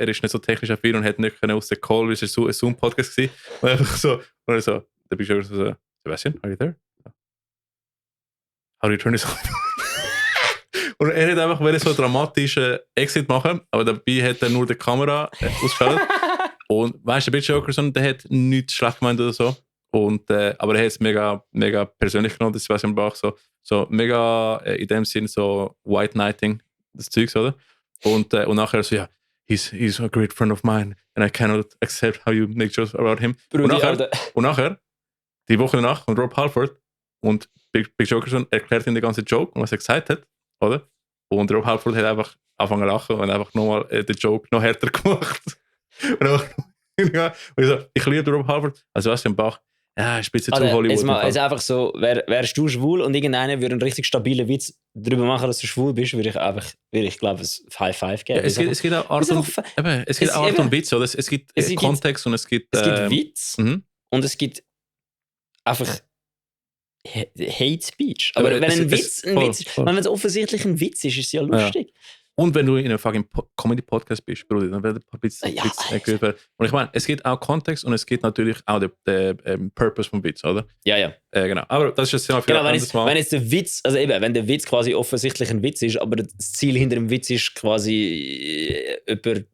ist nicht so technisch affin und hat nicht aus der Call, weil es ein Zoom-Podcast war. Und einfach so, und er so, da bist du so, Sebastian, are you there? How do you turn this on? Und er hat einfach so dramatischen Exit machen, aber dabei hat er nur die Kamera ausgeschaltet. Und weißt du, der Bitch-Jokerson, der hat nichts schlecht gemeint oder so. Und, aber er hat es mega, mega persönlich genommen, das Sebastian Bach. So mega in dem Sinn so White Knighting, das Zeugs, oder? Und nachher so, ja, he's a great friend of mine and I cannot accept how you make jokes about him. Und nachher, die Woche danach, kommt Rob Halford und Big Jokerson erklärt ihm den ganzen Joke und was er gesagt hat, oder? Und Rob Halford hat einfach angefangen zu lachen und einfach nochmal den Joke noch härter gemacht. Und ich liebe Rob Halford, also Sebastian Bach, ja, ist ein bisschen zu Hollywood. Es ist einfach so, wärst du schwul und irgendeiner würde einen richtig stabilen Witz darüber machen, dass du schwul bist, würde ich glaube, ein High Five geben. Ja, es gibt auch Art und Witz, oder? Es gibt Kontext und es gibt Witz und es gibt einfach Hate Speech. Aber wenn ein Witz ist, wenn es offensichtlich ein Witz ist es ja lustig. Ja. Und wenn du in einem fucking Comedy-Podcast bist, Bruder, dann wird ein bisschen und ich meine, es gibt auch Kontext und es gibt natürlich auch den Purpose vom Witz, oder? Ja. Genau. Aber das ist jetzt Thema für ein anderes Mal. Wenn jetzt der Witz, also eben, wenn der Witz quasi offensichtlich ein Witz ist, aber das Ziel hinter dem Witz ist quasi jemanden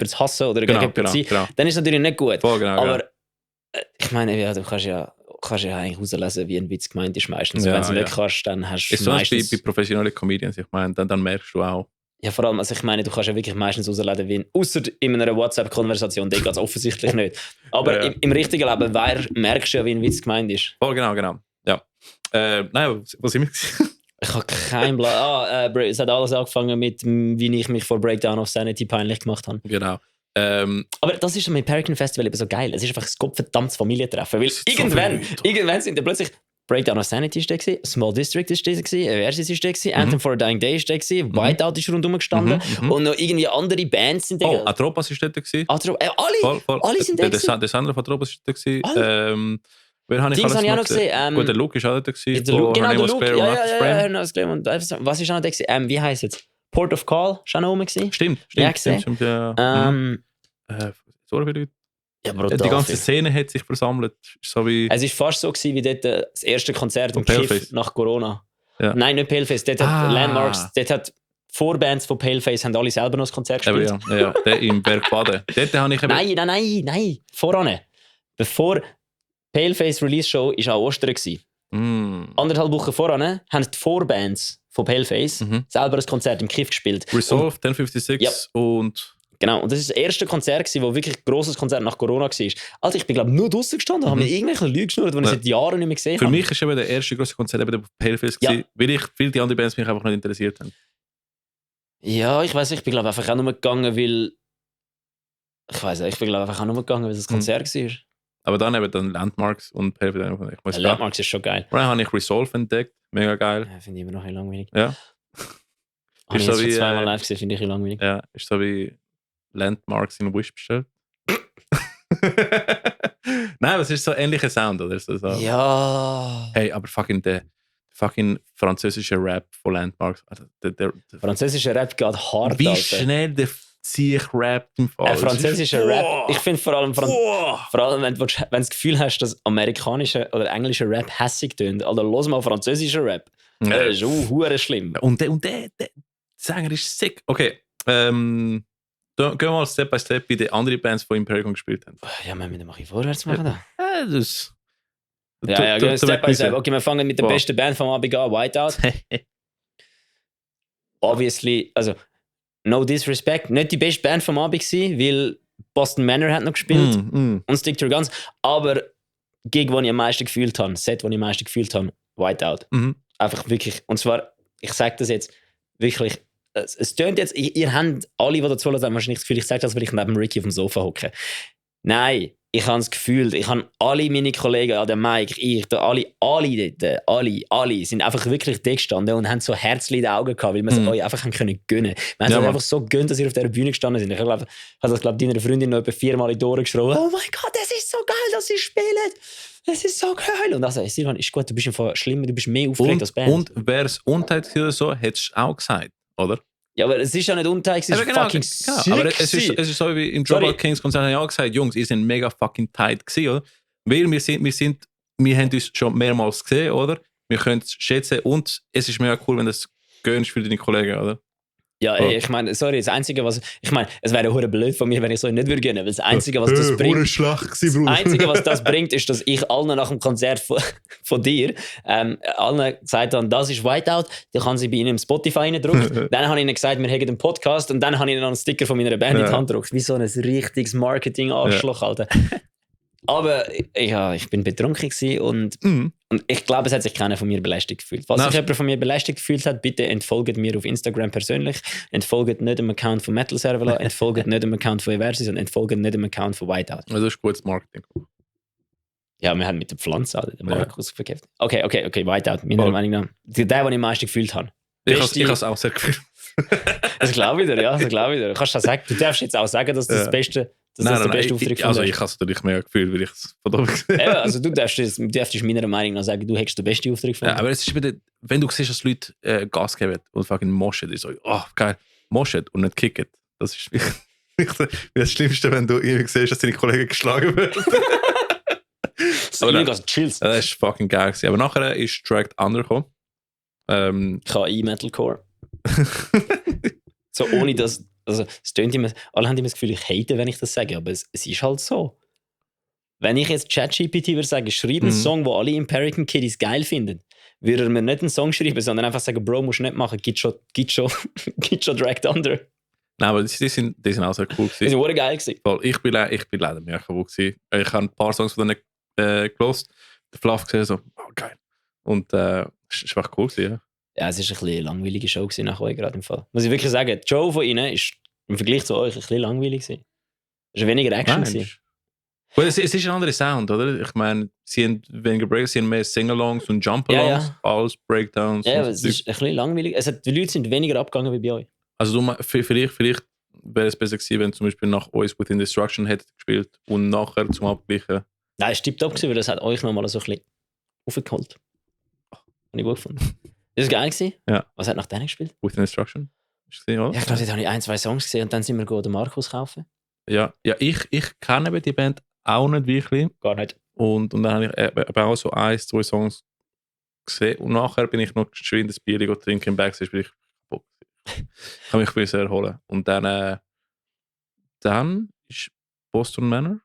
zu hassen oder gegen jemanden zu sein, dann ist es natürlich nicht gut. Voll, genau, aber ich meine, ja, du kannst ja eigentlich herauslesen, wie ein Witz gemeint ist meistens. Wenn du nicht kannst, dann hast du meistens... Bei professionellen Comedians, ich meine, dann merkst du auch... Ja, vor allem, also ich meine, du kannst ja wirklich meistens herauslesen, wie außer in einer WhatsApp-Konversation, die geht es offensichtlich nicht. Aber im richtigen Leben merkst du ja, wie ein Witz gemeint ist. Oh, genau. Ja. Nein, was sind wir? Ich habe keinen Plan. Es hat alles angefangen mit, wie ich mich vor Breakdown of Sanity peinlich gemacht habe. Genau. Aber das ist mit American Festival eben so geil. Es ist einfach ein gottverdammtes Familientreffen. Weil irgendwann sind da plötzlich Breakdown of Sanity ist der, Small District ist der, Versus ist der, Anthem for a Dying Day ist der, Whiteout ist rundherum gestanden und noch irgendwie andere Bands sind da. Oh, Atropas ist der. Alle sind da. Der Sandler von Atropas ist der. Wer habe ich alles noch gesehen? Gut, der Luke ist auch der. Genau, der Luke. Ja. Und was ist auch noch der? Wie heisst es? Port of Call ist auch noch oben gewesen. Stimmt. Sorry für die. Ja, die ganze Szene hat sich versammelt. So wie es war fast so gewesen, wie dort das erste Konzert im Kiff nach Corona. Ja. Nein, nicht Paleface. Dort hat Landmarks, dort hat Vorbands von Paleface haben alle selber noch das Konzert gespielt. Ja, der im Bergbaden. Dort habe ich Nein. Voran. Bevor Paleface Release Show war auch Ostern gewesen. 1,5 Wochen voran haben die Vorbands von Paleface selber ein Konzert im Kiff gespielt. Resolve, 1056 und... Genau, und das war das erste Konzert, das wirklich ein grosses Konzert nach Corona war. Also ich bin glaube nur draußen gestanden, habe mir irgendwelche Lügen geschnurrt, die ich seit Jahren nicht mehr gesehen habe. Für mich war eben der erste grosse Konzert eben der Paleface, weil viele die anderen Bands mich einfach nicht interessiert haben. Ja, ich weiss, ich bin glaube einfach auch nur gegangen, weil... Ich bin glaube einfach auch nur gegangen, weil es ein Konzert war. Aber dann eben Landmarks und Paleface. Landmarks ist schon geil. Dann habe ich Resolve entdeckt, mega geil. Ja, finde ich immer noch ein bisschen langweilig. Ja. Habe ich jetzt schon zweimal live gesehen, finde ich ein bisschen langweilig. Ja, ist so wie... Landmarks in Wish bestellt. Nein, aber es ist so ein ähnlicher Sound, oder? So. Ja. Hey, aber der französische Rap von Landmarks. Also der französische Rap geht hart. Wie schnell der sich rappt im Fall. Französischer Rap. Ich finde vor allem wenn du das Gefühl hast, dass amerikanischer oder englischer Rap hässig tönt, oder los mal französischer Rap. Das ist auch schlimm. Und der Sänger ist sick. Okay, gehen wir mal Step by Step bei den anderen Bands, die Imperium gespielt haben. Ja, wir müssen mal vorwärts machen. Ja, das... Ja, Step by Step. Okay, wir fangen mit der besten Band vom Abend an, Whiteout. Obviously, also no disrespect, nicht die beste Band vom Abend gewesen, weil Boston Manor hat noch gespielt und Stick to Your Guns, aber Gig, die ich am meisten gefühlt habe, Set, die ich am meisten gefühlt habe, Whiteout. Einfach wirklich, und zwar, ich sage das jetzt wirklich, es tönt jetzt, ihr habt alle, die dazu hören, wahrscheinlich das Gefühl, ich sage das, weil ich neben Ricky auf dem Sofa hocke. Nein, ich habe das Gefühl, ich habe alle meine Kollegen an der Mike, alle sind einfach wirklich da gestanden und haben so Herzchen in den Augen gehabt, weil wir es euch einfach haben können gönnen. Wir haben es einfach so gönnt, dass ihr auf dieser Bühne gestanden sind. Ich glaube, deiner Freundin noch etwa 4-mal in die Ohren geschrien, oh mein Gott, das ist so geil, dass sie spielen. Das ist so geil. Und also, Silvan, ist gut, du bist einfach schlimmer, du bist mehr aufgeregt als Band. Und wäre es unteilt oder so, hättest du auch gesagt, oder? Ja, aber es ist ja nicht unteilt, es ist fucking sick. Aber es ist so wie im Dropout Kings Konzert, ja gesagt, Jungs, ihr seid mega fucking tight gewesen, oder? Weil wir haben uns schon mehrmals gesehen, oder? Wir können es schätzen und es ist mega cool, wenn du es gönnst für deine Kollegen, oder? Ja, ich meine, sorry, das Einzige, was... Ich meine, es wäre hure blöd von mir, wenn ich so nicht würde gönnen, weil das Einzige, was das bringt... Das Einzige, was das bringt, ist, dass ich allen nach dem Konzert von dir allen gesagt habe, das ist Whiteout, dann kann sie bei ihnen im Spotify reindrücken. Dann habe ich ihnen gesagt, wir haben einen Podcast und dann habe ich ihnen noch einen Sticker von meiner Band in die Hand gedruckt. Wie so ein richtiges Marketing-Arschloch, Alter. Aber ja, ich bin betrunken gewesen und ich glaube, es hat sich keiner von mir belästigt gefühlt. Falls sich jemand von mir belästigt gefühlt hat, bitte entfolgt mir auf Instagram persönlich. Entfolgt nicht dem Account von Metal Servola, entfolgt nicht dem Account von Eversis und entfolgt nicht dem Account von Whiteout. Also das ist gutes Marketing. Ja, wir haben mit der Pflanze den Markus verkauft. Okay, Whiteout, meiner Meinung nach. Der, den ich am meisten gefühlt habe. Ich habe es auch sehr gefühlt. Das glaube ich dir, ja. Das glaube ich dir. Du darfst jetzt auch sagen, dass das das Beste der beste Auftritt von dir. Ich habe es natürlich mehr gefühlt, weil ich es von oben gesehen habe. Ja, also du darfst meiner Meinung nach sagen, du hättest den besten Auftritt von dir. Ja, aber es ist wieder, wenn du siehst, dass Leute Gas geben und fucking moshen, ist so, oh geil, moshen und nicht kicken. Das ist das Schlimmste, wenn du irgendwie siehst, dass deine Kollegen geschlagen werden. So, chills. Das ist fucking geil gewesen. Aber nachher ist Dragged Under gekommen. KI Metalcore. So ohne das, also es tönt immer, alle haben immer das Gefühl, ich hate, wenn ich das sage, aber es ist halt so. Wenn ich jetzt ChatGPT würde sagen, schreib einen Song, den alle American Kiddies geil finden, würde er mir nicht einen Song schreiben, sondern einfach sagen, Bro, musst du nicht machen, gibt schon Dragged Under. Nein, aber die sind auch sehr cool gewesen. Die sind wirklich geil gewesen. Ich bin leider mehr kaputt gewesen. Ich habe ein paar Songs von denen gelost, den Fluff gesehen, so, oh geil. Und es war echt cool gewesen, ja. Ja, es war ein bisschen eine langweilige Show nach euch gerade im Fall. Muss ich wirklich sagen, die Show von ihnen ist im Vergleich zu euch ein bisschen langweilig gewesen. Es war weniger Action gewesen. Well, es ist ein anderer Sound, oder? Ich meine, sie haben weniger Breaks, sie haben mehr Sing-Alongs und Jump-Alongs als Breakdowns. Ja, aber es ist ein bisschen langweilig. Die Leute sind weniger abgegangen wie bei euch. Also vielleicht wäre es besser gewesen, wenn zum Beispiel nach uns Within Destruction hätte gespielt und nachher zum Abgleichen. Nein, es war tiptop gewesen, weil das hat euch nochmal so ein bisschen aufgeholt. Habe ich gut gefunden. Das war geil gewesen. Ja. Was hat nach denen gespielt? Within Destruction. Gesehen, oder? Ja, ich glaube, dort habe ich 1-2 Songs gesehen und dann sind wir den Markus kaufen. Ja, ich kenne die Band auch nicht wirklich. Gar nicht. Und dann habe ich auch so 1-2 Songs gesehen und nachher bin ich noch geschwind das Bier trinken im Backstage, bin ich kaputt. Ich kann mich ein bisschen erholen. Und dann ist Boston Manor.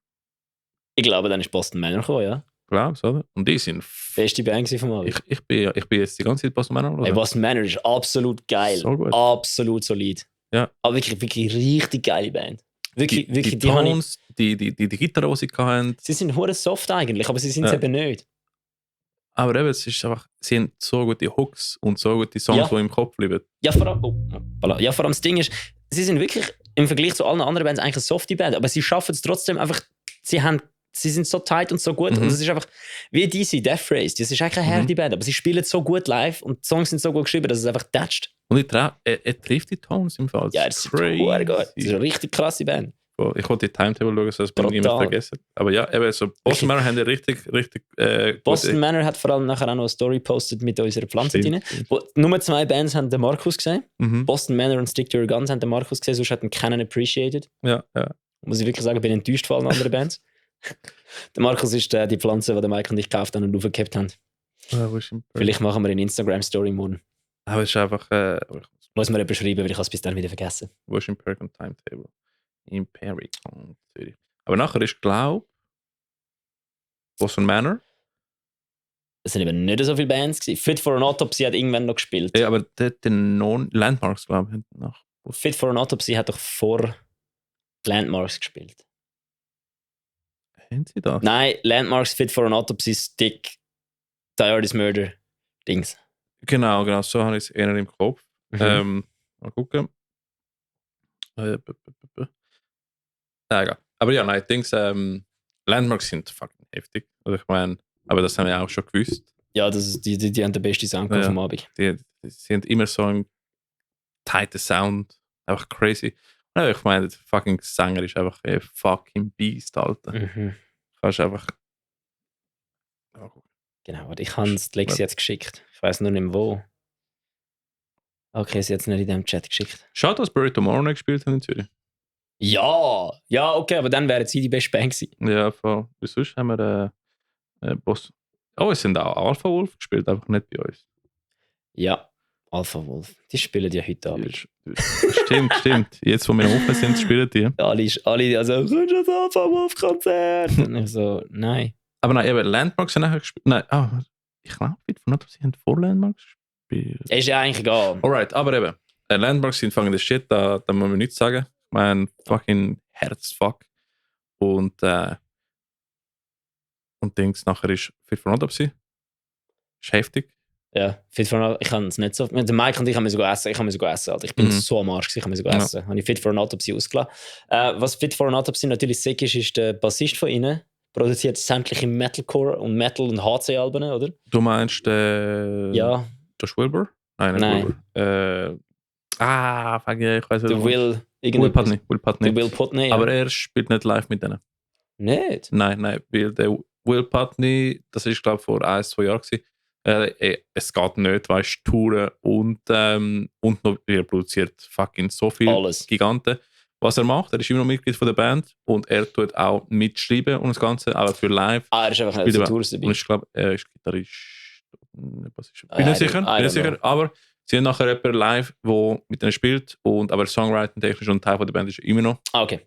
Ich glaube, dann ist Boston Manor gekommen, ja. Glaubst du, oder? Und die sind... Beste Band vom Abend. Ich bin jetzt die ganze Zeit Boston Manor, oder? Hey, Boston Manor ist absolut geil. So gut. Absolut solid. Ja. Aber wirklich richtig geile Band. Wirklich, die Tones, die Gitarre, die sie hatten. Sie sind hure soft eigentlich, aber sie sind es eben nicht. Aber eben, es ist einfach, sie haben so gute Hooks und so gute Songs, die im Kopf bleiben. Ja, vor allem das Ding ist, sie sind wirklich im Vergleich zu allen anderen Bands eigentlich eine softe Band, aber sie schaffen es trotzdem einfach, sie sind so tight und so gut und es ist einfach wie DC Death Race, das ist eigentlich eine harte Band, aber sie spielen so gut live und die Songs sind so gut geschrieben, dass es einfach tätscht. Und er trifft die Tones im Fall. Ja, das ist crazy. Gut. Das ist eine richtig krasse Band. Ich wollte die Timetable schauen, sonst bin ich immer vergessen. Aber ja, eben so Boston Manor haben ja richtig Boston Manor hat vor allem nachher auch noch eine Story gepostet mit unserer Pflanze drin. Nur 2 Bands haben den Markus gesehen. Boston Manor und Stick to Your Guns haben den Markus gesehen, sonst hat ihn keinen appreciated. Ja. Muss ich wirklich sagen, ich bin enttäuscht von allen anderen Bands. Der Markus ist die Pflanze, die der Mike und ich gekauft haben und aufgehabt haben. Vielleicht machen wir eine Instagram-Story morgen. Aber es ist einfach... muss man beschreiben, weil ich es bis dann wieder vergessen. Wo ist Empirical Timetable? Empirical. Aber nachher ist, glaube ich, Boston Manor. Es sind eben nicht so viele Bands gewesen. Fit for an Autopsy hat irgendwann noch gespielt. Ja, aber den Landmarks, glaube ich, nach. Fit for an Autopsy hat doch vor Landmarks gespielt. Haben sie das? Nein, Landmarks, Fit for an Autopsy, Stick, Die Artist Murder, Dings. Genau, so habe ich es eher im Kopf. Mal gucken. Egal. Aber ja, nein, Dings, Landmarks sind fucking heftig. Also ich meine, aber das haben wir auch schon gewusst. Ja, die haben den besten Sound vom Abend. Die sind immer so ein tighter Sound, einfach crazy. Ja, ich meine, der fucking Sänger ist einfach ein fucking Beast, Alter. Kannst einfach. Genau, ich habe es Lexi jetzt geschickt. Ich weiß nur nicht mehr wo. Okay, sie hat es nicht in dem Chat geschickt. Schade, dass Barry Tomorrow nicht gespielt hat in Zürich. Ja, okay, aber dann wären sie die beste Band gewesen. Ja, voll. Wie sonst haben wir Boss. Oh, es sind auch Alpha Wolf gespielt, einfach nicht bei uns. Ja, Alpha Wolf. Die spielen ja heute Abend. Stimmt. Jetzt, wo wir offen sind, spielen die. Alle, also, kommst du das Alpha Wolf-Konzert? Und ich so, nein. Aber nein, eben Landmarks sind nachher gespielt. Nein, ich glaube, sie haben vor Landmarks gespielt. Ist ja eigentlich egal. Alright, aber eben, Landmarks sind fangende Shit, da muss man nichts sagen. Ich meine, fucking Herzfuck. Und Dings nachher ist Fit for Autopsy. Ist heftig. Ja, Fit for an, ich kann es nicht so. Der Mike und ich haben sogar essen. Alter. Ich bin so am Arsch, ich habe sogar essen. Habe ich Fit for an Autopsy ausgelassen. Was Fit for an Autopsy natürlich sick ist der Bassist von ihnen. Produziert sämtliche Metalcore und Metal- und HC-Alben, oder? Du meinst ja. Josh Wilbur? Nein. Wilbur. Fuck yeah, ich weiß nicht. Will Putney. Aber er spielt nicht live mit denen. Nicht? Nein, weil der Will Putney, das ist glaube ich vor 1-2 Jahren gewesen. Es geht nicht, weißt du, Touren und noch, er produziert fucking so viel Alles. Giganten. Was er macht, er ist immer noch Mitglied von der Band und er tut auch mitschreiben und das Ganze, aber für live. Er ist einfach nicht für Tours dabei. Und ich glaube, er ist Gitarrist. Bin nicht sicher, aber sie haben nachher jemanden live, der mit denen spielt, aber Songwriting technisch und Teil von der Band ist immer noch. Okay.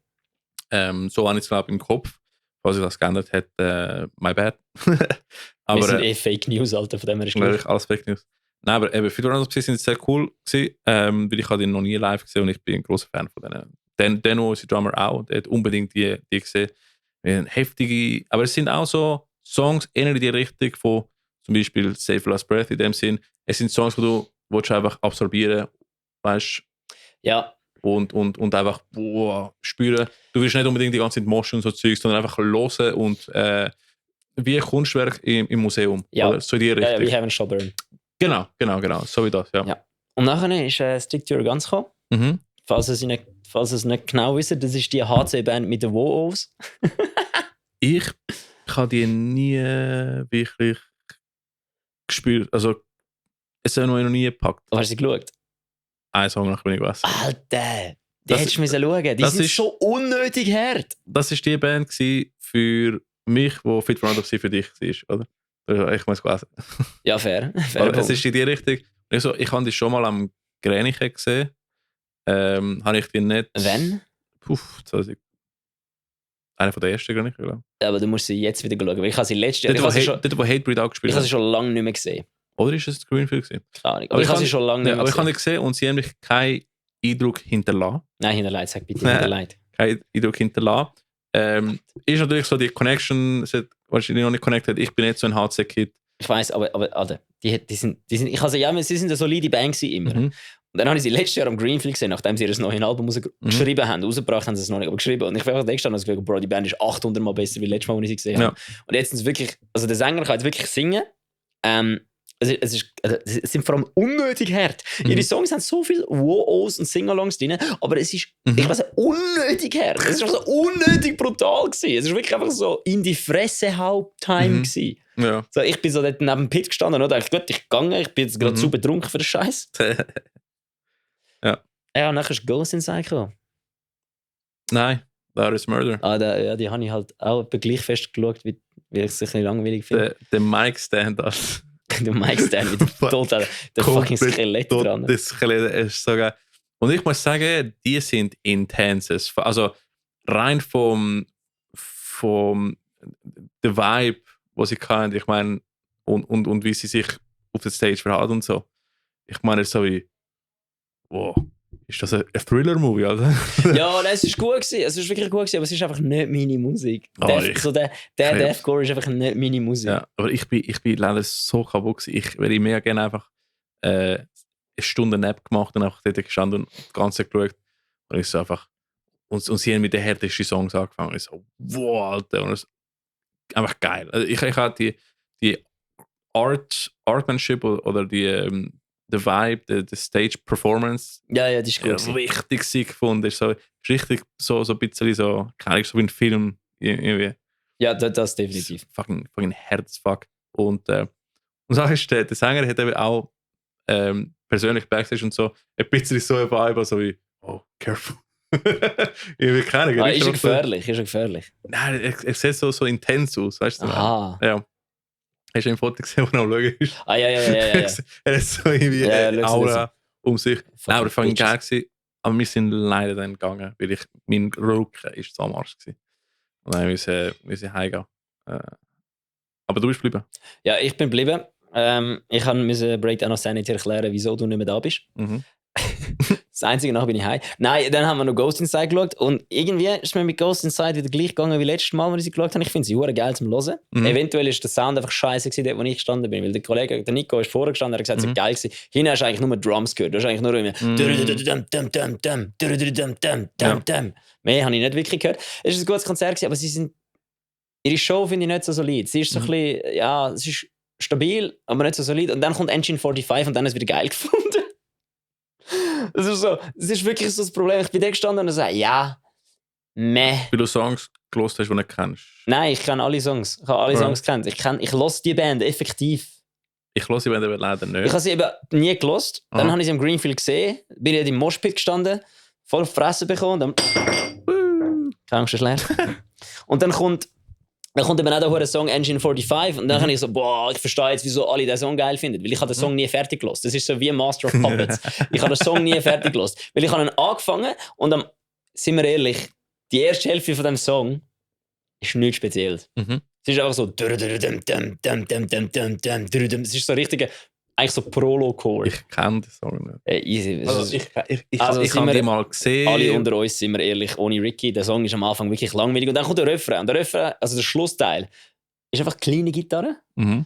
So habe ich es glaube im Kopf. Falls sich das geändert hat, my bad. Aber, wir sind Fake News, Alter, von dem her ist gleich. Alles Fake News. Nein, aber eben, für die anderen sind sehr cool gewesen, weil ich habe ihn noch nie live gesehen und ich bin ein großer Fan von denen. Denno, unser Drummer auch, der hat unbedingt die gesehen. Heftige, aber es sind auch so Songs in die Richtung von zum Beispiel Save Last Breath in dem Sinn. Es sind Songs, die du willst einfach absorbieren, weißt. Ja. Und einfach spüren. Du willst nicht unbedingt die ganze Zeit moschen und so Zeugs, sondern einfach hören und wie ein Kunstwerk im Museum. Ja. Oder? So in die Richtung. Ja, wie Heaven Shall Burn. Genau. So wie das, ja. Und nachher ist Stick to Your Guns gekommen. Mhm. Falls ihr es nicht genau wisst, das ist die HC-Band mit den Wo-Os. Ich habe die nie wirklich gespürt. Also, es hat noch nie gepackt. Hast du sie geschaut? Ein Song nach bin ich gewesen. Alter! Die hättest du müssen schauen. Die sind so unnötig hart. Das war die Band für mich, die Fit for Autopsy für dich war, oder? Ich muss quasi. Ja, fair. Es ist in die Richtung. Ich habe die schon mal am Gränichen gesehen. Habe ich die nicht. Wann? Einer von der ersten Gränichen, glaube ich. Ja, aber du musst sie jetzt wieder schauen. Ich habe sie letztes Jahr. Dort, wo Hatebreed auch gespielt hat. Ich habe sie schon lange nicht mehr gesehen. Oder ist es Greenfield gewesen? Keine Ahnung. Aber ich habe sie schon lange nicht mehr gesehen. Aber ich habe sie gesehen und sie haben mich keinen Eindruck hinterlassen. Nein, hinterlegt, sag bitte hinterlegt. Keinen Eindruck hinterlassen. Ist natürlich so, die Connection wahrscheinlich noch nicht connected. Ich bin nicht so ein HC-Kid. Ich weiss, aber Alter, die sind, ich habe sie sind eine solide Band immer. Mhm. Und dann habe ich sie letztes Jahr am Greenfield gesehen, nachdem sie ihr neues Album geschrieben haben. Rausgebracht haben sie es noch nicht, aber geschrieben. Und ich war einfach gestanden und gesagt, Bro, die Band ist 800 Mal besser wie letztes Mal, als ich sie gesehen habe. Und jetzt sind es wirklich, also der Sänger kann jetzt wirklich singen. Es sind vor allem unnötig hart. Ihre Songs haben so viele Wo-Os und Sing-Alongs drin, aber es ist, ich weiß nicht, unnötig hart. Es ist so unnötig brutal gewesen. Es ist wirklich einfach so in die Fresse Haupttime gewesen. Ja. So, ich bin so dort neben dem Pit gestanden und dachte, Gott, ich gehe, ich bin jetzt gerade zu betrunken für den Scheiß. Ja, nachher ist Ghost Inside gekommen. Nein, That is Murder. Die habe ich halt auch gleich fest geschaut, wie ich es ein bisschen langweilig finde. Der Mic Stand als. Der Mic Stand mit dem total der fucking Skelett dran. Das Skelett ist so geil. Und ich muss sagen, die sind intenses. Also rein vom der Vibe, was sie kann, ich meine, und wie sie sich auf der Stage verhalten und so. Ich meine, so wie, wow, ist das ein Thriller-Movie, Alter? Ja, es ist gut gewesen. Es ist wirklich gut gewesen, aber es ist einfach nicht meine Musik. Der Deathcore ist einfach nicht meine Musik. Ja, aber ich bin leider so kaputt gewesen. Weil ich mehr gerne einfach eine Stunde Nap gemacht und einfach dort gestanden und das Ganze geschaut. Und ich so einfach. Und sie haben mit den härtesten Songs angefangen. Ich so, wow, Alter. Und das einfach geil. Also ich habe die Artmanship oder die der Vibe, die Stage Performance. Ja, die ist gut. Richtig sick gefunden. Ist richtig so ein bisschen so, keine Ahnung, so wie ein Film. Irgendwie. Ja, das definitiv. Fucking Herzfuck. Und Sache ist, der Sänger hat eben auch persönlich Backstage und so ein bisschen so ein Vibe, so wie, oh, careful. Ich will keine Ist er gefährlich? Nein, er sieht so intens aus, weißt du? Aha. Ja. Hast du ein Foto gesehen, wo er am Schauen ist? Ja. Er hat so irgendwie Aura um sich. Nein, aber fand ich geil gewesen. Aber wir sind leider dann gegangen, weil mein Rücken ist so am Arsch gewesen. Und dann müssen heimgehen. Aber du bist geblieben? Ja, ich bin geblieben. Ich musste Breakdown of Sanity erklären, wieso du nicht mehr da bist. Mhm. Das Einzige, nachher bin ich heim. Nein, dann haben wir noch Ghost Inside geschaut und irgendwie ist mir mit Ghost Inside wieder gleich gegangen wie letztes Mal, als ich sie geschaut habe. Ich finde sie hure geil zum Hören. Eventuell ist der Sound einfach scheiße gewesen, dort, wo ich gestanden bin, weil der Kollege, der Nico, ist vorher gestanden, er hat gesagt, es sei geil gewesen. Hinten hast du eigentlich nur Drums gehört. Du hast eigentlich nur immer mehr habe ich nicht wirklich gehört. Es ist ein gutes Konzert gewesen, aber ihre Show finde ich nicht so solid. Sie ist so ein bisschen, ja, es ist stabil, aber nicht so solid. Und dann kommt Engine 45 und dann ist es wieder geil gefunden. Das ist wirklich so das Problem. Ich bin da gestanden und sage, ja, meh. Weil du Songs gelost hast, die du nicht kennst? Nein, ich kenne alle Songs. Ich habe alle Songs gekannt. Ich höre die Band effektiv. Ich höre sie aber leider nicht. Ich habe sie eben nie gelost. Dann habe ich sie im Greenfield gesehen, bin ich im Moshpit gestanden, voll auf die Fresse bekommen und dann... Keine Angst, schlecht. Und dann kommt eben auch der Song Engine 45 und dann habe ich so, boah, ich verstehe jetzt, wieso alle den Song geil finden, weil ich habe den Song nie fertig gelost. Das ist so wie Master of Puppets. Ich habe den Song nie fertig gelost, weil ich habe ihn angefangen und dann, sind wir ehrlich, die erste Hälfte von dem Song ist nichts Spezielles. Es ist einfach so es ist so richtig eigentlich so Prolo-Chord. Ich kenne den Song nicht. Easy. Also ich habe den mal gesehen. Alle unter uns sind wir ehrlich, ohne Ricky. Der Song ist am Anfang wirklich langweilig. Und dann kommt der Refrain. Und der Refrain, also der Schlussteil, ist einfach kleine Gitarre. Und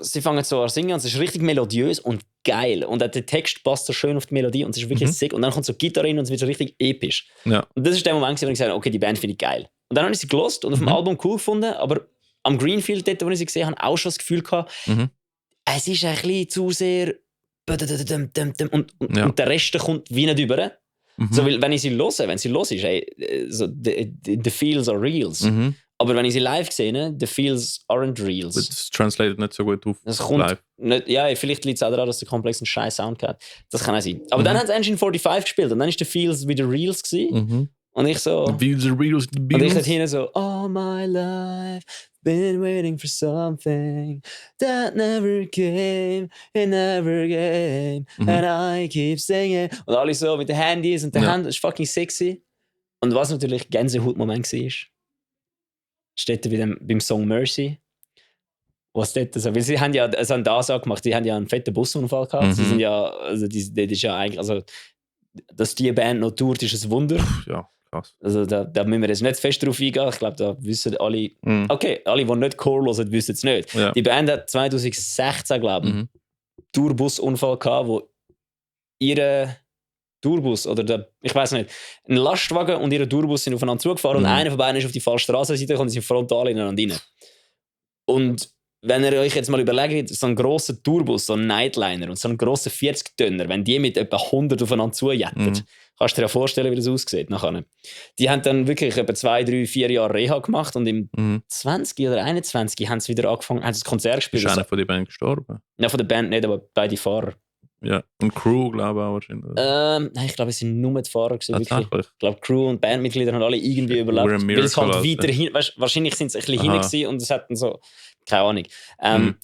sie fangen so an zu singen und es ist richtig melodiös und geil. Und der Text passt so schön auf die Melodie und es ist wirklich sick. Und dann kommt so Gitarre rein und es wird so richtig episch. Ja. Und das ist der Moment, wo ich gesagt habe, okay, die Band finde ich geil. Und dann habe ich sie gelost und auf dem Album cool gefunden, aber am Greenfield, dort, wo ich sie gesehen habe, auch schon das Gefühl gehabt, es ist ein bisschen zu sehr und der Rest kommt wie nicht über. So, weil, wenn sie los ist, ey, so, the feels are reals. Aber wenn ich sie live sehe, the feels aren't reals. Das translated nicht so gut auf das kommt live. Nicht, ja, vielleicht liegt es auch daran, dass der Komplex einen scheiß Sound hat. Das kann auch sein. Aber dann hat es Engine 45 gespielt und dann ist der Feels wieder reals gewesen. Und ich so... The Feels are reals. Und ich hatte hinten so, all my life, been waiting for something that never came, it never came, and I keep singing. Und alle so mit den Handys und den Händen, das ist fucking sexy. Und was natürlich Gänsehautmoment war, steht beim Song Mercy. Was dort so, weil sie haben ja so einen Ansage gemacht, die haben ja einen fetten Busunfall gehabt. Sie sind ja, also das ist ja eigentlich, also dass die Band noch tourt, ist ein Wunder. Ja. Krass. Also da müssen wir jetzt nicht fest drauf eingehen. Ich glaube, da wissen alle... Okay, alle, die nicht Core hören, wissen es nicht. Ja. Die Band hat 2016, glaube ich, einen Tourbusunfall gehabt, wo ihre Tourbus oder ich weiß nicht, ein Lastwagen und ihre Tourbus sind aufeinander zugefahren und einer von beiden ist auf die falsche Straßenseite und sie sind frontal ineinander rein. Und wenn ihr euch jetzt mal überlegt, so ein grosser Tourbus, so ein Nightliner und so ein grosser 40-Tonner, wenn die mit etwa 100 aufeinander zujetten, kannst du dir ja vorstellen, wie das aussieht nachher. Die haben dann wirklich etwa 2, 3, 4 Jahre Reha gemacht und im 20 oder 21 haben sie wieder angefangen, haben sie das Konzert gespielt. Ist einer von der Band gestorben? Ja, von der Band nicht, aber beide Fahrer. Ja, und Crew, glaube ich auch wahrscheinlich. Nein, ich glaube, es sind nur die Fahrer gewesen, wirklich. Ich glaube, Crew und Bandmitglieder haben alle irgendwie überlebt. Weil es halt weiter hin, wahrscheinlich sind sie ein bisschen hin gewesen und es hat dann so, keine Ahnung.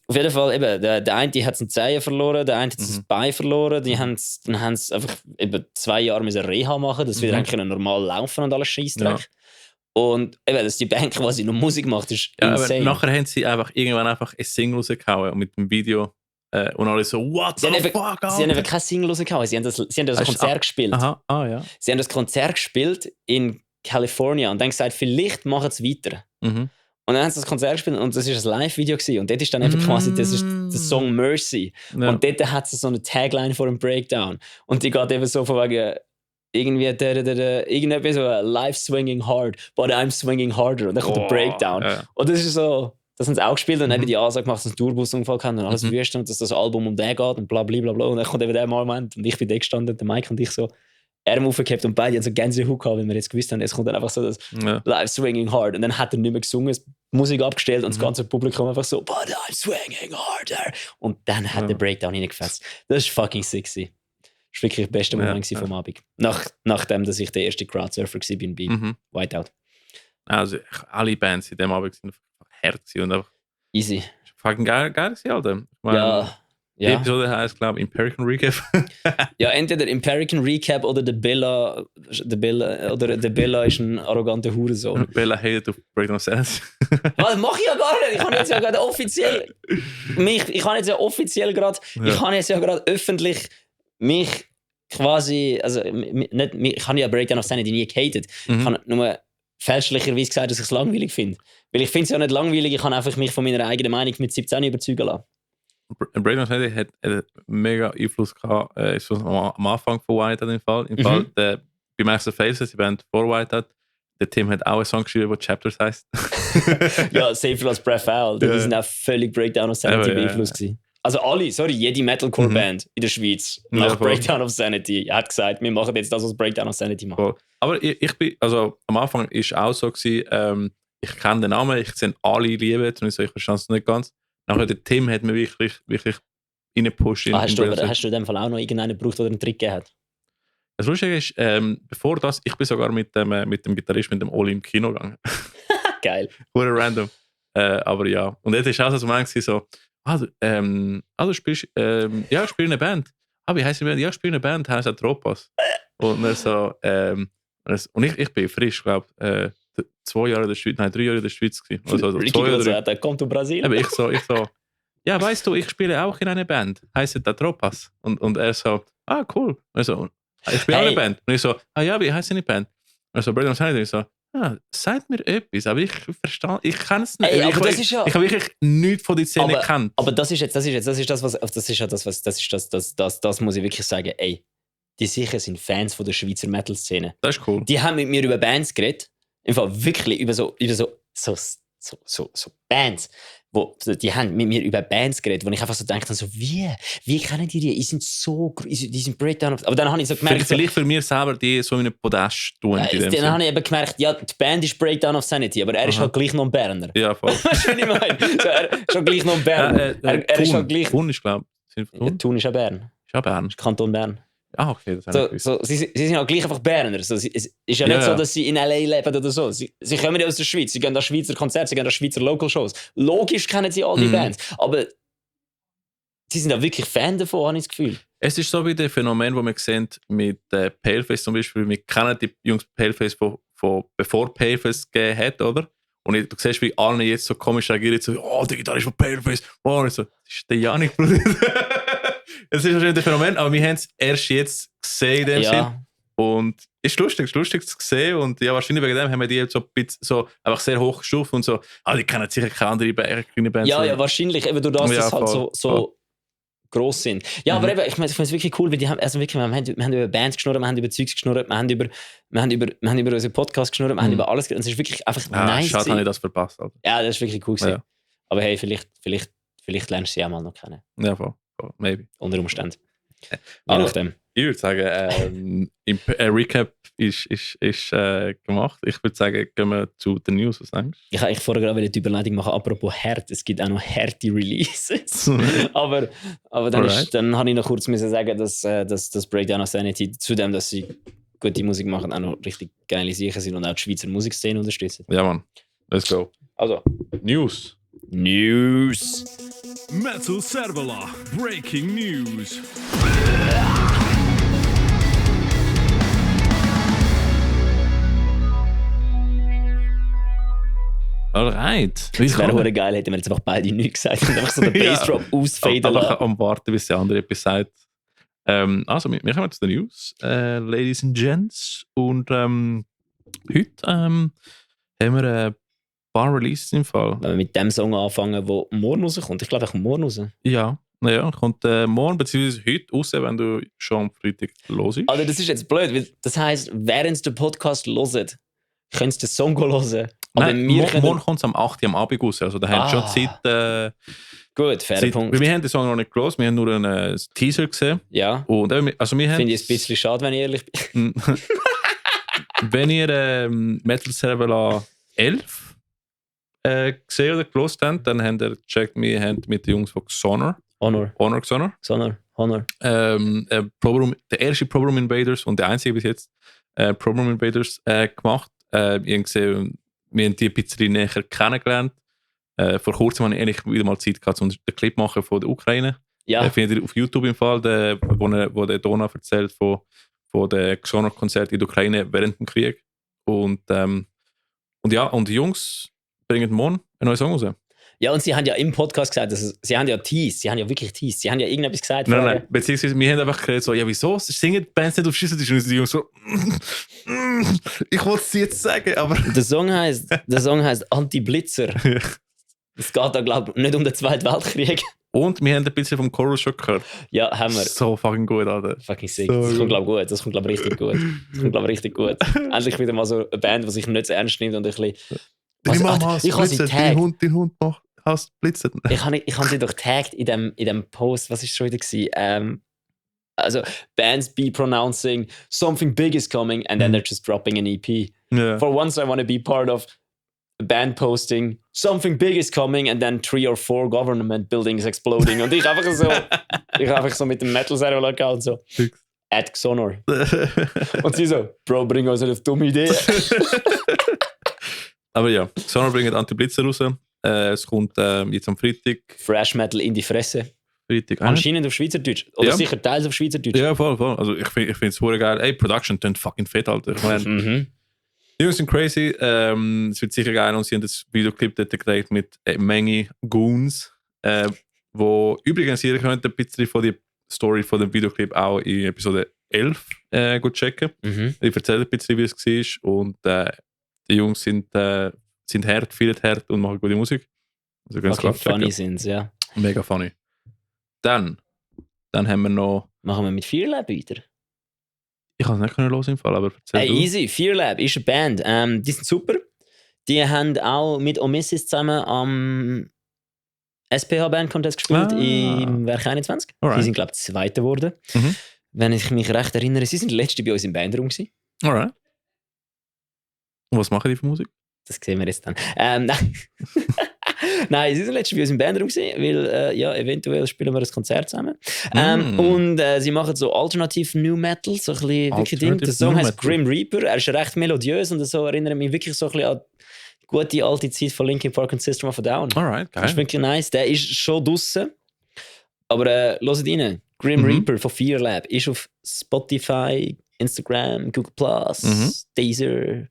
Auf jeden Fall, eben, der eine hat einen Zehen verloren, der eine hat ein Bein verloren, dann haben sie einfach eben 2 Jahre müssen Reha machen, dass wir dann normal laufen und alles Scheissdreck. Ja. Und eben, dass die Band quasi noch Musik macht, ist insane. Aber nachher haben sie irgendwann einfach ein Single rausgehauen mit dem Video. Und alle so, what the fuck? Sie haben eben kein Single rausgehauen, sie haben das Konzert gespielt. Aha, ja. Sie haben das Konzert gespielt in California und dann gesagt, vielleicht machen sie weiter. Und dann haben sie das Konzert gespielt und das war ein Live-Video gewesen. Und dort ist dann einfach quasi das ist der Song Mercy. Ja. Und dort hat sie so eine Tagline vor dem Breakdown. Und die geht eben so von wegen irgendwie irgendwie so Life swinging hard, but I'm swinging harder. Und dann kommt der Breakdown. Ja. Und das ist so, das haben sie auch gespielt und dann eben die Ansage gemacht, dass sie einen Tourbusunfall haben und alles wüst und dass das Album um den geht und bla bla bla bla. Und dann kommt eben der Moment und ich bin da gestanden, der Mike und ich so Arm aufgehabt und beide haben so Gänsehaut gehabt, weil wir jetzt gewusst haben, es kommt dann einfach so das Life swinging hard. Und dann hat er nicht mehr gesungen, die Musik abgestellt und das ganze Publikum einfach so, but I'm swinging harder. Und dann hat der Breakdown reingefasst. Das ist fucking sexy. Das war wirklich der beste Moment vom Abend. Nachdem, dass ich der erste Crowdsurfer war bei Whiteout. Also, alle Bands in dem Abend sind hart und einfach easy. Fucking geil gewesen, Alter. Ich meine, die Episode heisst, glaube ich, Empirican Recap. Ja, entweder Empirican Recap oder der Bella ist ein arroganter Hurensohn. Bella hatet auf Breakdown of Sanity. Was mache ich ja gar nicht. Ich habe jetzt ja gerade öffentlich mich quasi, also nicht, ich habe ja Breakdown of Sanity nie gehatet. Ich habe nur fälschlicherweise gesagt, dass ich es langweilig finde. Weil ich finde es ja nicht langweilig, ich kann einfach mich von meiner eigenen Meinung mit 17 überzeugen lassen. Breakdown of Sanity hat einen mega Einfluss gehabt, am Anfang von Whiteout im Fall. Bei Max of Faces, die Band vor Whiteout, der Tim hat auch einen Song geschrieben, der Chapters heisst. Ja, Safer als Breath Out. Die sind auch völlig Breakdown of Sanity beeinflusst gewesen. Also jede Metalcore-Band in der Schweiz nach Breakdown of Sanity hat gesagt, wir machen jetzt das, was Breakdown of Sanity macht. Voll. Aber ich bin, also am Anfang war es auch so gewesen, ich kenne den Namen, ich sehe alle lieben, und ich verstehe es nicht ganz. Nachher der Tim hat mir wirklich reingepusht. Hast du in dem Fall auch noch irgendeinen gebraucht, der einen Trick gegeben hat? Das Lustige ist, bevor das, ich bin sogar mit dem Gitarrist, mit dem Oli im Kino gegangen. Geil. Pure random. Aber ja. Und jetzt ist auch so ein Moment so, du spielst, ich spiele eine Band. Wie heisst die Band? Ja, ich spiele eine Band, heisst Atropas. Und dann so, und ich bin frisch, glaube ich, 2 Jahre in der Schweiz, nein, 3 Jahre in der Schweiz gewesen. Also Ricky Rosetta, kommt aus Brasilien. Aber ich so, ja, weißt du, ich spiele auch in einer Band, heisst Atropas. Und er so, cool. Also, ich spiele auch eine Band. Und ich so, wie heisst deine Band? Und so, Breakdown of Sanity, ich so, sagt mir etwas, aber ich verstehe, ich kenne es nicht. Ich habe wirklich nichts von der Szene gekannt. Aber das ist das muss ich wirklich sagen, die sicher sind Fans von der Schweizer Metal-Szene. Das ist cool. Die haben mit mir über Bands geredet, im Fall wirklich über so Bands, die haben mit mir über Bands geredet, wo ich einfach so denke, so, wie kennen die? Die sind so, die sind Breakdown. Aber dann habe ich so gemerkt, vielleicht für mich selber die so in einem Podest tun. Dann habe ich eben gemerkt, ja, die Band ist Breakdown of Sanity, aber er ist halt gleich noch ein Berner. Ja, voll. Weißt du, was ich meine? So, er ist halt gleich noch ein Berner. Er ist halt gleich. Thun ist, glaube ich. Thun ist auch Bern. Ist auch Bern. Ist Kanton Bern. Okay, das habe ich gewusst. Sie sind halt gleich einfach Berner. So, es ist ja nicht so, dass sie in L.A. leben oder so. Sie kommen ja aus der Schweiz, sie gehen an Schweizer Konzerte, sie gehen an Schweizer Local-Shows. Logisch kennen sie all die Bands, aber sie sind ja wirklich Fan davon, habe ich das Gefühl. Es ist so wie das Phänomen, das wir sehen mit Paleface zum Beispiel. Wir kennen die Jungs Paleface von bevor Paleface gegeben hat, oder? Und du siehst, wie alle jetzt so komisch reagieren, so, der Gitarrist von Paleface. Und ich so, das ist der Janik, Bruder. Es ist wahrscheinlich ein Phänomen, aber wir haben es erst jetzt gesehen in dem Sinn. Und es ist lustig zu sehen. Und ja, wahrscheinlich wegen dem haben wir die jetzt so einfach sehr hoch gestuft und so, die kennen sicher keine andere kleine Bands. Ja, wahrscheinlich, eben durch das, dass halt so gross sind. Ja, aber eben, ich finde es wirklich cool, weil die haben, also wirklich, wir haben über Bands geschnurrt, wir haben über Zeugs geschnurrt, wir haben über unseren Podcast geschnurrt, wir haben über alles geschnurrt. Und es ist wirklich einfach nice. Schade, habe ich das verpasst. Also. Ja, das ist wirklich cool gewesen. Ja. Aber hey, vielleicht lernst du sie auch mal noch kennen. Ja, voll. Maybe. Unter Umständen. Je nachdem. Ich würde sagen, Recap ist gemacht. Ich würde sagen, gehen wir zu den News. Was denkst du? Ich wollte vorher gerade die Überleitung machen, apropos hart. Es gibt auch noch harte Releases. aber dann habe ich noch kurz müssen sagen, dass das Breakdown of Sanity, zudem, dass sie gute Musik machen, auch noch richtig geile Sachen sind und auch die Schweizer Musikszene unterstützen. Ja, Mann. Let's go. Also, News. Metal Servola, Breaking News. Alright. Das wäre geil, hätten wir jetzt einfach beide nichts gesagt und einfach so den Bassdrop ausfaden lassen. Einfach am Warten, bis der andere etwas sagt. Also, wir kommen zu den News, Ladies and Gents. Und heute haben wir ein paar Releases im Fall. Wenn wir mit dem Song anfangen, der morgen rauskommt. Ich glaube, er kommt morgen raus. Ja, Naja, kommt morgen bzw. heute raus, wenn du schon am Freitag hörst. Also das ist jetzt blöd, weil das heisst, während sie den Podcast hören, können sie den Song hören. Aber Nein, morgen kommt es am 8. Uhr am Abend raus. Also da haben schon Zeit... Gut, fairer Punkt. Wir haben den Song noch nicht gehört, wir haben nur einen Teaser gesehen. Ja. Und, also wir finde ich ein bisschen schade, wenn ich ehrlich bin. Wenn ihr Metal Server 11 gesehen oder gehört habt, dann habt ihr gecheckt, wir haben mit den Jungs von Honor. Der erste Program Invaders und der einzige bis jetzt Program Invaders gemacht. Wir haben gesehen, wir haben die ein bisschen näher kennengelernt. Vor kurzem hatte ich eigentlich wieder mal Zeit gehabt, um den Clip machen von der Ukraine. Ja. Findet ihr auf YouTube im Fall, wo der Dona erzählt von dem Xonor-Konzert in der Ukraine während dem Krieg. Und die Jungs bringen morgen einen neuen Song raus. Ja, und sie haben ja im Podcast gesagt, sie haben ja teased, sie haben ja wirklich teased, sie haben ja irgendetwas gesagt. Nein, beziehungsweise wir haben einfach geredet so, ja wieso, singen die Bands nicht auf Schießertisch? Und die Jungs so, ich wollte es jetzt sagen, aber... Der Song heisst Anti-Blitzer. Es geht da, glaube ich, nicht um den Zweiten Weltkrieg. Und wir haben ein bisschen vom Chorus schon gehört. Ja, haben wir. So fucking gut, Alter. Fucking sick. So das kommt, glaube ich, gut. Das kommt, glaube ich, richtig gut. Endlich wieder mal so eine Band, die sich nicht so ernst nimmt und ein bisschen... Deine Mama hast blitzet, dein Hund hast blitzet. Ich habe sie doch tagged in dem Post. Was war es schon wieder? Also, bands be pronouncing something big is coming and then they're just dropping an EP. Yeah. For once I want to be part of a band posting something big is coming and then 3 or 4 government buildings exploding. Und ich einfach so mit dem Metal-Server-Account so @Xonor. Und sie so, Bro, bring uns eine dumme Idee. Aber ja, Xonor bringt Anti-Blitzer raus. Es kommt jetzt am Freitag. Fresh Metal in die Fresse. Freitag. Anscheinend auf Schweizerdeutsch. Oder sicher teils auf Schweizerdeutsch. Ja, voll. Also ich finde es super geil. Ey, Production tönt fucking fett, Alter. Ich meine, die Jungs sind crazy. Es wird sicher geil und sie haben das Videoclip dort gedreht mit einer Menge Goons. Wo übrigens jeder könnte ein bisschen von der Story von dem Videoclip auch in Episode 11 gut checken. Ich erzähle ein bisschen, wie es war. Und die Jungs sind hart, viel hart und machen gute Musik. Also ganz klar funny sind sie, ja. Mega funny. Dann haben wir noch... Machen wir mit Fearlab weiter? Ich kann es nicht hören im Fall, aber erzähl du. Easy, Fearlab ist eine Band. Die sind super. Die haben auch mit Omissis zusammen am SPH Band Contest gespielt im Werk 21. Alright. Die sind, glaube ich, Zweite geworden. Wenn ich mich recht erinnere, sie sind die Letzte bei uns im Bandraum gewesen. Alright. Und was machen die für Musik? Das sehen wir jetzt dann. Nein. Nein, sie sind letztens bei uns im Bandraum gewesen, weil eventuell spielen wir ein Konzert zusammen. Und sie machen so Alternative New Metal, so ein bisschen wirklich Ding. Der Song heißt Grim Reaper, er ist recht melodiös und so erinnert mich wirklich so ein bisschen an die gute alte Zeit von Linkin Park und System of a Down. Alright, geil. Das ist wirklich nice. Der ist schon draussen, aber hört rein. Grim Reaper von Fearlab ist auf Spotify, Instagram, Google+, Deezer,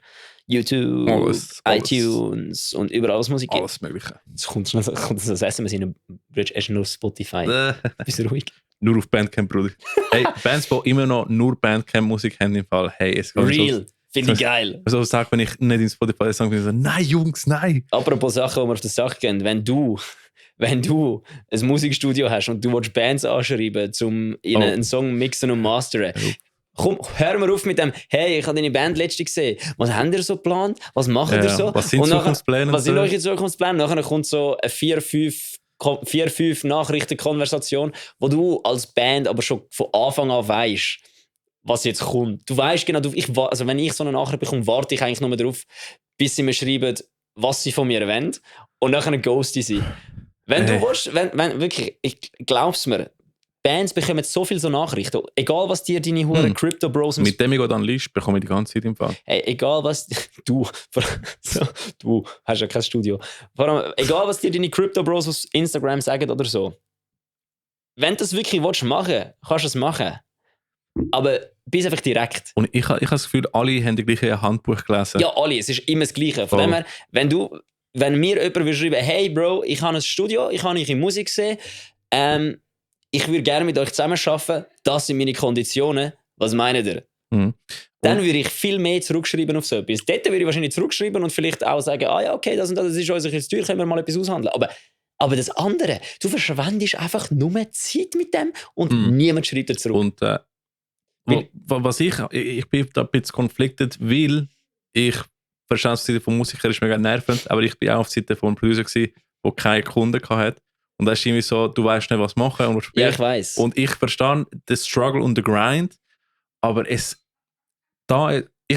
YouTube, alles. iTunes und überall, was Musik gibt. Alles Mögliche. Jetzt kommt so ein SMS in hast du nur Spotify. Bist du ruhig? Nur auf Bandcamp, Bruder. Hey, Bands, die immer noch nur Bandcamp-Musik haben, im Fall, hey, es geht Real. Finde ich geil. Also sag, wenn ich nicht in Spotify sage, bin ich so, nein, Jungs, nein. Apropos Sachen, die wir auf der Sache gehen, wenn du ein Musikstudio hast und du willst Bands anschreiben, um ihnen einen Song mixen und masteren, komm, hör mal auf mit dem, hey, ich habe deine Band letztens gesehen. Was habt ihr so geplant? Was macht ihr so? Was sind Zukunftspläne? Was sind eure Zukunftspläne? Nachher kommt so eine 4-5 Nachrichtenkonversation, wo du als Band aber schon von Anfang an weisst, was jetzt kommt. Du weißt genau, also wenn ich so eine Nachricht bekomme, warte ich eigentlich nur darauf, bis sie mir schreiben, was sie von mir wollen. Und nachher ghost ich sie. Wenn du willst, wenn wirklich, ich glaub's mir, Bands bekommen so viele so Nachrichten. Egal, was dir deine Huren Crypto Bros... Mit dem ich dann liest, bekomme ich die ganze Zeit im Fall. Hey, egal was... Du hast ja kein Studio. Vor allem, egal, was dir deine Crypto Bros auf Instagram sagen oder so. Wenn du das wirklich machen willst, kannst du es machen. Aber bist einfach direkt. Und ich habe das Gefühl, alle haben das gleiche Handbuch gelesen. Ja, alle. Es ist immer das Gleiche. Von dem her, wenn mir jemand will schreiben, hey Bro, ich habe ein Studio, ich habe eure Musik gesehen, ich würde gerne mit euch zusammen arbeiten, das sind meine Konditionen, was meint ihr? Dann würde ich viel mehr zurückschreiben auf so etwas. Dort würde ich wahrscheinlich zurückschreiben und vielleicht auch sagen, ja, okay, das und das ist uns ein bisschen teuer, können wir mal etwas aushandeln. Aber Aber das andere, du verschwendest einfach nur Zeit mit dem und niemand schreibt dir zurück. Und was ich bin da ein bisschen conflicted, weil ich verstehe, auf die Seite vom Musiker ist mega nervend, aber ich bin auch auf die Seite vom Producer gewesen, der keine Kunden hatte. Und das ist irgendwie so, du weißt nicht, was machen und was spielen. Ja, ich weiss. Und ich verstehe den Struggle und den Grind, aber ich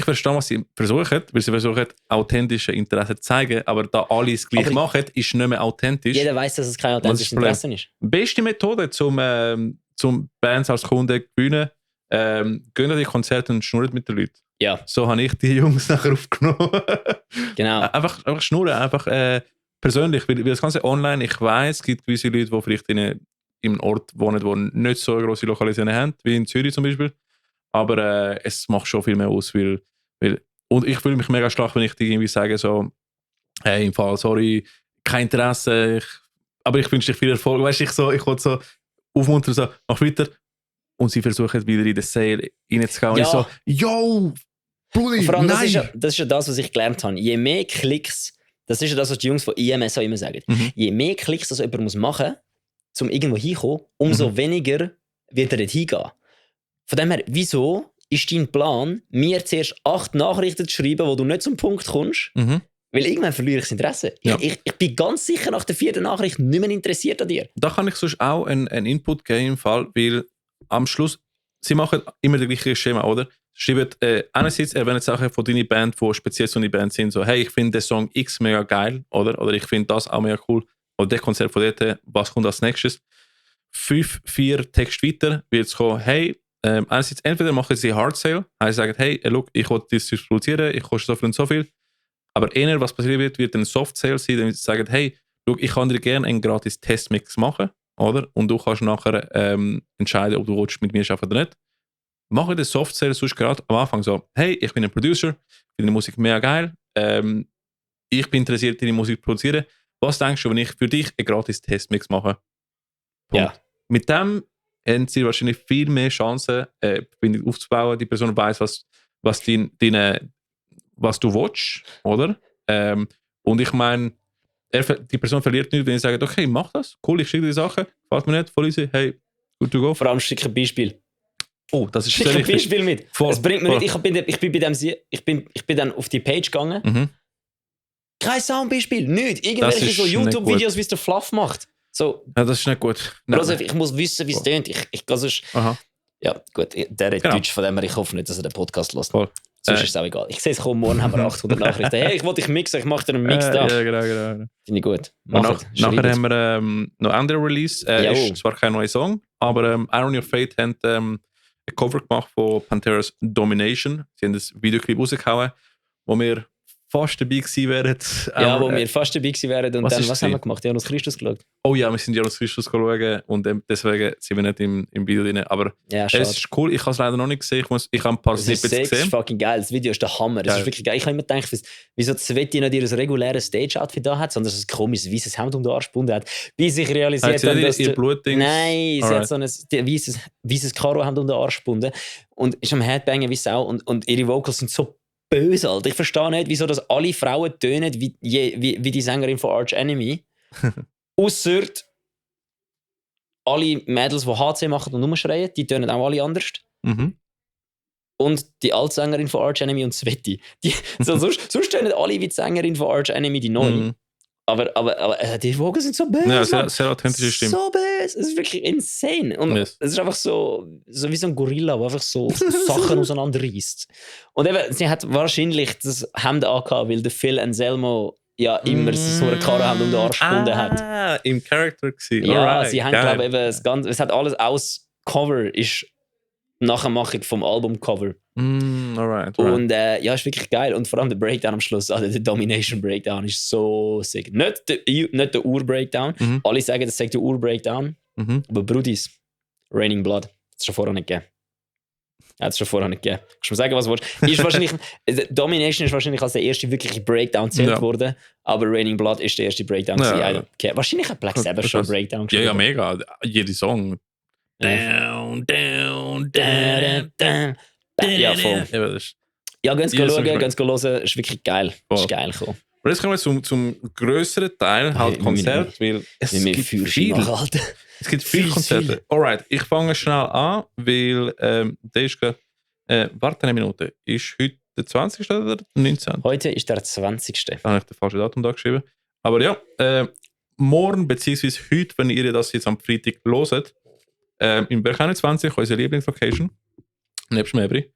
verstehe, was sie versuchen, weil sie versuchen, authentische Interesse zu zeigen, aber da alle es gleich machen, ist nicht mehr authentisch. Jeder weiß, dass es kein authentisches Interesse ist. Beste Methode, zum Bands als Kunden zu gewinnen, gehen an die Konzerte und schnurren mit den Leuten. Ja. So habe ich die Jungs nachher aufgenommen. Genau. einfach schnurren, einfach persönlich. Weil das Ganze online, ich weiss, es gibt gewisse Leute, die vielleicht in einem Ort wohnen, die nicht so grosse Lokalisationen haben, wie in Zürich zum Beispiel. Aber es macht schon viel mehr aus, weil und ich fühle mich mega stark, wenn ich dir irgendwie sage, so, hey, im Fall, sorry, kein Interesse, aber ich wünsche dir viel Erfolg. Weißt du, ich wollte so aufmuntern, so, mach weiter. Und sie versuchen wieder in den Sale reinzukommen. Ja. Und ich so, yo, Brudi, Vor allem, nein! das ist ja das, was ich gelernt habe. Je mehr Klicks, das ist ja das, was die Jungs von IMS auch immer sagen, je mehr Klicks das jemand machen muss, um irgendwo hinzukommen, umso weniger wird er dort hingehen. Von dem her, wieso ist dein Plan, mir zuerst 8 Nachrichten zu schreiben, wo du nicht zum Punkt kommst? Weil irgendwann verliere ich das Interesse. Ja. Ich bin ganz sicher nach der 4. Nachricht nicht mehr interessiert an dir. Da kann ich sonst auch einen Input geben im Fall, weil am Schluss, sie machen immer das gleiche Schema, oder? Sie schreiben, einerseits erwähnen Sachen von deiner Band, die speziell so eine Band sind, so, hey, ich finde den Song X mega geil, oder ich finde das auch mega cool, oder der Konzert von dort, was kommt als nächstes? 4 Texte weiter wird es kommen, hey, einerseits entweder machen sie Hard Sale, also sagen, hey, look, ich will das produzieren, ich koste so viel und so viel, aber eher, was passieren wird ein Soft Sale sein, damit sie sagen, hey, look, ich kann dir gerne einen gratis Testmix machen, oder? Und du kannst nachher entscheiden, ob du mit mir arbeiten oder nicht. Mache den Soft Sale sonst gerade am Anfang so, hey, ich bin ein Producer, finde die Musik mega geil, ich bin interessiert, deine Musik zu produzieren. Was denkst du, wenn ich für dich einen gratis Testmix mache? Punkt. Ja. Mit dem haben sie wahrscheinlich viel mehr Chancen, Verbindung aufzubauen. Die Person weiss, was du willst, oder? Und ich meine, die Person verliert nichts, wenn ich sage, okay, mach das, cool, ich schicke dir die Sachen, gefällt mir nicht, voll easy, hey, good to go. Vor allem schicke ein Beispiel. Oh, das ist Schicke ein Beispiel mit. Voll, es bringt mir voll. nicht, ich bin dann auf die Page gegangen. Kein Soundbeispiel, nichts. Irgendwelche ist so nicht YouTube-Videos, gut. wie es der Fluff macht. So, Ja, das ist nicht gut. Nein. also ich muss wissen, wie es tönt. Ich kann sonst... Aha. Ja, gut, der redet Genau. Deutsch, von dem her, ich hoffe nicht, dass er den Podcast hört. Voll. Sonst ist es auch egal. Ich sehe es kommen, morgen haben wir 800 Nachrichten. Hey, ich wollte dich mixen, ich mache dir einen Mix da. Ja, genau. Finde ich gut. Und Mach es. nachher haben wir noch andere Release. Ja. Ist zwar kein neuer Song, aber Irony of Fate haben ein Cover gemacht von Panteras Domination. Sie haben das Videoclip rausgehauen, wo wir fast dabei gewesen wären. Ja, wo wir fast dabei gewesen wären. Und was dann, ist was sie? haben wir gemacht? Janus Christus geschaut. Oh ja, wir sind Janus Christus schauen und deswegen sind wir nicht im Video drin. Aber Ja, es schade. ist cool, ich habe es leider noch nicht gesehen. Ich habe ein paar Das ist Snippets sexy, gesehen. fucking geil. Das Video ist der Hammer. Das Geil. ist wirklich geil. Ich habe immer gedacht, wieso Sveti nicht ihr reguläres Stage-Outfit da hat, sondern dass es ein komisches weißes Hemd um den Arsch gebunden hat. Bis ich realisiert Hat sie habe, nicht dass... ihr Blutdings? Nein, sie Alright. hat so ein weißes Karo-Hemd um den Arsch gebunden und ist am Headbangen wie Sau. Und ihre Vocals sind so böse, Alter. Ich verstehe nicht, wieso das alle Frauen tönen wie die Sängerin von Arch Enemy. Ausser alle Mädels, die HC machen und rumschreien, die tönen auch alle anders. Mhm. Und die Altsängerin von Arch Enemy und Sveti. Sonst tönen alle wie die Sängerin von Arch Enemy, die neue. Mhm. Aber die Vocals sind so böse. Ja, Mann. sehr authentische Stimme. So böse. Es ist wirklich insane. Und Yes. es ist einfach so wie so ein Gorilla, der einfach so Sachen auseinanderreißt. Und eben, sie hat wahrscheinlich das Hemd angehabt, weil der Phil Anselmo ja immer so eine Karre um den Arsch gebunden hat. Ah, im Charakter gewesen. Ja, Alright, sie haben, geil. glaube ich, eben es hat alles aus Cover ist Nachmachung vom Albumcover. Alright. Und ja, ist wirklich geil. Und vor allem der Breakdown am Schluss, also der Domination Breakdown, ist so sick. Nicht der Ur-Breakdown. Mhm. Alle sagen, das sagt der Ur-Breakdown. Mhm. Aber Brudis, Raining Blood, hat es schon vorher nicht gegeben. Kannst du mir sagen, was du willst. Ist wahrscheinlich, Domination ist wahrscheinlich als der erste wirkliche Breakdown gezählt worden, aber Raining Blood ist der erste Breakdown. Ja. Okay. Wahrscheinlich hat Black Sabbath schon einen Breakdown Ja, geschrieben. mega. Jeder Song. Ja. Down. Ja, voll. Ja, das ist Ja, gehen Sie Ja, das schauen, ist gehen Sie hören, ist wirklich geil. Voll. Ist geil gekommen. Und jetzt kommen wir zum grösseren Teil, halt Konzert, weil es gibt viele Konzerte. Alright, ich fange schnell an, weil der ist gerade, warte eine Minute, ist heute der 20. oder der 19.? Heute ist der 20. Da habe ich das falsche Datum da geschrieben. Aber ja, morgen bzw. heute, wenn ihr das jetzt am Freitag hört, im Berg 21, unsere Lieblingslocation, nebst Mebri,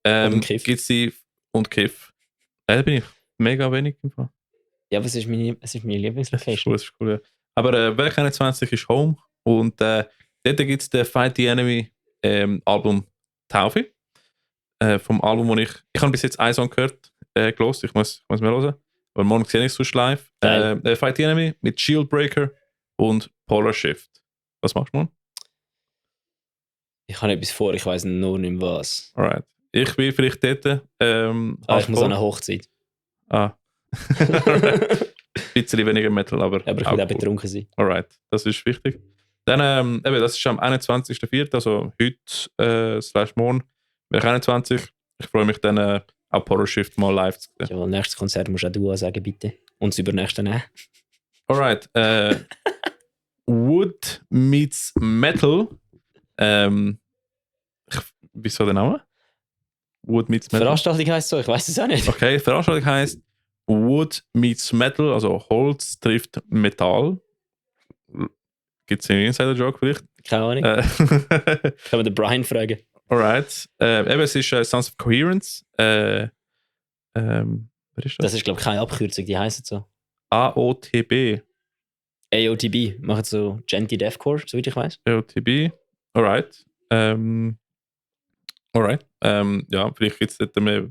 gibt es die und Kiff. Da bin ich mega wenig im Fall. Ja, aber es ist meine Lieblingslocation. Das ist cool, ja. Aber Berg 21 ist Home und dort gibt es den Fight the Enemy Album Taufe. Vom Album, wo ich habe bis jetzt einen Song gehört, gelost, ich muss mehr hören. Aber morgen sehe ich es sonst live. Fight the Enemy mit Shieldbreaker und Polar Shift. Was machst du morgen? Ich habe etwas vor, ich weiss nur nicht mehr was. Alright. Ich bin vielleicht dort. Ich muss an eine Hochzeit. Ein bisschen weniger Metal, aber ich will auch betrunken sein. Alright, das ist wichtig. Dann, das ist am 21.04., also heute / morgen, wäre 21. Ich freue mich dann auch Polar Shift mal live zu sehen. Ja, nächstes Konzert musst auch du sagen, bitte. Und das übernächste nehmen. Alright. Wood meets Metal. Wieso der Name? Wood meets Metal. Veranstaltung heisst so, ich weiß es auch nicht. Okay, Veranstaltung heisst Wood meets Metal, also Holz trifft Metall. Gibt es einen Insider-Joke vielleicht? Keine Ahnung. Kann man den Brian fragen. Alright. Es ist Sons of Coherence. Was ist das? Das ist, glaube ich, keine Abkürzung, die heißen so. AOTB. AOTB. Machen so Genty Deathcore, soweit ich weiß. AOTB. Alright. Alright. Ja, vielleicht gibt es dort mehr.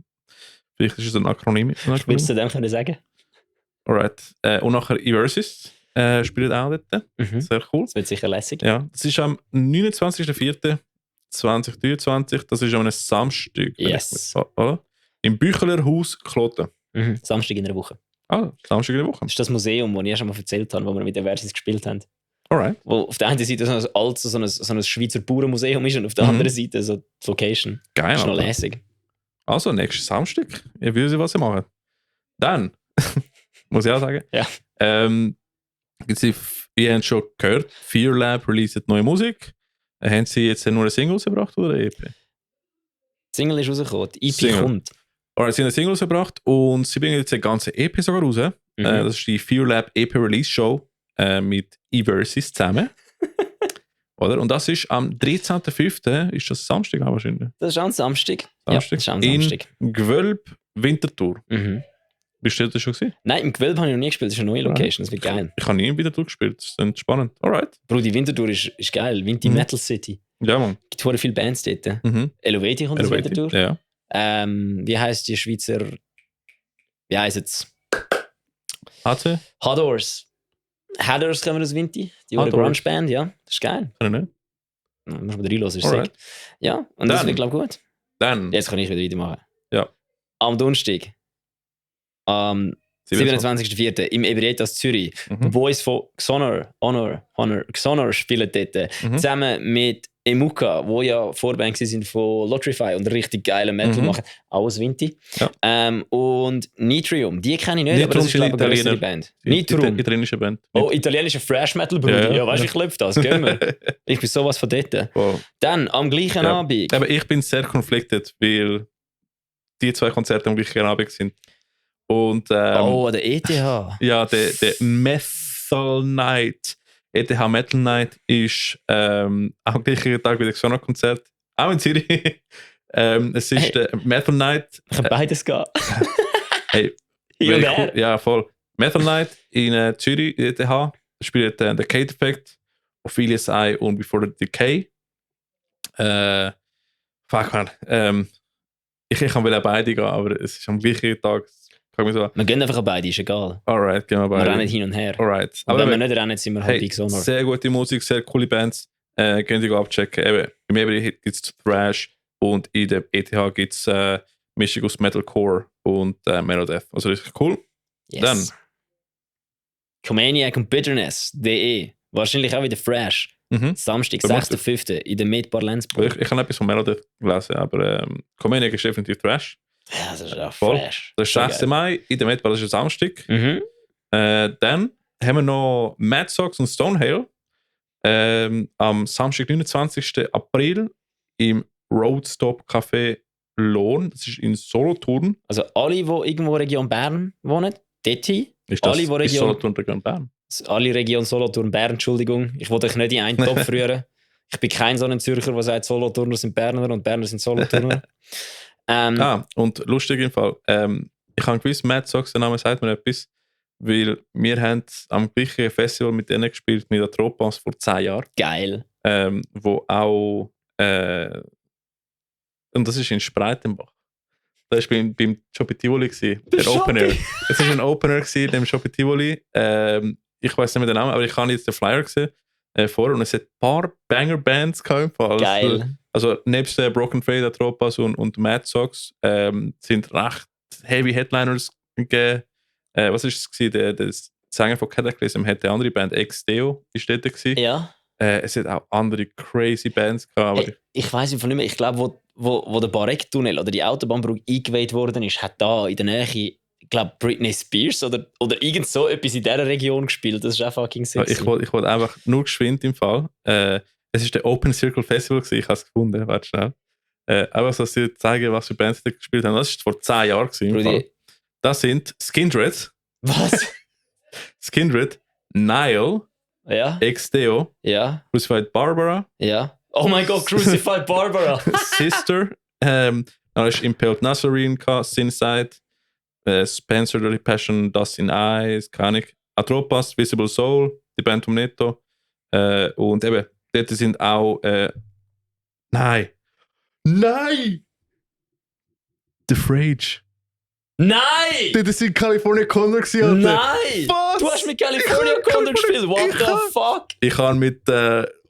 Vielleicht ist es ein Akronym. Würdest du zu dem können sagen? Alright. Und nachher Eversys spielt auch dort. Sehr cool. Das wird sicher lässig. Ja, das ist am 29.04.2023. Das ist am Samstag. Yes. Im Büchlerhaus Kloten. Samstag in der Woche. Samstag in der Woche. Das ist das Museum, das ich schon mal erzählt habe, wo wir mit Eversys gespielt haben. Alright. Wo auf der einen Seite so ein altes, so ein Schweizer Bauernmuseum ist und auf der anderen Seite so die Location. Geil. Das ist noch lässig. Also, nächstes Samstag. Ich will sie was machen. Dann, muss ich auch sagen. Ja. Ihr habt schon gehört, Fear Lab released neue Musik. Haben sie jetzt nur eine Single rausgebracht oder eine EP? Die Single ist rausgekommen, die EP Single. kommt. Alright, sie haben eine Single rausgebracht und sie bringen jetzt eine ganze EP sogar raus. Das ist die Fear Lab EP Release Show mit Eversys zusammen. Oder? Und das ist am 13.05. Ist das Samstag auch wahrscheinlich? Das ist am Samstag. Ja, das ist am Samstag. In Gwölb Winterthur. Bist du das schon gesehen? Nein, im Gewölbe habe ich noch nie gespielt. Das ist eine neue Location, das wird geil. Ich habe nie Winterthur gespielt, das ist spannend. Alright. Bro, die Winterthur ist geil. Winter Metal City. Ja, Mann. Es gibt viele Bands dort. Elevati kommt aus Winterthur. Ja. Wie heisst die Schweizer... Wie heisst es? HC? Hadors. Hadors kommen aus Winti. Die Grunge-Band, ja. Das ist geil. Kann ich nicht. Muss man reinhören, ist sick. Ja, und das wird, glaube ich, gut. Dann. Jetzt kann ich wieder weitermachen. Ja. Am Donnerstag. Am 27.04. im Ebrietas Zürich. Die Boys von Xonor spielen dort. Zusammen mit Emuka, wo ja Vorband sind von Lotrify und richtig geile Metal machen. Auch aus Winti. Ja. Und Nitrium, die kenne ich nicht, aber das ist, glaube ich, eine größere Band. Nitrium. Italienische Band. Oh, italienische Thrash Metal, Bruder. Ja, weißt du, ich liebe das. Gehen wir. Ich bin sowas von dort. Wow. Dann, am gleichen Abend. Aber ich bin sehr conflicted, weil die zwei Konzerte am gleichen Abend sind. Und, der ETH. Ja, der Metal Night. ETH Metal Night ist am gleichen Tag wie das Xonor-Konzert. Auch in Zürich. Es ist der Metal Night. Ich kann beides gehen. Hey, cool. Ja, voll. Metal Night in Zürich, ETH. Da spielt der Kate Effect, Ophelia's Eye und Before the Decay. Fuck man. Ich kann auch beide gehen, aber es ist am gleichen Tag. So. Wir gehen einfach an beide, ist egal. Alright, gehen wir beide. Wir rennen hin und her. Alright. Aber wenn wir nicht rennen, sind wir halt big Sonor. Sehr gute Musik, sehr coole Bands. Könnt ihr abchecken. Eben, im Ebri gibt es Thrash und in der ETH gibt es Mischung aus Metalcore und Melodeath. Also richtig cool. Yes. Dann. Comaniac und Bitterness.de. Wahrscheinlich auch wieder fresh. Samstag, 6.5. in der Med Lenzburg. Ich habe etwas von Melodeath gelesen, aber Comaniac ist definitiv Thrash. Ja, das ist auch Voll. fresh. Das ist 6. Mai, in der Met, das ist ein Samstag. Mhm. Dann haben wir noch Mad Sox und Stonehill am Samstag, 29. April im Roadstop Café Lohn. Das ist in Solothurn. Also alle, die irgendwo Region Bern wohnen, dort hin. Ist das Alle, die ist Solothurn Region Bern? Alle Region Solothurn Bern, Entschuldigung. Ich wollte euch nicht in einen Topf rühren. Ich bin kein so ein Zürcher, der sagt, Solothurner sind Berner und Berner sind Solothurner. Und lustig im Fall. Ich habe gewusst, Mad Sox, der Name sagt mir etwas, weil wir haben am gleichen Festival mit denen gespielt, mit der Tropas vor 10 Jahren. Geil. Wo auch und das ist in Spreitenbach. Da war beim Shopee Tivoli, der Opener. Es war ein Opener in dem Shopee Tivoli. Ich weiß nicht mehr den Namen, aber ich habe jetzt den Flyer gesehen vorher und es hat ein paar Banger-Bands gehabt. Geil. Also nebst der Broken Fade, Tropas und Mad Sox sind recht heavy Headliners gegeben. Was war es? Der Sänger von Cataclysm hat eine andere Band, Ex-Deo, ist dort gewesen. Ja. Es hat auch andere crazy Bands gehabt. Aber Ich weiß nicht mehr. Ich glaube, wo der Barek-Tunnel oder die Autobahnbrücke eingeweiht worden ist, hat da in der Nähe, ich glaube, Britney Spears oder irgend so etwas in dieser Region gespielt. Das ist auch fucking sexy. Ich wollte einfach nur geschwind im Fall. Es ist der Open Circle Festival gewesen. Ich habe es gefunden. Warte schnell. Einfach so, dass sie zeigen, was für Bands die gespielt haben. Das war vor 10 Jahren gewesen, im Fall. Das sind Skindred. Was? Skindred, Nile, Ja. Ex-Deo, Ja. Crucified Barbara. Ja. Oh mein Gott, Crucified Barbara. Sister. Dann ist Impaled Nazarene, Sinside, Spencer, Dirty Passion, Dust in Eyes, Kanik, Atropas, Visible Soul, die Band vom Netto. Und eben, dort sind auch. Nein! The Frage. Nein! Das sind California Condor gewesen, Alter. Nein! Was? Du hast mit California Condor gespielt. What the fuck? Ich habe mit.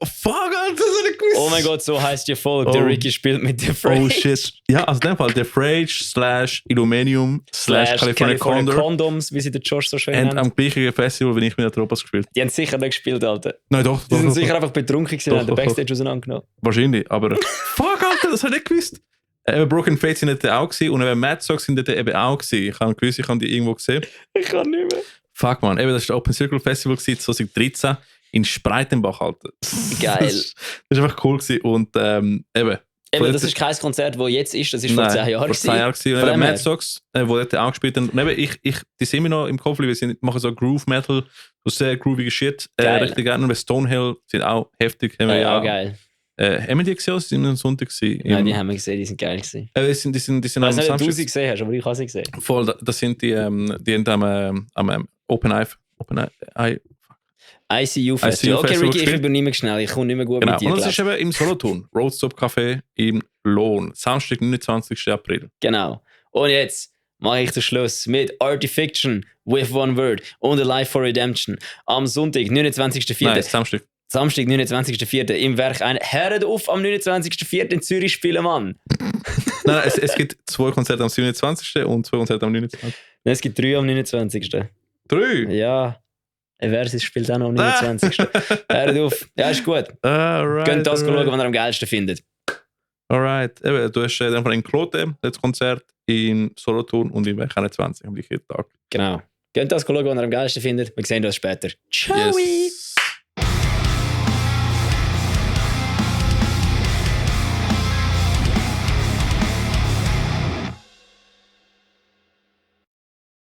Fuck, Alter, das habe ich gewusst. Oh mein Gott, so heisst die Folge. Der Ricky spielt mit The Frage. Oh shit. Ja, also in dem Fall, The Frage / Illuminium / California Condor. Condoms, wie sie der Josh so schön Und nennt. am gleichen Festival, wenn ich mit der Tropas gespielt. Die haben sicher nicht gespielt, Alter. Nein, doch. Die sind sicher einfach betrunken gewesen und haben den Doch. Backstage auseinandergenommen. Wahrscheinlich, aber. Fuck, Alter, das habe ich nicht gewusst. Eben Broken Fate sind dort auch gewesen und eben Mad Sox sind dort eben auch gewesen. Ich habe gewusst, ich habe die irgendwo gesehen. Ich kann nicht mehr. Fuck, man. Eben, das war das Open Circle Festival 2013 in Spreitenbach, Alter. Geil. Das war einfach cool gewesen. Und eben. Eben, das ist kein Konzert, das jetzt ist, das ist vor 10 Jahren. Vor 10 Jahren gewesen. Und eben Mad Sox, die dort auch gespielt haben. Und eben, die sind mir noch im Kopf, weil sie machen so Groove Metal, so sehr groovige Shit. Richtig gerne. Und Stonehill sind auch heftig. Ja, geil. Haben wir die gesehen? Sie sind am Sonntag gewesen. Nein, die haben wir gesehen, die sind geil gewesen. Die sind Ich am weiß nicht, ob du Samstag. sie gesehen hast, aber ich habe sie gesehen. Voll, das sind die haben am Open Eye. ICU Festival. Okay, Ricky, ich übernehme schnell, ich komme nicht mehr gut Genau. mit dir. Und das ist eben im Solothurn, Roadstop Café im Lohn. Samstag, 29. April. Genau. Und jetzt mache ich den Schluss mit Artifiction with One Word und A Life for Redemption am Sonntag, 29.04. Nein, Samstag. Samstag, 29.04. im Werk ein. Hört auf am 29.04. in Zürich spielen, Mann. Nein, es gibt 2 Konzerte am 27. und 2 Konzerte am 29. Es gibt 3 am 29. 3? Ja. Versus spielt auch noch am 29. Hört auf. Ja, ist gut. Alright. Könnt das schauen, was ihr am geilsten findet. Alright. Eben, du hast dann in Kloten das Konzert in Solothurn und in Werk 21 am gleichen Tag. Genau. Könnt das schauen, was ihr am geilsten findet. Wir sehen uns später. Ciao! Yes.